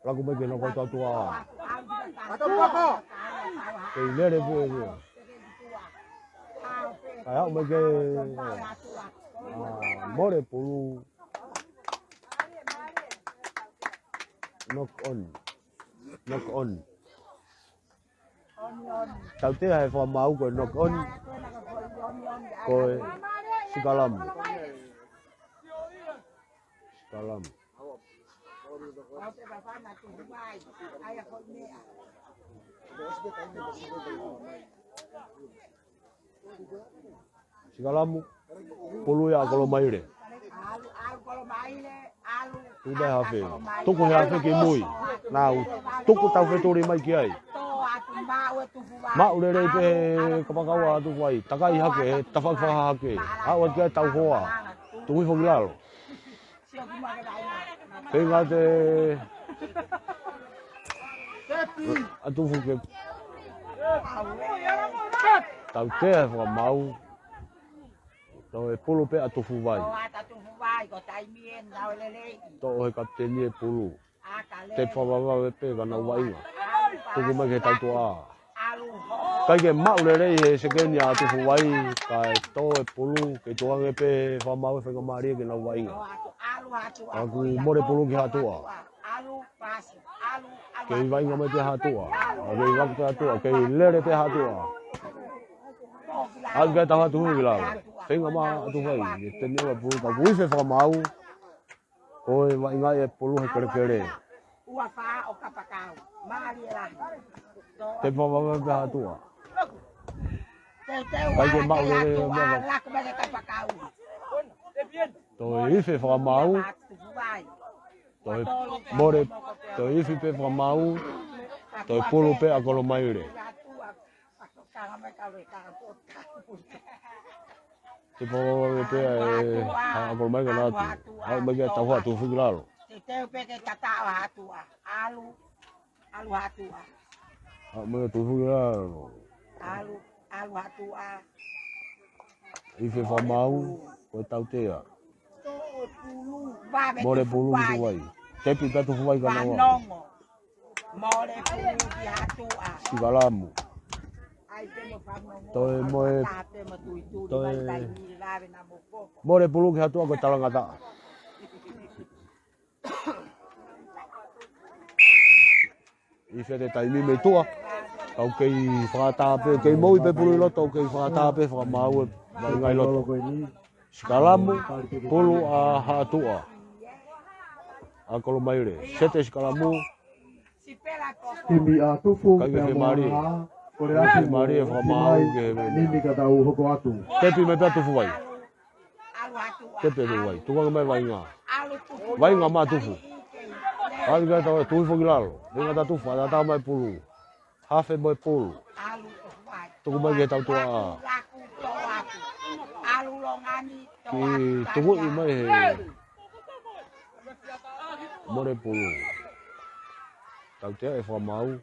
Laku mai ke nau kau tautua. Kei lele pē ia. Kae aʻu mai ke, ʻa, mole pulu. Knock on. Knock on. Tautea ʻe he fakamaau ko e knock on. Ko e sikalamu. Sikalamu. Sikalamu, pulu ia ʻa Kolomaile. Tuku mai hafe. Tuku he hafe ki mui. Nau tuku tau fetuli mai ki ai. Maʻu lelei pē kapakau ʻa Tufuai. Takai hake, he tafaʻaki fakahake. Aʻu ki ai ʻa Tufuai. Tuku hifo ki lalo. Feinga atu ʻa Tufuai ke tautea ʻe he fakamaau. Toe pulu pē ʻa Tufuai. Toʻo he kapiteni e pulu. Tepi fakavavevave pē ka nau vaʻinga. Tuku mai ki he tautua. ʻIkai ke maʻu lelei he sekeni ʻa Tufuai, kae tō e pulu, kei tukuange pē fakamaau e faingamālie ke nau vaʻinga. Ka kuo mole pulu ki Haʻatuʻa. Kei vaʻinga mai pē Haʻatuʻa. Kei vaku pē Haʻatuʻa, kei lele pē Haʻatuʻa. ʻAlu ki ai ʻa Tufuai ki lalo. Feinga mai ʻa Tufuai, ke teni ʻa e pulu ka kuo ifi e fakamaau. Ko e vaʻinga e pulu he kelekele. Ua fā ʻo kapakau. Mālie lahi. Tepi fakavavevave pē Haʻatuʻa. ʻIkai ke maʻu lelei e meʻa. Toe ifi e fakamaau. Toe mole, toe ifi pē fakamaau. Toe pulu pē ʻa Kolomaile. Tepi fakavavevave pē ʻa e Kolomaile ka nau atu. Aʻu mai ki ai ʻa Tufuai ki lalo. Teuteu pē ke kata ʻo Haʻatuʻa. ʻAlu, ʻalu Haʻatuʻa. Aʻu mai ʻa Tufuai ki lalo. ʻAlu, ʻalu Haʻatuʻa. Ifi e fakamaau, ko e tautea. Mole pulu ki Tufuai. Tepi pē ʻa Tufuai ka nau atu. Mole pulu ki Haʻatuʻa. Sikalamu. Toe mo e, toe mole pulu ki Haʻatuʻa ko e talangataʻa. Ifi e taimi mei tuʻa. Kau kei fakatā pē, kei moʻui pē pulu ʻi loto, kei fakatā pē fakamaau e vaʻinga ʻi loto. Sikalamu, pulu ʻa Haʻatuʻa. ʻa Kolomaile. Sete Sikalamu. Timi ʻa Tufu, Kai pea mo Femalie. Ngahā, kole atu Femalie, mo fakamaau Femalie, ke nini ka tau hoko atu. Tepi mai pea Tufu Vai. Tepi atu Vai. Tuku ange mai Vainga. Vainga mo Tufu. Kali ka tau Tufu ki lalo. Vainga ta Tufu, ata ta mai pulu. Hafe mo e pulu. Tuku mai ke tau tuʻa. Ki tuku i mai he. Mole pulu. Tau tea e fakamaau.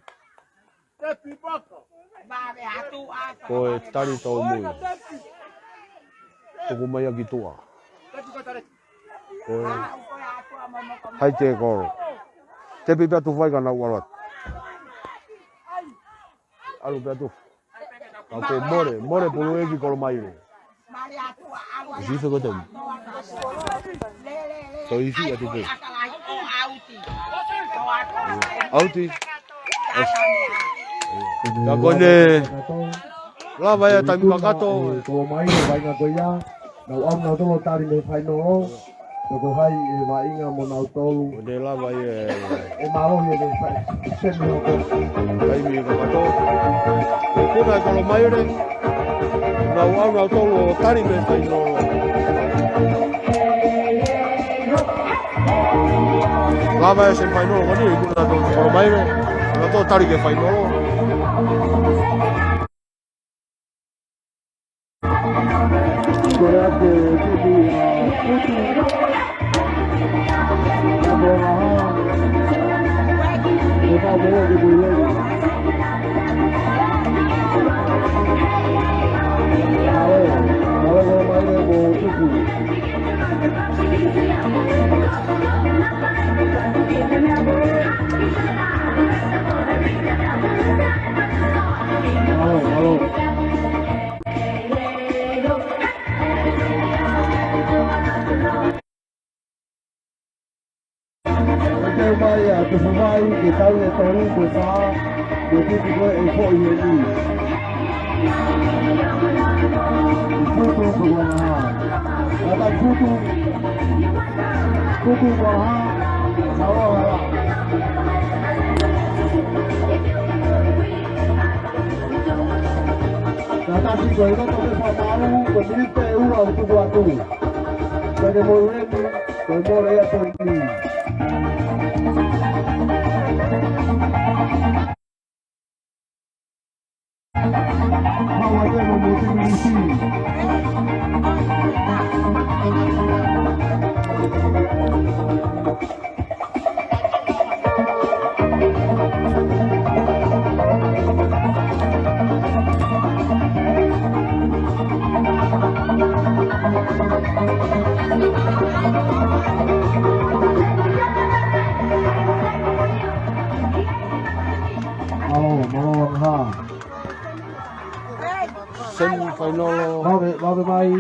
Ko e tali tau mui. Tuku mai ʻaki tuʻa. Ko e hai te kolo. Tepi pea Tufu Vai ka nau ʻalu atu. ʻAlu pea Tufu. Ka ko mole, mole pulu ʻe ki Kolomaile. Ko sife ko temi. Ko ifi atu pē. ʻAuti. Ka ko ʻene lava ia taimi kakato. Kolomaile, Vainga ko ia. Nau ʻalu nautolu ʻo tali mei fainolo. Ko hai e Vainga mo nautolu. Ko ʻene lava ia e mālohi e fai. Semi hoko. Taimi kakato. Ko e ikuna ʻa Kolomaile. Nau ʻalu nautolu ʻo tali mei fainolo. Lava e semi fainolo ko eni, ikuna ʻa Kolomaile. Nautolu tali ki fainolo. Kole atu ki he, uh, Futu. Ka ko Ngahā. Ko e kau mō ki he. Mālō, mālō Kolomaile mo Tufu. Mālō, mālō. Ko e teu mai ʻa Tufu Vai ke tau e tolu ko e fā, ko e titi ko e foʻi heni. Futu ko Ngahā. Kata Futu. Futu ko Ngahā. Sawa hala. Kata si ko e loto ke fakamaau, ko e miniti ʻe ua ʻo tuku atu. Ko e mole eni, ko e mole atu eni. Mau atu e mo timi isi. Mālō, mālō Ngahā. Semi fainolo. Vave, vave mai.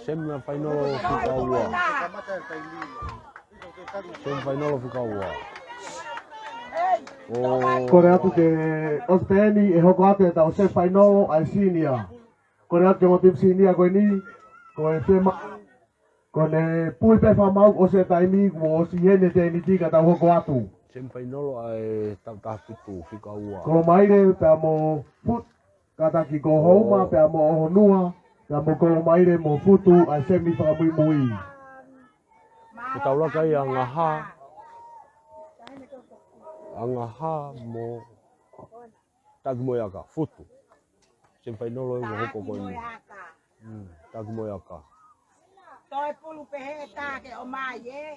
Semi fainolo fika ua. Semi fainolo fika ua. ʻO kole atu ke ʻosi pē eni ʻe hoko atu ʻetau semi fainolo ʻa e sinia. Kole atu ki he ongo timi sinia ko eni, ko e tema, ko ʻene pui pē fakamaau ʻosi e taimi, kuo ʻosi eni e tēniti ka tau hoko atu. Semi fainolo ʻa e taʻu taha fitu fika ua. Kolomaile pea mo Futu, kātaki ko Houma, pea mo ʻOhonua, pea mo Kolomaile mo Futu ʻa e semi fakamuimui. Ko e taulaka ia ʻa Ngahā, ʻa Ngahā mo Taki Moeaka, Futu. Semi fainolo ʻe ua hoko ko eni. Mm, Taki Moeaka. Toe pulu pehē tā ke ʻomai ē.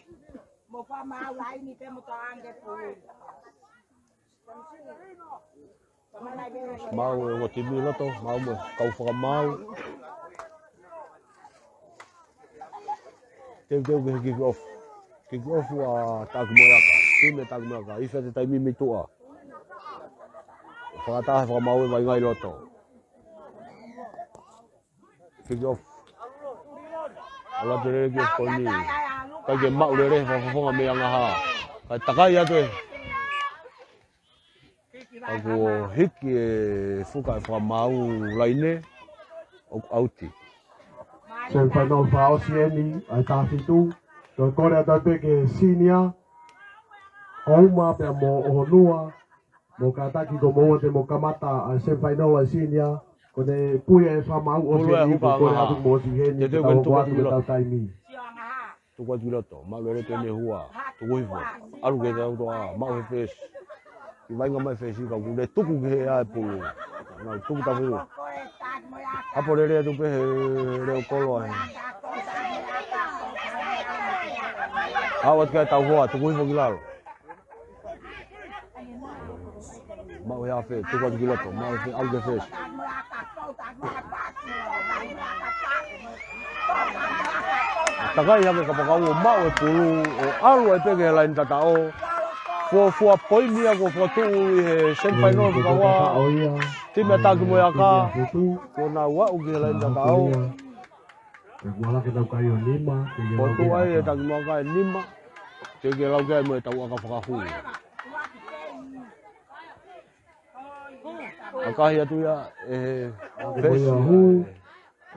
Mo fakamaau laini pē mo toe ange pulu. Mau e ongo timi loto, mau mo e kau fakamaau. Teuteu ke kick off. Kick off ʻa Taki Moeaka. Timi Taki Moeaka. ʻI fē te taimi mei tuʻa. Fakataha fakamaau e Vainga ʻi loto. Kick off. ʻAlu atu lele ki he ko eni. ʻIkai ke maʻu lele he fakafofonga mei ʻa Ngahā. Kae takai atu ē. Ka kuo hiki e fuka e fakamaau laine, ʻoku ʻauti. Semi fainolo fakaʻosi eni, ʻa e taha fitu. Ko e kole atu pē ki he senior, ʻo Uma pea mo ʻOhonua, mo kātaki ko moua te mo kamata ʻa e semifinal ʻa e senior, ko ʻene puia e fakamaau ʻo Pulu e seni huka ko e kole angaha. Atu mo ʻosi heni, Te teu ke tau ke tuku atu ki loto. Taimi. Tuku atu ki loto, maʻu lelei pē ʻene hua, tuku hifo, ʻalu ki he tau toa, maʻu he first. Ki vainga mai first ka kuo ne tuku ki he ʻa e Pulu. Nau tuku tapu. Hapo lelei atu pē he leʻo kolo ai. Aʻu atu ki he tau hoa, tuku hifo ki lalo. Maʻu he afe, tuku atu ki loto, maʻu he ʻalu ki he first. Takai hake kapakau ʻo maʻu e Pulu, ʻo ʻalu ai pē ki he laine tataʻo. Fuofua poini ia kuo fokotuʻu ʻi he semifinal fika ua. Timi ʻa Takimoeaka, kuo nau aʻu ki he laine tataʻo. Ke kuala ke tau kai ʻo nima, ke ke Fotu lau ai e ʻata. Takimoeaka e nima, ke ke lau ki ai mo e tau ʻaka fakahū. ʻAkahi atu ia ʻe he Ke fesi. Kuala hū,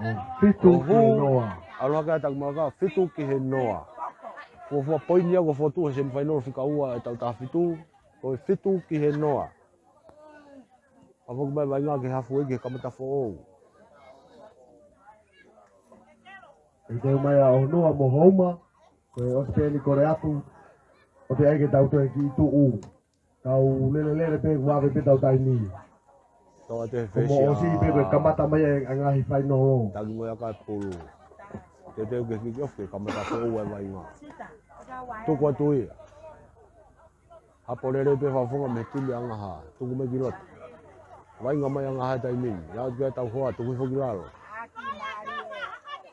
ʻo fitu ʻo ki he hū, noa. ʻAlu hake ʻa Takimoeaka, fitu ki he noa. Fuofua poini ia kuo fokotuʻu he semifinal fika ua e tau taha fitu, ko e fitu ki he noa. ʻA foki mai vainga ki he hafu ʻi he kamata foʻou. ʻE teu mai ʻa ʻOhonua mo Houma, ko e ʻosi pē ʻeni kole atu, ʻosi ai ke tau toe kiʻi tuʻu. Tau lele lele pē kuo ʻave pē tau taimi. Tau ate Ko mo fesi ʻosi pē ko e ʻa kamata mai e ngaahi final. Takimoeaka e Pulu. Te teu ke kick off ke kamata foʻou e vainga. Tuku atu ia. Hapo lelei pē fakafofonga mei he timi ʻa Angaha. Tuku mai ki loto. Vainga mai Angaha taimi ni. Ia atu ki he tau hoa, tuku hifo ki lalo.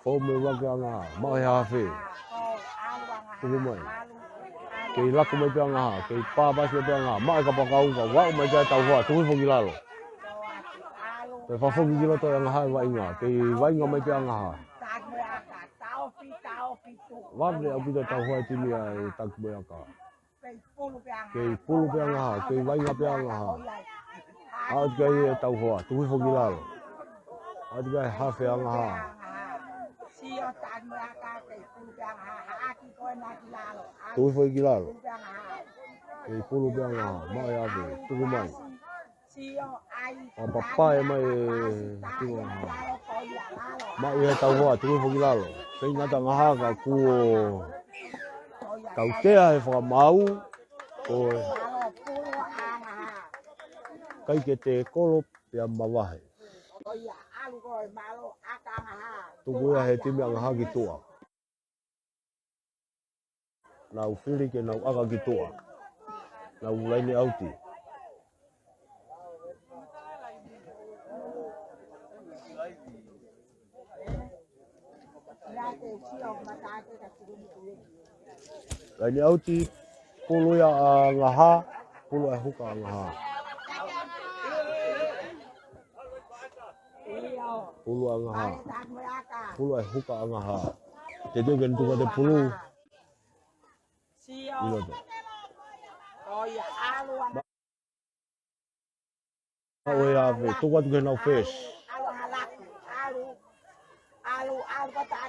Fou mo e ʻuluaki ʻa Angaha. Maʻu he hafe. Tuku mai. Kei laku mai pē Angaha. Kei pāpasi pē Angaha. Maʻu e kapakau ka ʻave mai ki he tau hoa. Tuku hifo ki lalo. Pea fakafoki ki loto e Angaha e vainga. Kei vainga mai pē Angaha. Vave ʻaupito tau hoa e timi ʻa e Takimoeaka. Kei Pulu pē Angaha, kei vainga pē Angaha. Aʻu ki ai e tau hoa, tuku hifo ki lalo. Aʻu ki ai hafe Angaha. Tuku hifo ki lalo. Kei Pulu pē Angaha, maʻu e ave, tuku mai. ʻA papae mai e tuku Angaha. Maʻu ia e tau hoa, tuku hifo ki lalo. Feinga atu Angaha ka kuo tautea he fakamaau. Ko e kai ke te kolo pea mavahe. Tuku ia he timi Angaha ki tuʻa. Nau fili ke nau ʻaka ki tuʻa. Nau laine ʻauti. Laine ʻauti, Pulu ia ʻa Angaha, Pulu e huka ʻa Angaha. Pulu ʻa Angaha. Pulu e huka ʻa Angaha. Te teu ke ne tuku atu e Pulu. ʻI loto. Maʻu e ave, tuku atu ki he nau fesi.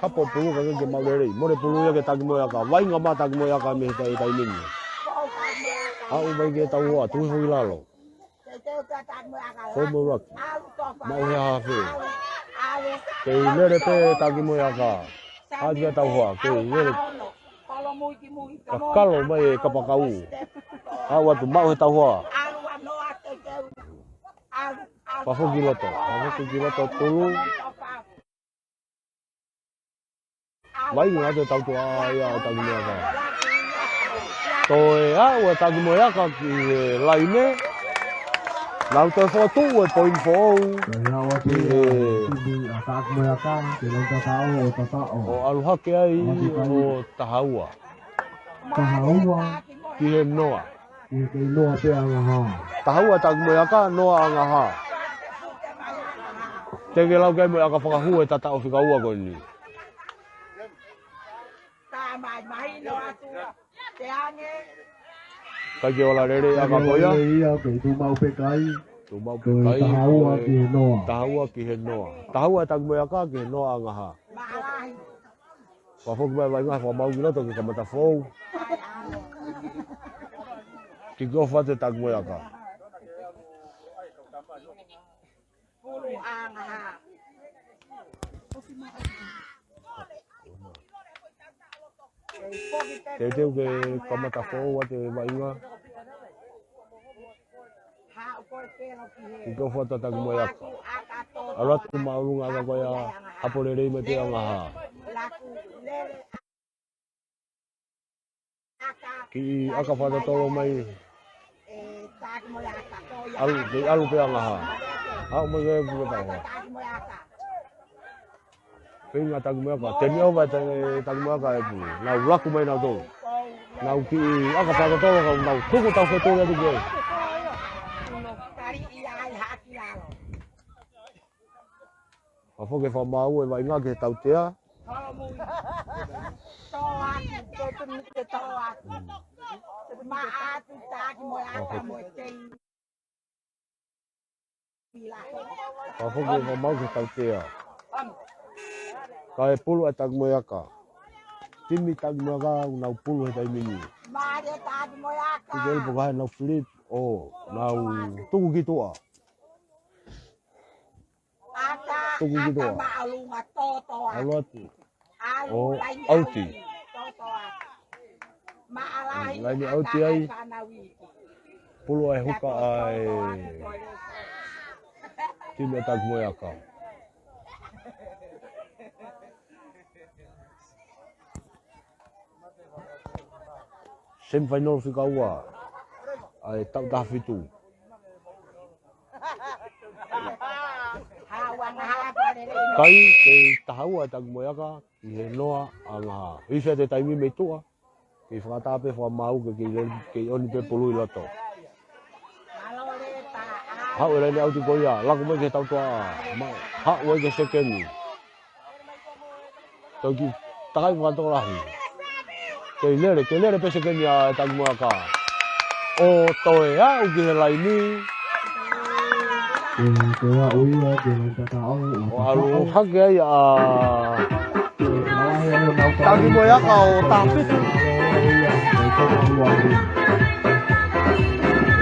Hapo Pulu ka ke maʻu lelei. Mole Pulu ia ki he Takimoeaka. Vainga mai Takimoeaka mei he tai taimi ni. Aʻu mai ki he tau hoa, tuku hifo ki lalo. Fou mo e ʻuluaki. Maʻu he hafe. Kei lele pē Takimoeaka. Aʻu ki he tau hoa. Kei lele. Kakalo mai e kapakau. Aʻu atu maʻu he tau hoa. Fakafoki ki loto. Fakafoki ki loto Pulu. Vainga atu e tau toʻa ia ʻa Takimoeaka. Toe aʻu ʻa Takimoeaka ki he laine. Nau toe fokotuʻu e poini foʻou. Toe aʻu atu ki he ʻa Takimoeaka, ke nau tataʻo ʻo tataʻo. ʻO ʻalu hake ai ʻo taha ua. Taha ua. Ki he noa. Ki he kei noa pē Angaha. Taha ua Takimoeaka, noa Angaha. Te ke lau ke mo e ʻaka fakahū e tataʻo fika ua ko eni. Kai ke ola lelei ʻaka ko ia. Ia, kei tuʻu maʻu pē kai. Tuʻu maʻu pē kai. Taha ua ki he noa. Taha ua ki he noa. Taha ua Takimoeaka ki he noa Angaha. Fakafoki mai e vaʻinga, fakamaau ki loto ke kamata fou. Kick off atu e Taki Moeaka. Teuteu ke kamata fou atu e vaʻinga. Kick off atu e Taki Moeaka. ʻAlu atu māʻolunga ʻa e anga ko ia, hapo lelei mai pē Angahā. Kiʻi ʻaka fakatotolo mai. ʻAlu, kei ʻalu pē Angahā. Haʻu mai e pulu pē. Feinga Taki Moeaka. Teni ova e Taki Moeaka e pulu. Nau laku mai nautolu. Nau kiʻi ʻaka fakatotolo, nau tuku taufetuli atu ki ai. Fakafoki e fakamaau e vaʻinga ki he tautea. Fakafoki e fakamaau ki he tautea. Kae pulu e Taki Moeaka. Timi Taki Moeaka, ʻoku nau pulu he taimi ni. Ki he pulu ko hai nau flip, ʻo nau tuku ki tuʻa. Tuku ki tuʻa. ʻAlu atu. ʻO ʻauti. Laine ʻauti ai. Pulu ai huka ai. Timi Taki Moeaka. Semifinal fika ua ʻa e taʻu taha fitu. Kai, kei taha ua e Taki Moeaka, ki he noa Angahā. Hifo atu e taimi mei tuʻa, kei fakataha pē fakamaau ke kei le-, kei ʻoni pē pulu ʻi loto. Haʻu e laine ʻauti ko ia, laku mai ki he tautea, ma-, haʻu ai ki he sekeni. Toki takai fakatokolahi. Kei lele, kei lele pē sekeni ʻa e Taki Moeaka. ʻO toe aʻu ki he laini. Ke, ke aʻu ia ki he laini tataʻo, ʻo ʻalu tataʻo. Hake ai ʻa Taki Moeaka ʻo taha fitu.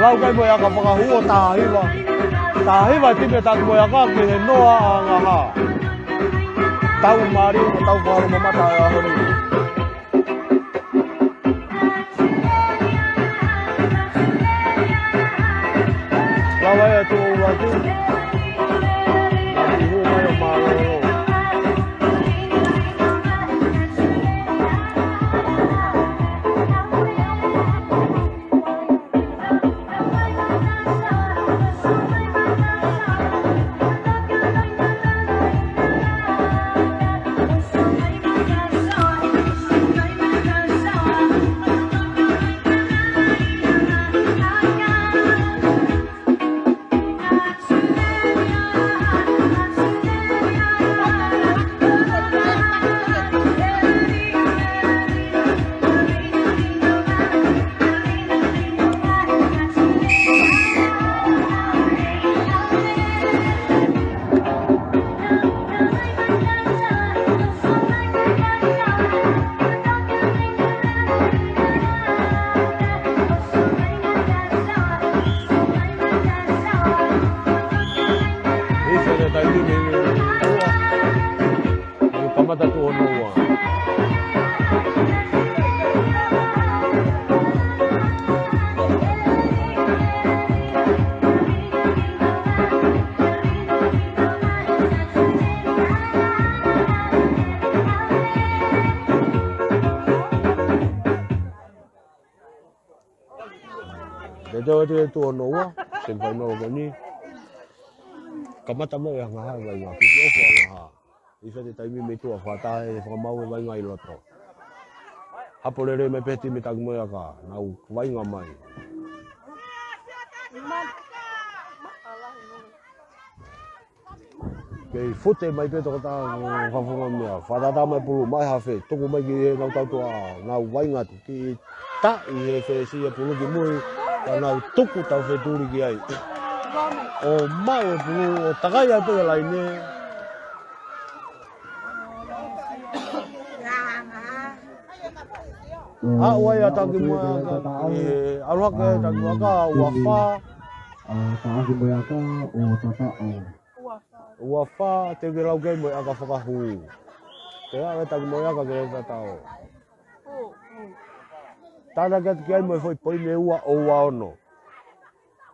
Lau kai Moeaka fakahū ʻo taha hiva. Taha hiva timi Taki Moeaka ki he noa Angahā. Tau mālie, tau fakamamata ʻa e ʻaho ni. Lava ia tuʻu atu. Naʻa ku hū mai ʻo mālōlō. Hifo atu e taimi mei tuʻa. Kamata tuʻo noa. Teuteu atu e tuʻo noa, semifinal ko eni. Kamata mai e Angahā e vaʻinga, kick off e Angahā. Hifo atu e taimi mei tuʻa, fakataha e fakamaau e vaʻinga ʻi loto. Hapo lelei mai pē timi Taki Moeaka, nau vaʻinga mai. Kei fute mai pē tokotaha ko Fafunga meʻa. Fakatātā mai pulu, mai hafe, tuku mai ki heʻenau tautea, nau vaʻinga atu. Kiʻi taʻi he fesi e pulu ki mui, ka nau tuku taufetuli ki ai. ʻO maʻu e pulu, ʻo takai atu e laine. ʻAʻu ai ʻa Taki Moeaka ki he, ʻalu hake ʻa Taki Moeaka, ua fā. ʻA Taki Moeaka ʻo Tataʻo. Ua fā, teʻeki ke lau ki ai mo e ʻaka fakahū. Pea ʻalu ʻa Taki Moeaka ki he Tataʻo. Tānaki atu ki ai mo e foʻi poini ʻe ua ʻo ua ono.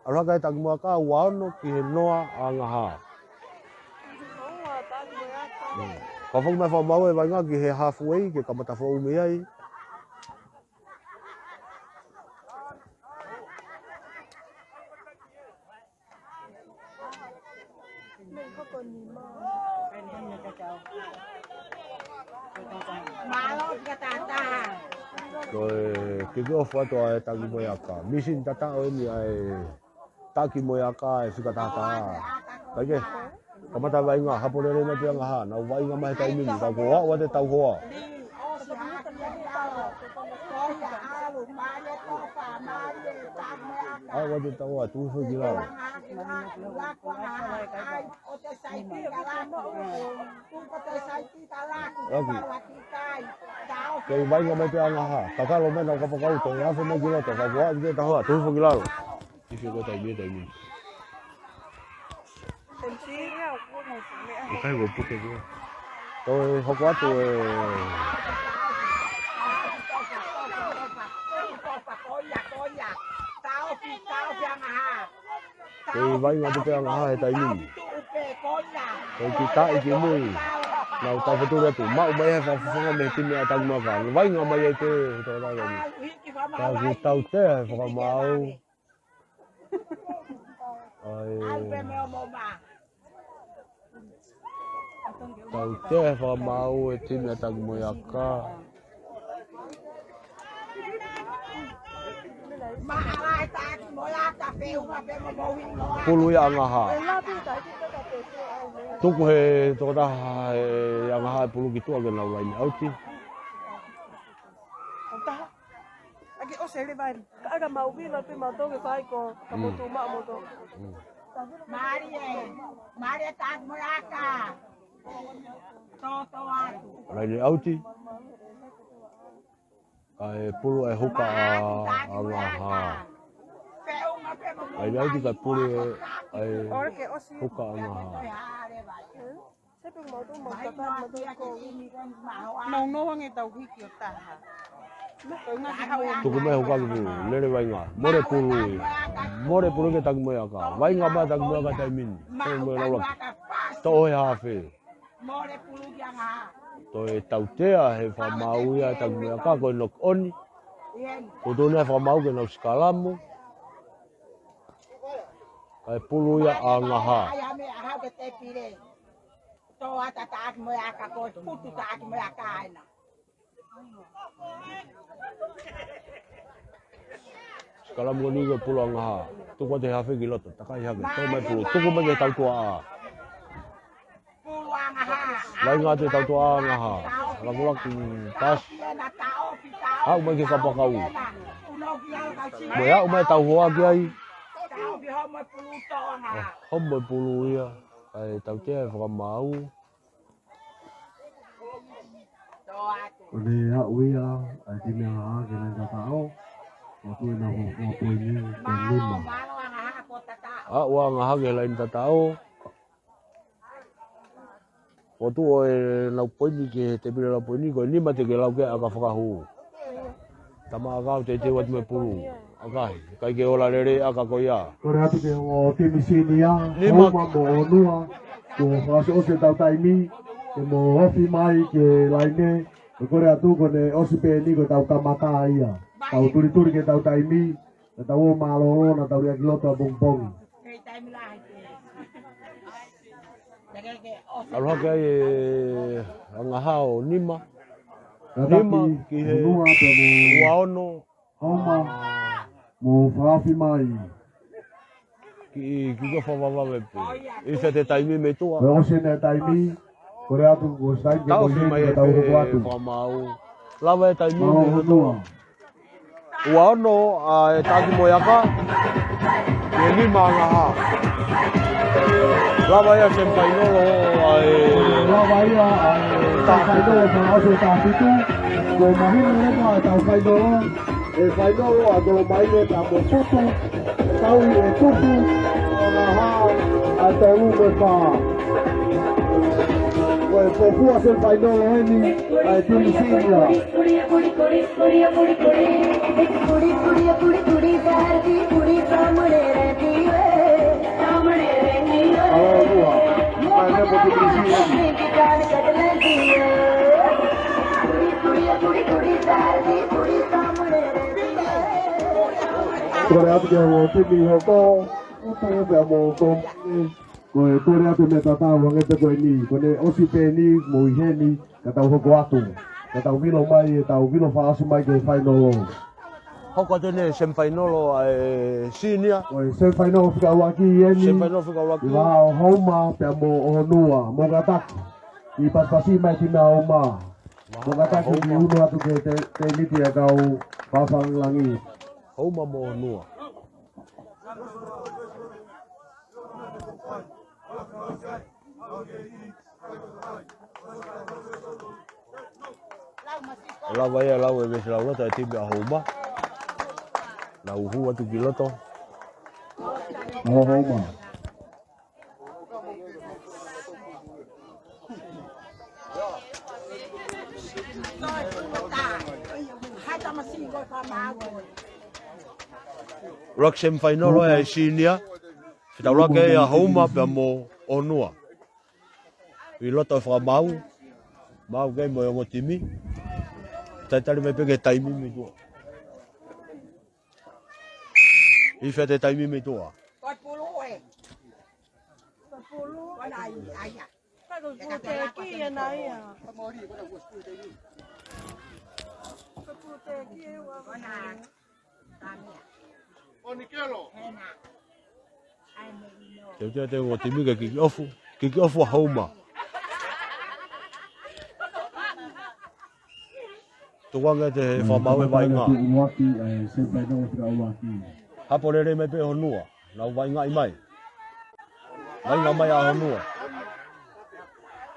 ʻAlu hake ʻa Taki Moeaka ua ono ki he noa ʻa Ngahā. Mm. Ka foki mai fakamaau e vaʻinga ki he halfway ke kamata foʻou mei ai. Mālō, tika tātā. Ko e kick off atu ʻa e Taki Moeaka. Misini Tataʻo eni ʻa e Taki Moeaka e fika taha taha. Kae kehe, kamata vaʻinga, hapo lelei mai pē ʻa Ngahā. Nau vaʻinga mai he taimi ni, ka kuo aʻu atu e tau hoa. Aʻu atu e tau hoa, tuʻu hifo ki lalo. Laku. Kei vaʻinga mai pē ʻa Ngahā. Kakalo mai nau kapakau, toe afe mai ki loto, ka kuo aʻu atu e tau hoa, tuʻu hifo ki lalo. Ifi ko e taimi, taimi. ʻIkai ko e puke ko ē. Toe hoko atu e. Kei vaʻinga atu pē ʻa Ngahā he taimi ni. Kei kiʻi taʻi ki mui. Nau tau fetuli atu. Maʻu mai he fakafofonga mei he timi ʻa Taki Moeaka. Vaʻinga mai ai pē he tau taʻi ni. Ka kuo tautea he fakamaau. ʻAi. Tautea he fakamaau e timi ʻa Taki Moeaka. Pulu ia ʻa Ngahā. Tuku he tokotaha ʻe ʻa Ngahā e pulu ki tuʻa ke nau laine ʻauti. Ake ʻosi e leva eni. Ka ʻaka mau viva pē mau tau ke fai ko, ka motu maʻa motu. Mālie, mālie Taki Moeaka. Tō, tō atu. Laine ʻauti. Kae pulu e huka ʻa, ʻa Ngahā. Laine ʻauti kae pulu e, e huka ʻa Ngahā. Nau noho ange tau hiki ʻo taha. Tuku mai huka ki pulu, lele vaʻinga. Mole pulu ia. Mole pulu ki he Taki Moeaka. Vaʻinga mai Taki Moeaka taimi ni. Taimi ni lau laki. Toʻo he hafe. Toe tautea he fakamaau ia Taki Moeaka ko e knock on. Ko tō nei fakamaau ke nau sikalamu. Kae pulu ia ʻa Ngahā. Tō atu ʻa Taki Moeaka ko e putu ʻa Taki Moeaka ena. Sikalamu ko eni ko e pulu ʻa Ngahā. Tuku atu he hafe ki loto. Takai hake. Tō mai pulu. Tuku mai ki he tautuaʻa. Vaʻinga atu e tautuaʻa ʻa Ngahā. Lakulaki pasi. Aʻu mai ki he kapakau. Mo e aʻu mai tau hoa ki ai. Homo e pulu ia. Kae tautea e fakamaau. Ko e aʻu ia ʻa e timi ʻa Ngahā ki he laine tataʻo. ʻOku ʻi ai ʻenau hoko poini ʻe nima. Aʻu ʻa Ngahā ki he laine tataʻo. ʻOku tuʻu ʻenau poini ki he tēpile lau poini, ko e nima teʻeki ke lau ki ai ʻaka fakahū. Tama ʻaka ʻoku teuteu atu mo e pulu. ʻAkahi, ʻikai ke ola lelei ʻaka ko ia. Kole atu ki he ongo timi senior, nima. Houma mo ʻOnua, kuo fakaʻosiʻosi ʻetau taimi, ke mo ofi mai ki he laine, ʻe kole atu ko ʻene ʻosi pē eni ko ʻetau kamata ia. Tau tulituli ki heʻetau taimi, naʻa tau ō mālōlō, naʻa tau liʻaki loto ʻapongipongi. ʻAlu hake ai ʻa Ngahā ʻo nima. Nima ki he ua ono. Houma, mo fakaofi mai. Ki, ki ko fakavavave pē. ʻI fete taimi mei tuʻa. Mo ʻosi ʻene taimi. Kole atu, ko e taimi ke tau hoko atu. Fakamaau. Lava e taimi mei tuʻa. Ua ono ʻa e Taki Moeaka. Ki he nima ʻa Ngahā. Lava ia semifinal ʻa e. Lava ia ʻa e semifinal ʻo e taha fitu. Ko e mahino leva ʻetau fainolo, ʻe fainolo ʻa Tolomaile pea mo Putu, tau ʻi he tupu, ʻo na hā, ʻa e tolu mo e fā. Ko e Fofua semifinal eni, ʻa e timi Senior. ʻAlua, ʻa e lepo timi Senior. Kole atu ki he ongo timi hoko, Putu pea mo Tolomaile. Ko e kole atu meʻa tatau ange pē ko eni, ko ʻene ʻosi pē eni mo ʻi heni, ka tau hoko atu. Ka tau vilo mai, ʻe tau vilo fakaʻosi mai ki he fainolo. Hoko atu eni semifinal ʻa e Senior. Ko e semifinal fika ʻuluaki eni. Semifinal fika ʻuluaki. ʻI he vā ʻo Houma pea mo ʻOhonua, mo kātaki. ʻI pasipasi mai timi ʻa Houma. Mo kātaki ki unu atu ki he te-, tēniti ʻa e kau fafanga langi. Houma mo ʻOhonua. Lava ia, lau e vesi lau loto e timi ʻa Houma. Nau hū atu ki loto. Houma. ʻUluaki semifinal ʻa e Senior. Fetaulaki ʻa Houma pea mo ʻOhonua. ʻI loto e fakamaau. Maau ki ai mo e ongo timi. Talitali mai pē ki he taimi mei tuʻa. ʻI fē ʻa e taimi mei tuʻa? Ko e pulu ē. Ko e pulu. Ko e nai, ai ia. Ka ko e pulu teki ia nai ia. Ko e pulu teki ē ua. Ko e nai. Ko e nai. Teuteu ʻa e ongo timi ke kikiʻofu. Kikiʻofu ʻa Houma. Tukuange ʻe he fakamaau e vaʻinga. Hapo lelei mai pē ʻOhonua. Nau vaʻingaʻi mai. Vaʻinga mai ʻa ʻOhonua.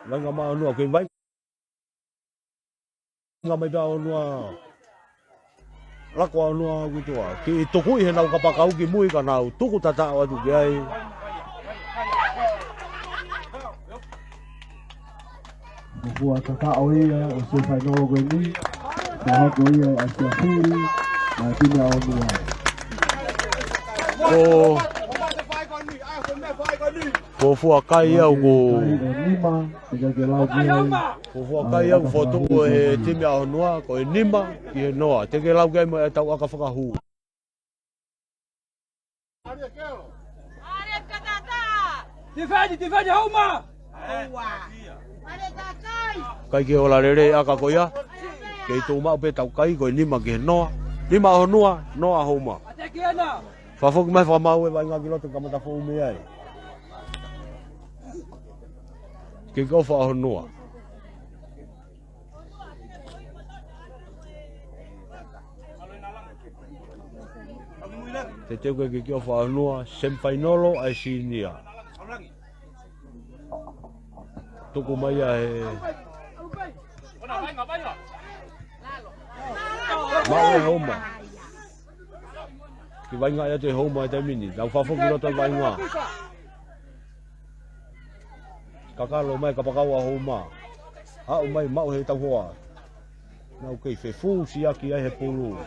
Vaʻinga mai ʻOhonua. Kei vaʻinga mai pē ʻa ʻOhonua. Lako ʻa ʻOhonua ki tuʻa. Kiʻi tukuʻi heʻenau kapakau ki mui ka nau tuku tataʻo atu ki ai. Fofua tataʻo ia ʻo e semifinal ko eni. Ka hoko ia ʻa e siasi, ʻa e timi ʻa ʻOhonua. Ko Fofua kai au ko. Kai ʻe nima, teʻeki ke lau ki ai. Fofua kai au fotu ʻo e timi ʻa ʻOhonua, ko e nima ki he noa. Teʻeki ke lau ki ai mo e tau ʻaka fakahū. Tifeni, tifeni, Houma! Kai ke ola lelei ʻaka ko ia. Kei tuʻu maʻu pē tau kai ko e nima ki he noa. Nima ʻa ʻOhonua, noa ʻa Houma. Fakafoki mai fakamaau e vaʻinga ki loto kamata foʻou mei ai. Kick off ʻa ʻOhonua. Teuteu ke kick off ʻa ʻOhonua, semifinal ʻa e Senior. Tuku mai ia he. Maʻu ʻe Houma. Kiʻi vaʻinga ia ʻe Houma he taimi ni. Nau fakafoki loto e vaʻinga. Kakalo mai kapakau ʻa Houma. Aʻu mai maʻu he tau hoa. Nau kei fefusiaki ai he pulu.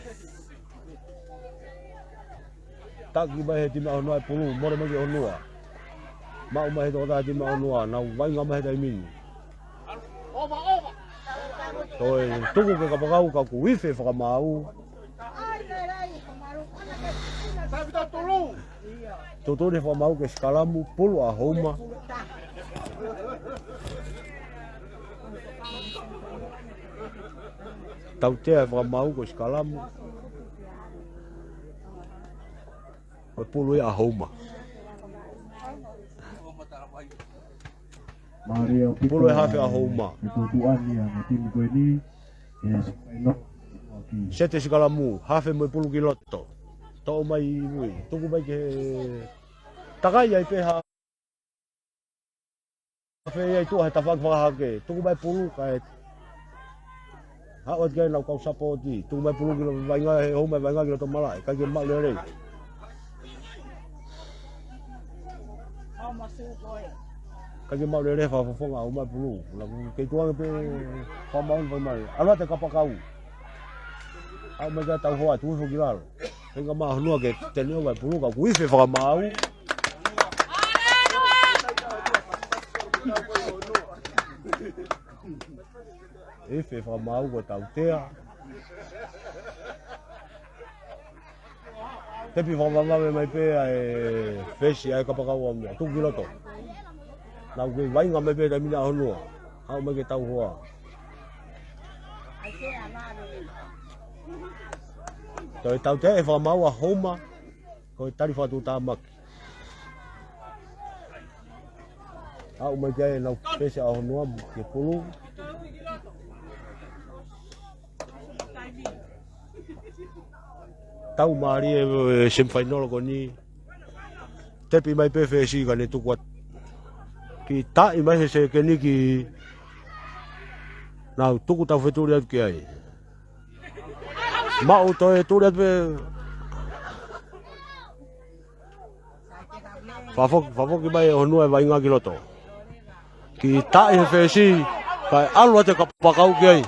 Taki mai he timi ʻa ʻOhonua e pulu, mole mai ki ʻOhonua. Maʻu mai he tokotaha timi ʻa ʻOhonua, nau vaʻinga mai he taimi ni. Toe tuku ke kapakau ka kuo ifi e fakamaau. Tuʻutuʻuni e fakamaau ke sikalamu, pulu ʻa Houma. Tautea e fakamaau ko e sikalamu. Ko e pulu ia ʻa Houma. Pulu e hafe ʻa Houma. Sete sikalamu, hafe mo e pulu ki loto. Toʻo mai ʻi mui. Tuku mai ke takai ai pē ha. Hafe ia ʻi tuʻa he tafaʻaki fakahake. Tuku mai pulu kae Haʻu atu ki ai ʻenau kau sapoti, tuku mai pulu ki loto, vaʻinga he hou mai vaʻinga ki loto malaʻe, ʻikai ke maʻu lelei. ʻIkai ke maʻu lelei fakafofonga ʻo e pulu. Naʻa ku kei tuʻu ange pē, fakamāu, fakamāu. ʻAlu atu e kapakau. Haʻu mai ki ai ʻetau hoa, tuku hifo ki lalo. Feinga mai Honua ke tene ova e pulu, ka ʻoku ifi e fakamāu. Ifi e fakamāu ko e tautea. Tepi fakavavevave mai pē ʻa e fesi ʻa e kapakau ʻa Honua. Tuku ki loto. Naʻa ku kei vaʻinga mai pē taimi ni ʻa Honua. Haʻu mai ki heʻetau hoa. Toe tautea e fakamāu ʻa Houma. Ko e tali fakatuʻutāmaki. Haʻu mai ki ai ʻenau fesi ʻa Honua ki he pulu. Tau mālie e, e semifinal ko eni. Tepi mai pē fesi ka ne tuku atu. Kiʻi taʻi mai he sekeni ki, nau tuku tau fetuli atu ki ai. Maʻu toe tuli atu pē. Fakafoki, fakafoki mai ʻe Honua e vaʻinga ki loto. Kiʻi taʻi he fesi, kae ʻalu atu e kapakau ki ai.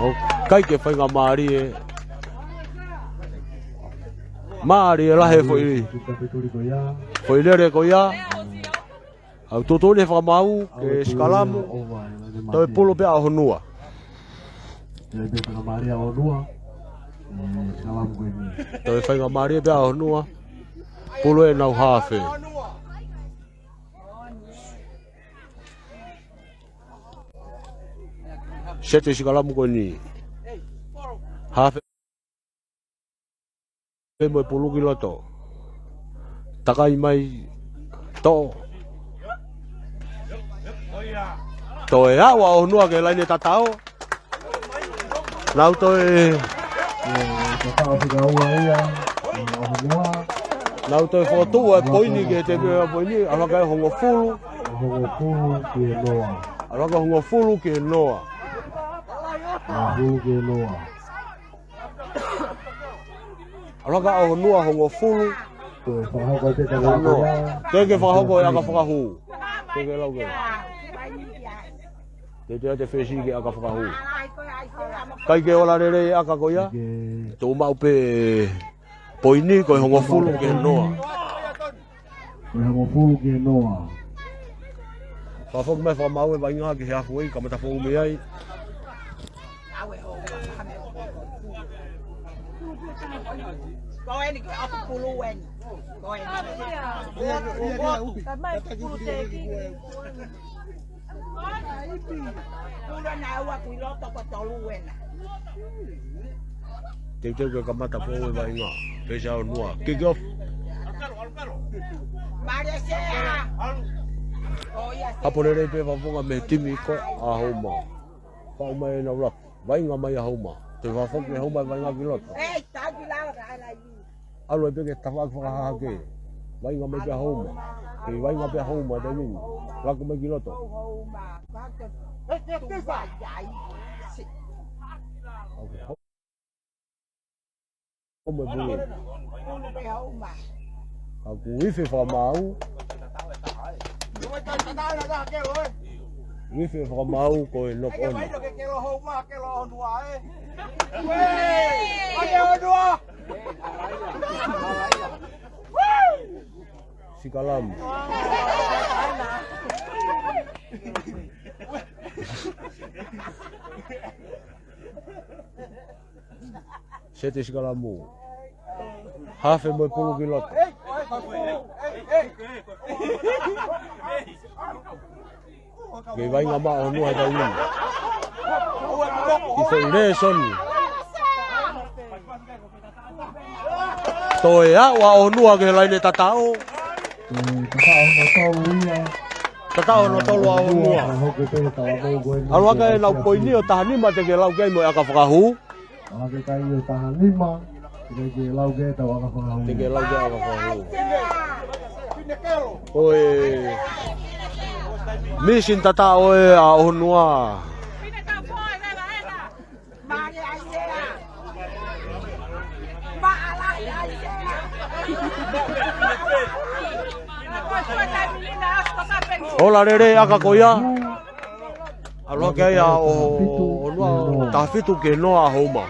ʻOku ʻikai ke faingamālie. Mālie lahi e foʻi, foʻi lele ko ia. ʻOku tuʻutuʻuni e fakamāu ke sikalamu. Toe pulu pē ʻa Honua. Toe faingamālie pē ʻa Honua. Pulu ʻenau hafe. Seti sikalamu ko eni. Hafe mo e pulu ki loto. Takai mai toʻo. Toe aʻu ʻa Honua ki he laine tataʻo. Nau toe. Nau toe fokotuʻu e poini ki he temi ʻo e poini, ʻalu hake hongofulu. Hongofulu ki he noa. ʻAlu hake hongofulu ki he noa. Hongofulu ki he noa. ʻAlu hake ʻa Honua hongofulu. Toe fakahoko e teka noa. Ke ke fakahoko e ʻaka fakahū. Ke ke lau ke. Te te ate fesi ke ʻaka fakahū. ʻIkai ke ola lelei e ʻaka ko ia. Tuʻu maʻu pē poini ko e hongofulu ki he noa. Ko e hongofulu ki he noa. Fakafoki mai fakamāu e vaʻinga ki he halfway, kamata foʻou mei ai. Ko eni ko e ʻaku pulu eni. Ko eni. Kamai pulu teki. Pulu naʻe ua ki loto ko tolu ena. Teuteu ke kamata foʻou e vaʻinga. Fesi ʻa Honua. Kick off. Hapo lelei pē fakafofonga mei he timi ko ʻa Houma. Faʻu mai ʻenau laki. Vaʻinga mai ʻa Houma. Toe fakafoki ʻe Houma e vaʻinga ki loto. ʻAlu ai pē ke tafaʻaki fakahahake. Vaʻinga mai pē ʻa Houma. Kei vaʻinga pē ʻa Houma taimi ni. Laki mai ki loto. Houma e pulu. Ka ʻoku ifi e fakamāu. Ifi e fakamāu ko e knock on. Sikalamu. Seti sikalamu. Hafe mo e pulu ki loto. Kei vaʻinga mai ʻa Honua he taimi ni. Kiʻi foʻi lēsoni. Toe aʻu ʻa Honua ki he laine tataʻo. Tataʻo hono tolu ia. Tataʻo hono tolu ʻa Honua. ʻAlu hake ʻenau poini ʻo taha nima te ke lau ki ai mo e ʻaka fakahū. ʻAlu hake kai ʻo taha nima, te ke lau ki ai ʻetau ʻaka fakahū. Te ke lau ki ai ʻaka fakahū. Ko e mīsini tatau ē ʻa ʻOhonua. Ola lelei ʻaka ko ia. ʻAlu hake ai ʻa ʻOhonua, taha fitu ki he noa ʻa Houma.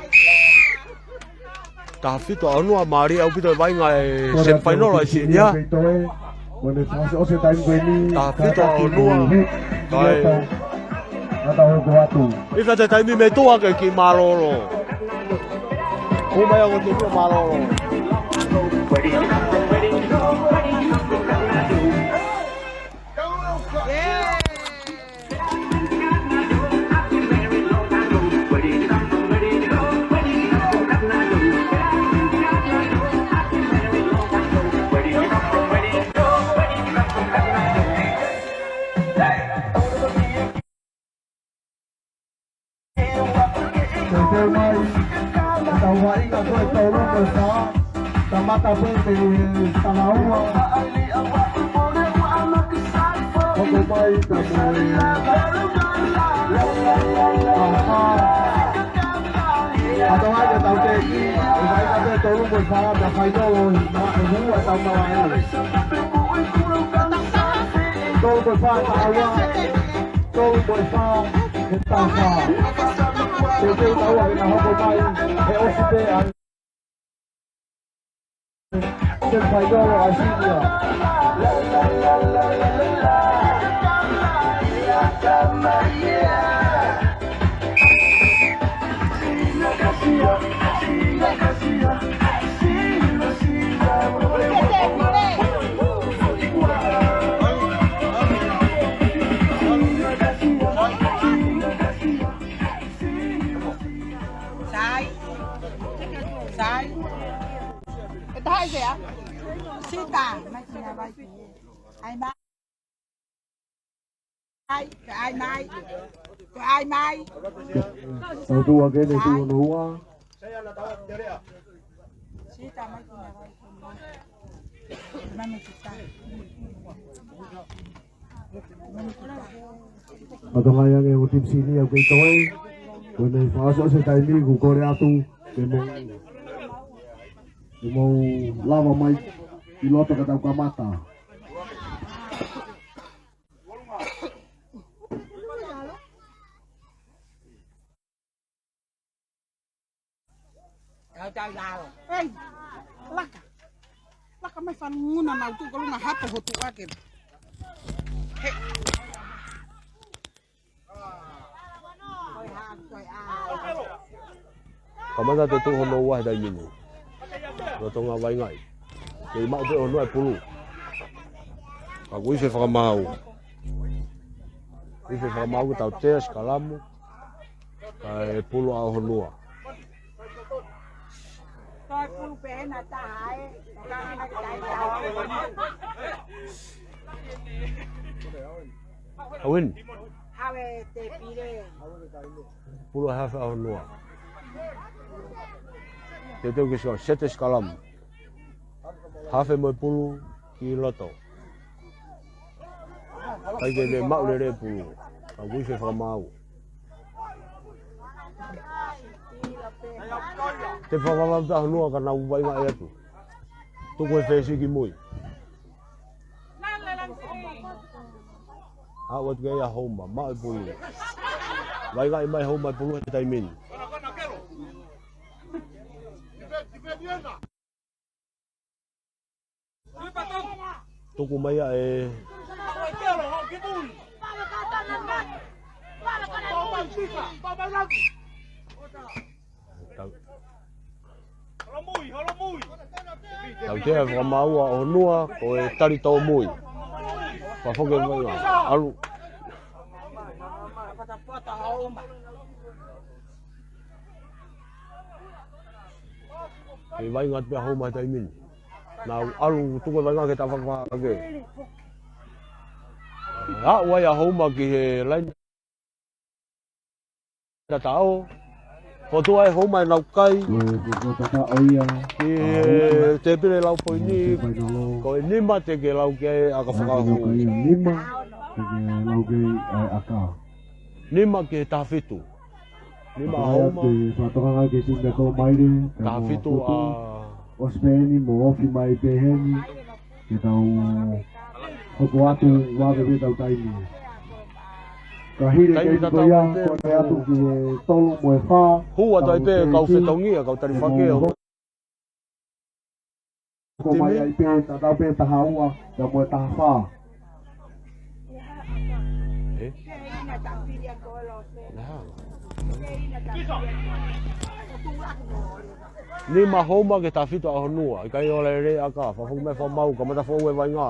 Taha fitu ʻa ʻOhonua, mālie ʻaupito e vaʻinga e semifinal ʻa e senior. Taha fitu ʻa ʻOhonua. Kae ʻi fē te taimi mei tuʻa ke kiʻi mālōlō. Houma ia ko e kiʻi mālōlō. Teuteu mai, tau vaʻinga ko e tolu mo e fā, kamata pē mei he tangata ua. Hoko mai, tau mo e fā. Kato ai ke tau teki, e vaʻinga pē tolu mo e fā, ta fainolo, ma, e ua tau mawa e. Tolu mo e fā, ta ua. Tolu mo e fā, he taha fā. Teuteu taua ke na hoko mai, he ʻosi pē ʻa e semifinal ʻa e senior. Sai. Sai. E taha ia. Sita. Mai ki na vai. ʻAi mai. ʻAi, ʻai mai. ʻAi mai. Tau tuʻu hake ʻene tuʻu hono ua. Mālō ange mo e timi senior ʻoku kei toe. Ko ʻene fakaʻosi ʻosi e taimi, ʻoku kole atu ke mou, ke mou lava mai ʻi loto ka tau kamata. Tau, tau, tau. Ei, laka. Laka mai fanga nguna mau tu kolunga hapo hotu ake. He. Kamata te tuʻu hono ua he taimi ni. Lolotonga vaʻinga ai. Kei maʻu pē ʻOhonua e pulu. Ka ʻoku ʻi fē fakamaau. ʻI fē fakamaau ke tau tea sikalamu. Kae pulu ʻa ʻOhonua. Toe pulu pē ʻe na taha ē. Awin. Hawe te pile. Pulu hafe ʻa ʻOhonua. Teuteu ke sio, sete sikalamu. Hafe mo e pulu ki loto. ʻIkai ke ne maʻu lelei e pulu. Ka ʻoku ʻi fē fakamaau. Te fakamaau ʻa ʻOhonua ka nau vaʻinga atu. Tuku e fesi ki mui. Aʻu atu ki ai ʻa Houma, maʻu e pulu. Vaʻinga mai Houma e pulu he taimi ni. Tuku mai ia e. Tau. Tautea e fakamaau ʻa ʻOhonua, ko e tali tōmui. Fakafoki mai ʻalu. Kei vaʻinga atu pē ʻa Houma he taimi ni. Nau ʻalu tuku e vaʻinga ke tau fakafake. Aʻu ai ʻa Houma ki he laini. Tatau. Ko e tuʻu ʻa e Houma ʻenau kai. Ko e, ko e tata ʻo ia. Ki he tēpile lau poini. Ko e nima te ke lau ki ai ʻa e ʻaka fakahū. Nima te ke lau ki ai ʻa e ʻaka. Nima ki he taha fitu. Nima ʻa Houma. Fakatokanga ki he timi ʻa Kolomaile. Taha fitu ʻa ʻOsipeni mo ofi mai pē heni. Ke tau hoko atu, vave pē ʻetau taimi. Ka hili e taimi ko ia, ko e atu ki he tolu mo e fā. Hū atu ai pē kau fetongi, kau talifaki. Ko mai ai pē, tatau pē taha ua, pea mo e taha fā. Nima Houma ki he taha fitu ʻa Honua, ʻikai ola lelei ʻaka, fakafoki mai fakamau, kamata foʻou e vaʻinga.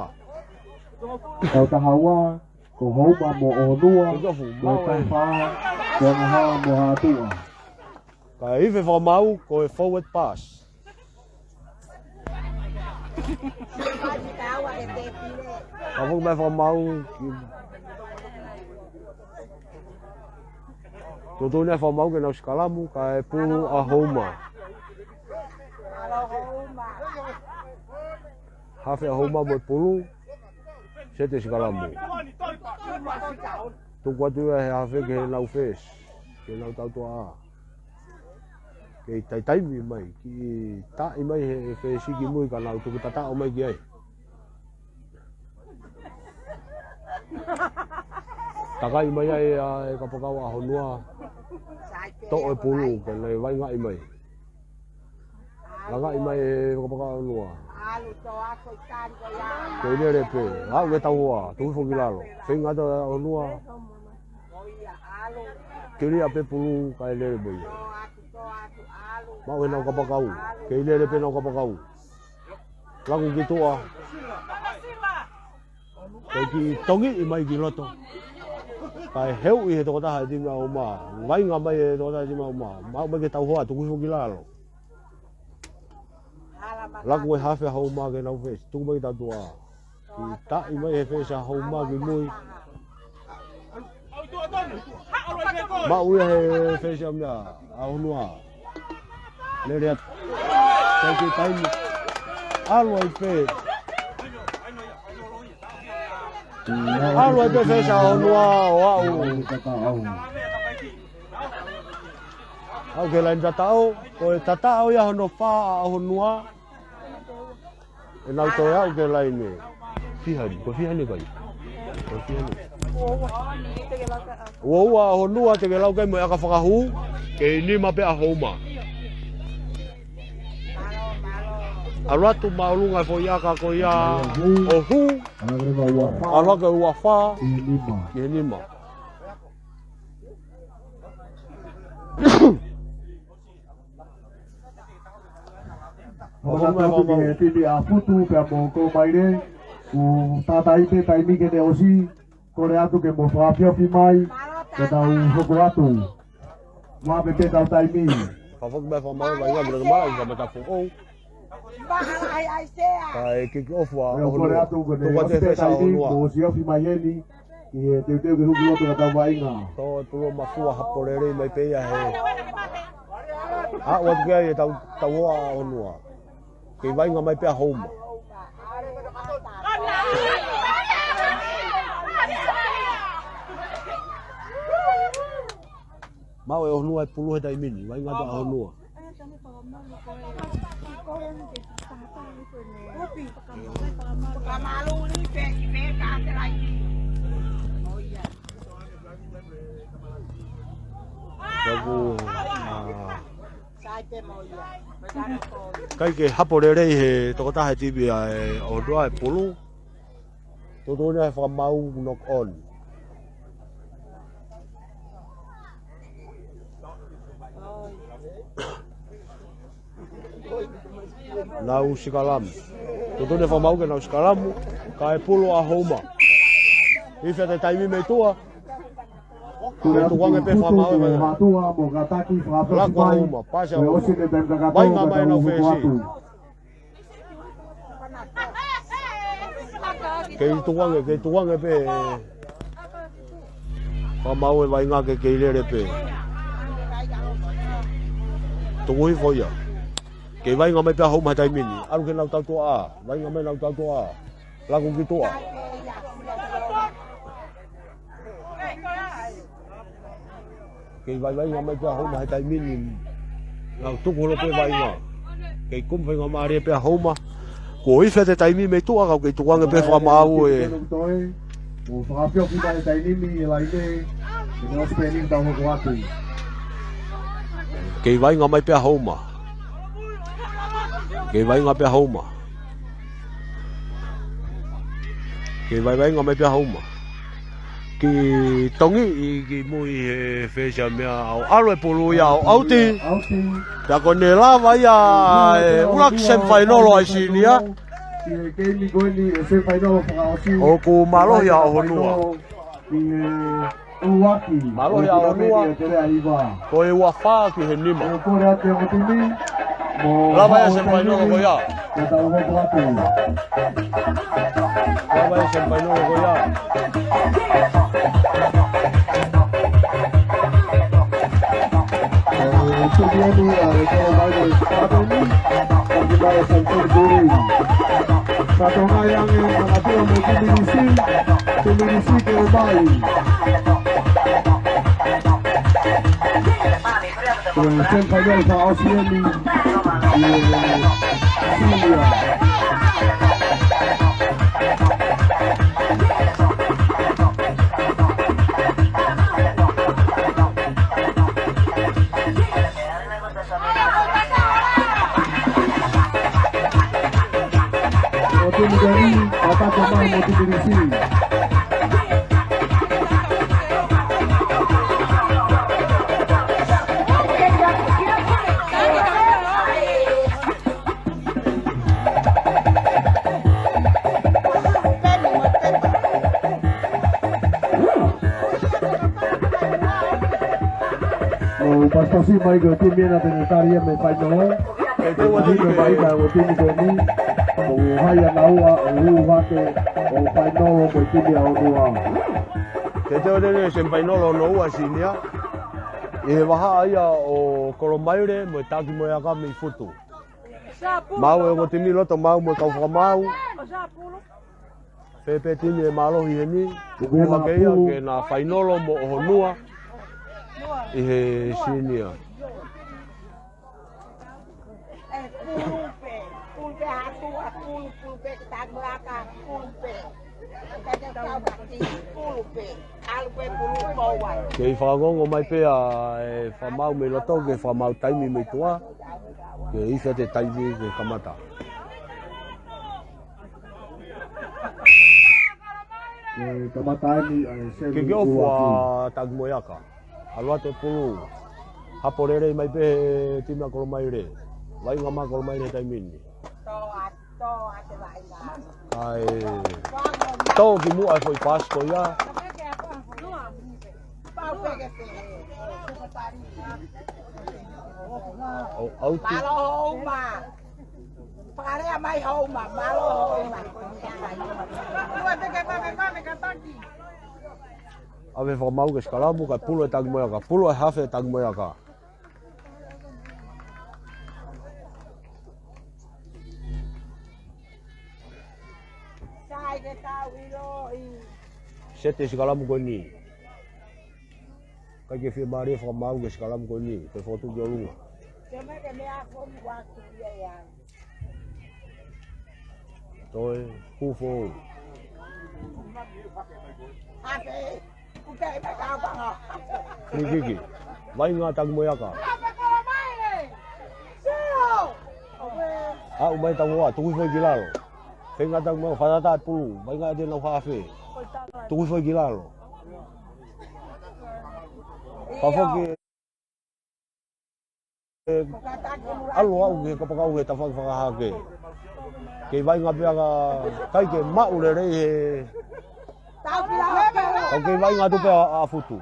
Kau taha ua, ko Houma mo Honua, ko e taha fā, ko Ngahā mo Haʻatuʻa. Ka ʻi he fakamau, ko e forward pass. Fakafoki mai fakamau, tuʻutuʻuni e fakamau ke nau sikalamu, kae pulu ʻa Houma. Hafe ʻa Houma mo e pulu, seti e sikalamu. Tuku atu ia he hafe ke nau fesi, ke nau tautuaʻā. Kei taitaimi mai, kiʻi taʻi mai he fesi ki mui ka nau tuku tataʻo mai ki ai. Takai mai ai ʻa e kapakau ʻa Honua. Toʻo e pulu ke ne vaʻingaʻi mai. Langaʻi mai e kapakau ʻa Honua. Kei lele pē. Aʻu ke tau hoa. Tuku foki lalo. Feinga atu ʻa Honua. Kili ʻa pē pulu kae lele pē ia. Maʻu he nau kapakau. Kei lele pē nau kapakau. Laku ki tuʻa. Kei kiʻi tongiʻi mai ki loto. Kae heuʻi he tokotaha e timi ʻa Houma. Vaʻinga mai e tokotaha e timi ʻa Houma. Maʻu mai ke tau hoa, tuku foki lalo. Laku e hafe ʻa Houma ke nau fesi. Tuku mai ki tautuaʻā. Kiʻi taʻi mai he fesi ʻa Houma ki mui. Maʻu ia he fesi ʻa meʻa, ʻa Honua. Lele atu. Tau ki taimi. ʻAlu ai pē. ʻAlu ai pē fesi ʻa Honua ʻo aʻu. Aʻu ki he laine tataʻo. Ko e tataʻo ia hono fā ʻa Honua. ʻE nau toe aʻu ki he laine. Fiha ni, ko e fiha ni kai. Ko e fiha ni. Ua ua ʻa Honua te ke lau kai mo e ʻaka fakahū, kei nima pē ʻa Houma. ʻAlu atu māʻolunga e foʻi ʻaka ko ia ʻo hū. ʻAlu ake ua fā. Ki he nima. Hokohoko mai ki he timi ʻa Futu pea mo Kolomaile. Kuo tātaaʻi pē taimi ke ne ʻosi. Kole atu ke mou fakafiafi mai. Ke tau hoko atu. Maʻu pē ʻetau taimi. Fakafoki mai fakamau, vaʻinga mo e mala, ʻi he kamata foʻou. Kae kick off ʻa Honua. Kole atu ke ne ʻosi pē taimi, mou siofi mai heni. Ki he teuteu ke hū ki loto ka tau vaʻinga. Tō e pulu mafua hapo lelei mai pē ia he. Aʻu atu ki ai e tau, tau hoa ʻa Honua. Kei vaʻinga mai pē ʻa Houma. Maʻu ʻe Honua e pulu he taimi ni, vaʻinga atu ʻa Honua. Kaku, ʻikai ke hapo lelei he tokotaha he timi ʻa e Honua e pulu. Tuʻutuʻuni he fakamau knock on. Nau sikalamu. Tuʻutuʻuni he fakamau ke nau sikalamu. Kae pulu ʻa Houma. Ifi atu e taimi mei tuʻa. Kei tukuange pē fakamau e mai. Laku ʻa Houma. Pasi ʻa Houma. Vaʻinga mai nau fesi. Kei tukuange, kei tukuange pē. Fakamau e vaʻinga ke kei lele pē. Tuku hifo ia. Kei vaʻinga mai pē ʻa Houma he taimi ni. ʻAlu ke nau tautuʻa. Vaʻinga mai nau tautuʻa. Laku ki tuʻa. Kei vaʻinga mai pē ʻa Houma he taimi ni. Nau tuku holo pē vaʻinga. Kei kumi faingamālie pē ʻa Houma. Kuo ifi atu e taimi mei tuʻa, ka ʻoku kei tukuange pē fakamaau ē. ʻO fakafiofi mai e taimi ni e laine. Kei vaʻinga mai pē ʻa Houma. Kei vaʻinga pē ʻa Houma. Kei vaʻinga mai pē ʻa Houma. Kiʻi tongiʻi ki mui he fesi ʻa meʻa ʻo ʻalu e pulu ia ʻo ʻauti. Pea ko ʻene lava ia e ʻuluaki semifinal ʻa e sinia. ʻOku mālohi ʻa ʻOhonua. Mālohi ʻa ʻOhonua. Ko e ua fā ki he nima. Lava ia e semifinal ko ia. Lava ia e semifinal ko ia. Ko e semifinal fakaʻosi eni ʻi he sinia. Ko e timi ko eni, ʻa e taku mai mo e timi Lisi. ʻO pasipasi mai ko e timi ena te ne tali ia mei fainolo. Ko e timi ko eni, ʻoku ʻi ai ʻa naua, ʻo hū hake, ʻo fainolo ko e timi ʻa ʻOhonua. Te teu tene semifinal ʻo ʻOhonua sinia. ʻI he vahaʻa ia ʻo Kolomaile mo e Taki mo e Aka mei Futu. Maʻu e ongo timi loto maʻu mo e kau fakamaau. Pea pē timi ʻe mālohi heni, tuku hake ia ke na fainolo mo ʻOhonua ʻi he sinia. Kei fakangongo mai pē ʻa e fakamaau mei loto ke fakamaau taimi mei tuʻa. Ke ifi atu e taimi ke kamata. Ke kamata eni ʻa e semi. Ke ke ofu ʻa Taki mo e Aka. ʻAlu atu e pulu. Hapo lelei mai pē he timi ʻa Kolomaile. Vaʻinga mai Kolomaile he taimi ni. ʻAi. Tō ki muʻa e foʻi pasi ko ia. ʻO ʻauti. Mālō Houma. Fakalea mai Houma, mālō Houma. ʻAve fakamaau ke sikalamu, kae pulu e Taki mo e Aka, pulu e hafe Taki mo e Aka. Sete sikalamu ko eni. ʻIkai ke fiemālie fakamaau ke sikalamu ko eni, ke fotu ki ʻolunga. Toe, kufo. Free kick. Vaʻinga Taki mo e Aka. Aʻu mai Taki mo e Aka, tuku hifo ki lalo. Feinga Taki mo e Aka, fakatata e pulu. Vaʻinga ʻe nau hafe. Tuku hifo ki lalo. Kafoki. ʻAlu aʻu ki he kapakau he tafaʻaki fakahahake. Kei vaʻinga pē ʻa e Aka, ʻikai ke maʻu lelei he. Kau kei vaʻinga atu pē ʻa, ʻa Futu.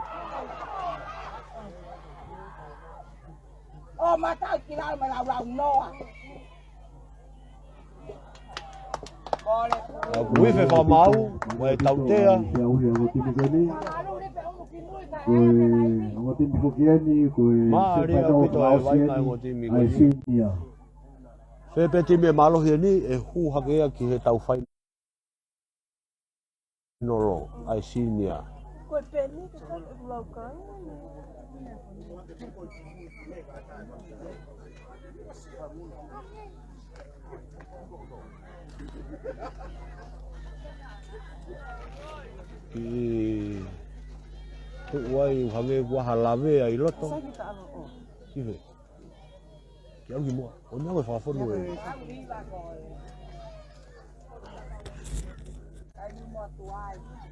ʻO matau ki lalo mai laulau noa. ʻOku ifi e fakamaau, mo e tautea. Ko e ongo timi foki eni, ko e Mālie ʻaupito e vaʻinga e ongo timi ko eni. Senior. Fē pē timi ʻe mālohi eni, ʻe hū hake ia ki he tau fainolo ʻa e senior. Ko e peni ke kau e lau kai. Ki tuʻu ai ʻo hangē kuo ʻi ai ha lavea ʻi loto. Sai ki ta alo o. Ki fē? Ke ʻalu ki muʻa. ʻO ne ʻave fakafonu e.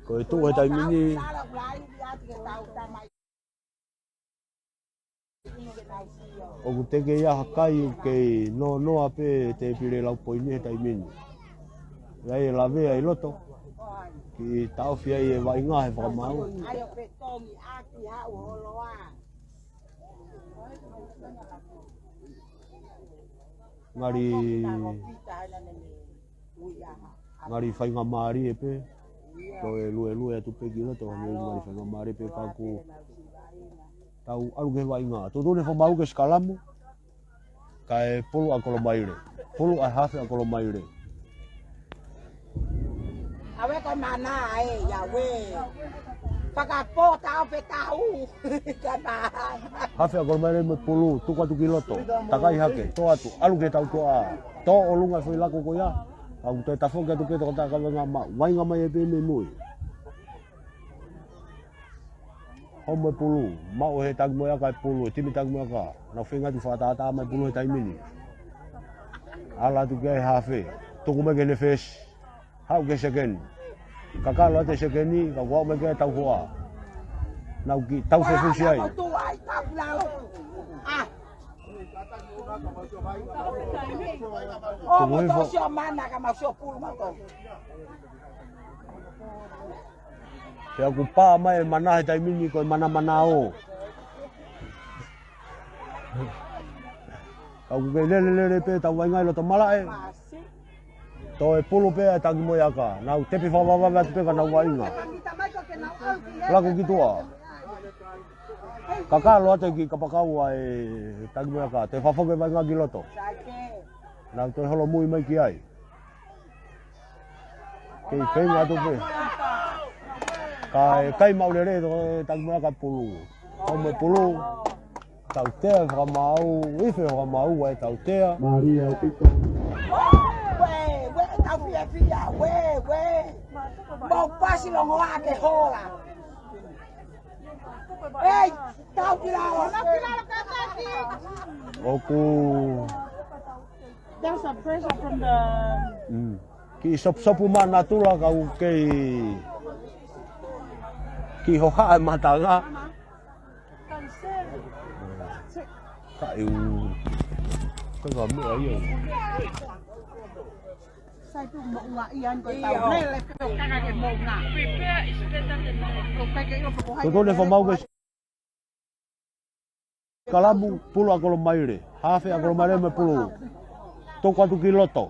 Ko e tuʻu he taimi ni. ʻOku teʻeki ai ha kai, ʻoku kei nonoa pē tēpile lau poini he taimi ni. ʻI ai e lavea ʻi loto. Kiʻi taʻofi ai e vaʻinga he fakamaau. Ngali, ngali faingamālie pē. Toe luelue atu pē ki loto, ngali faingamālie pē ka ʻoku tau ʻalu ki he vaʻinga. Tuʻutuʻuni e fakamaau ke sikalamu. Kae pulu ʻa Kolomaile. Pulu ʻa e hafe ʻa Kolomaile. ʻAve ko e mana ē, ia ue. Fakapō tau pe tau. Ka na. Hafe ʻa Kolomaile mo e pulu, tuku atu ki loto. Takai hake, tō atu, ʻalu ki he tautuʻa. Tō ʻolunga e foʻi lako ko ia. ʻOku toe tafoki atu pē tokotaha kaveinga maʻu. Vaʻinga mai ē pē mei mui. Homo e pulu, maʻu he Takimoeaka e pulu, e timi Takimoeaka. Nau feinga atu fakatātā mai pulu he taimi ni. Ala atu ki ai hafe, tuku mai ki he nefesi. Haʻu ki he sekeni. Kakalo atu e sekeni, ka kuo aʻu mai ki ai tauhoa. Nau kiʻi tau fefusi ai. Tuku hifo. Pea ʻoku pā mai e mana he taimi ni ko e mana mana ʻo. Ka ʻoku kei lelelele pē tau vaʻinga ʻi loto malaʻe. Tō e pulu pē ʻa e Takimoeaka. Nau tepi fakavavevave atu pē ka nau vaʻinga. Lako ki tuʻa. Kakalo atu e kiʻi kapakau ʻa e Takimoeaka. Toe fakafoki e vaʻinga ki loto. Nau toe holomui mai ki ai. Kei feinga atu pē. Kae kai maʻulele e Takimoeaka e pulu. Homo e pulu. Tautea e fakamaau, ife e fakamaau ʻa e tautea. Mālie ʻaupito. Ue, ue, tau fiefia, ue, ue. Mau pasi longoaʻa ke hola. Ei, tau ki lalo. ʻOku That's a pressure from the Mm. Kiʻi sopusopu maʻa natula ka ʻoku kei kiʻi hohaʻa e matanga. Ka ʻiu. Ko e meʻa ia. Sai tu mo ua ia ko tau lele pe o kanga ke mo na. Ko peke ilo pe ko hai. Tuʻutuʻuni e fakamaau ke Kalamu, pulu ʻa Kolomaile. Hafe ʻa Kolomaile mo e pulu. Tuku atu ki loto.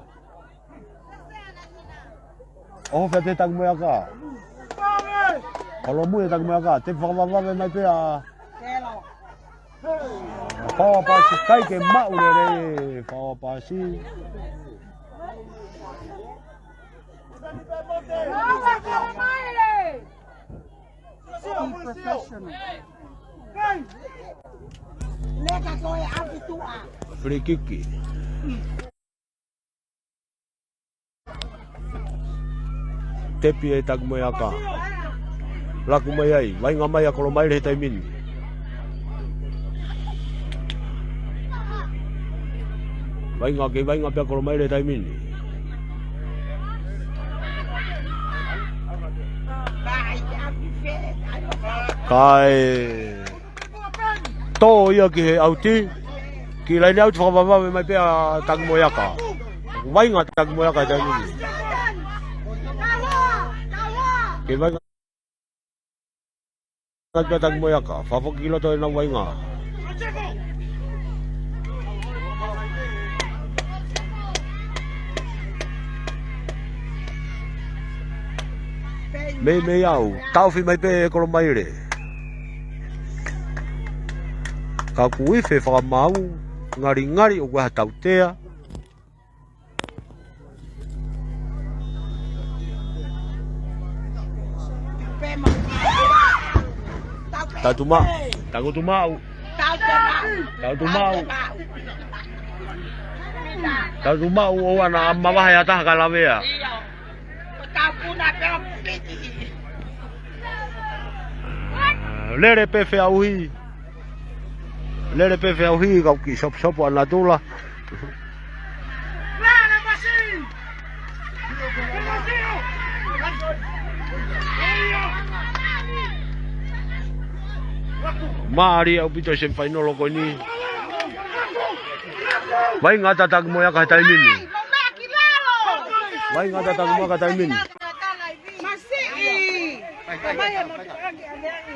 ʻOho fea te Takimoeaka. Holomui e Takimoeaka. Te fakavavevave mai pē ʻa. Fakaʻosi pasi kai ke maʻu lelei. Fakaʻosi pasi. Be professional. Free kick. Tepi ʻe Takimoeaka. Laku mai ai, vaʻinga mai ʻa Kolomaile he taimi ni. Vaʻinga ke vaʻinga pē ʻa Kolomaile he taimi ni. Kae tō ia ki he ʻauti, ki he laine ʻauti fakavavevave mai pē ʻa Takimoeaka. Vaʻinga Takimoeaka he taimi ni. Ke vaʻinga Takimoeaka, fakafoki ki loto ʻenau vaʻinga. Meimei au, taʻofi mai pē ʻe Kolomaile. Ka ʻoku ife fakamaau, ngalingali ʻoku ʻi ai ha tautea. Tautumaʻu, tautumaʻu, tautumaʻu, tautumaʻu ʻoua naʻa mavahe ha taha kae lavea. Lele pē feʻauhi. Lele pē feʻauhi ka ʻoku kiʻi soposopo ʻa natula. Mālie ʻaupito e semifinal ko eni. Vaʻinga ʻa Takimuʻa he taimi ni. Vaʻinga ʻa Takimuʻa he taimi ni. Masiʻi! Kamai e motuʻaki ʻaneaʻi.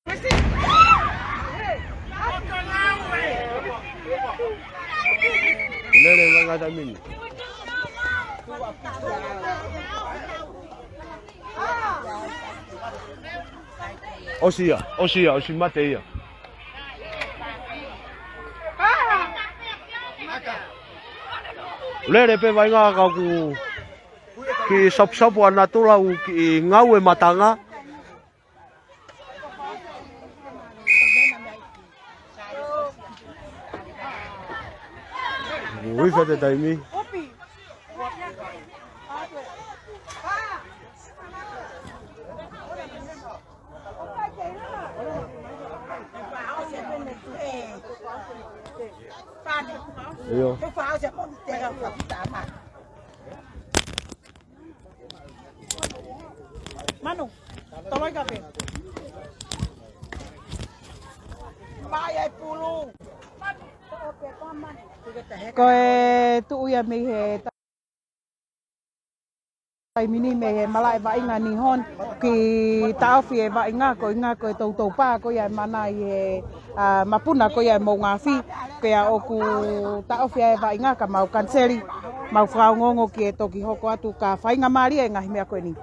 Masiʻi! Lele vaʻinga he taimi ni. ʻOsi ia, ʻosi ia, ʻosi mate ia. Lele pē vaʻinga ka ʻoku kiʻi soposopo ʻa natula ʻoku kiʻi ngāue matanga. Ui fete taimi. ʻIo. Manu, toloi kape. Mai ai pulu. Ko e tuʻu ia mei he taimi ni mei he malaʻe vaʻinga Nihon, kiʻi taʻofi e vaʻinga ko e ʻuhinga ko e toutou pā ko ia ʻe mana ʻi he, ā, mapuna ko ia ʻe Moʻungaafi, pea ʻoku taʻofi ʻa e vaʻinga ka mau kaniseli, mau fakaongoongo ki he toki hoko atu ka faingamālie e ngaahi meʻa ko eni.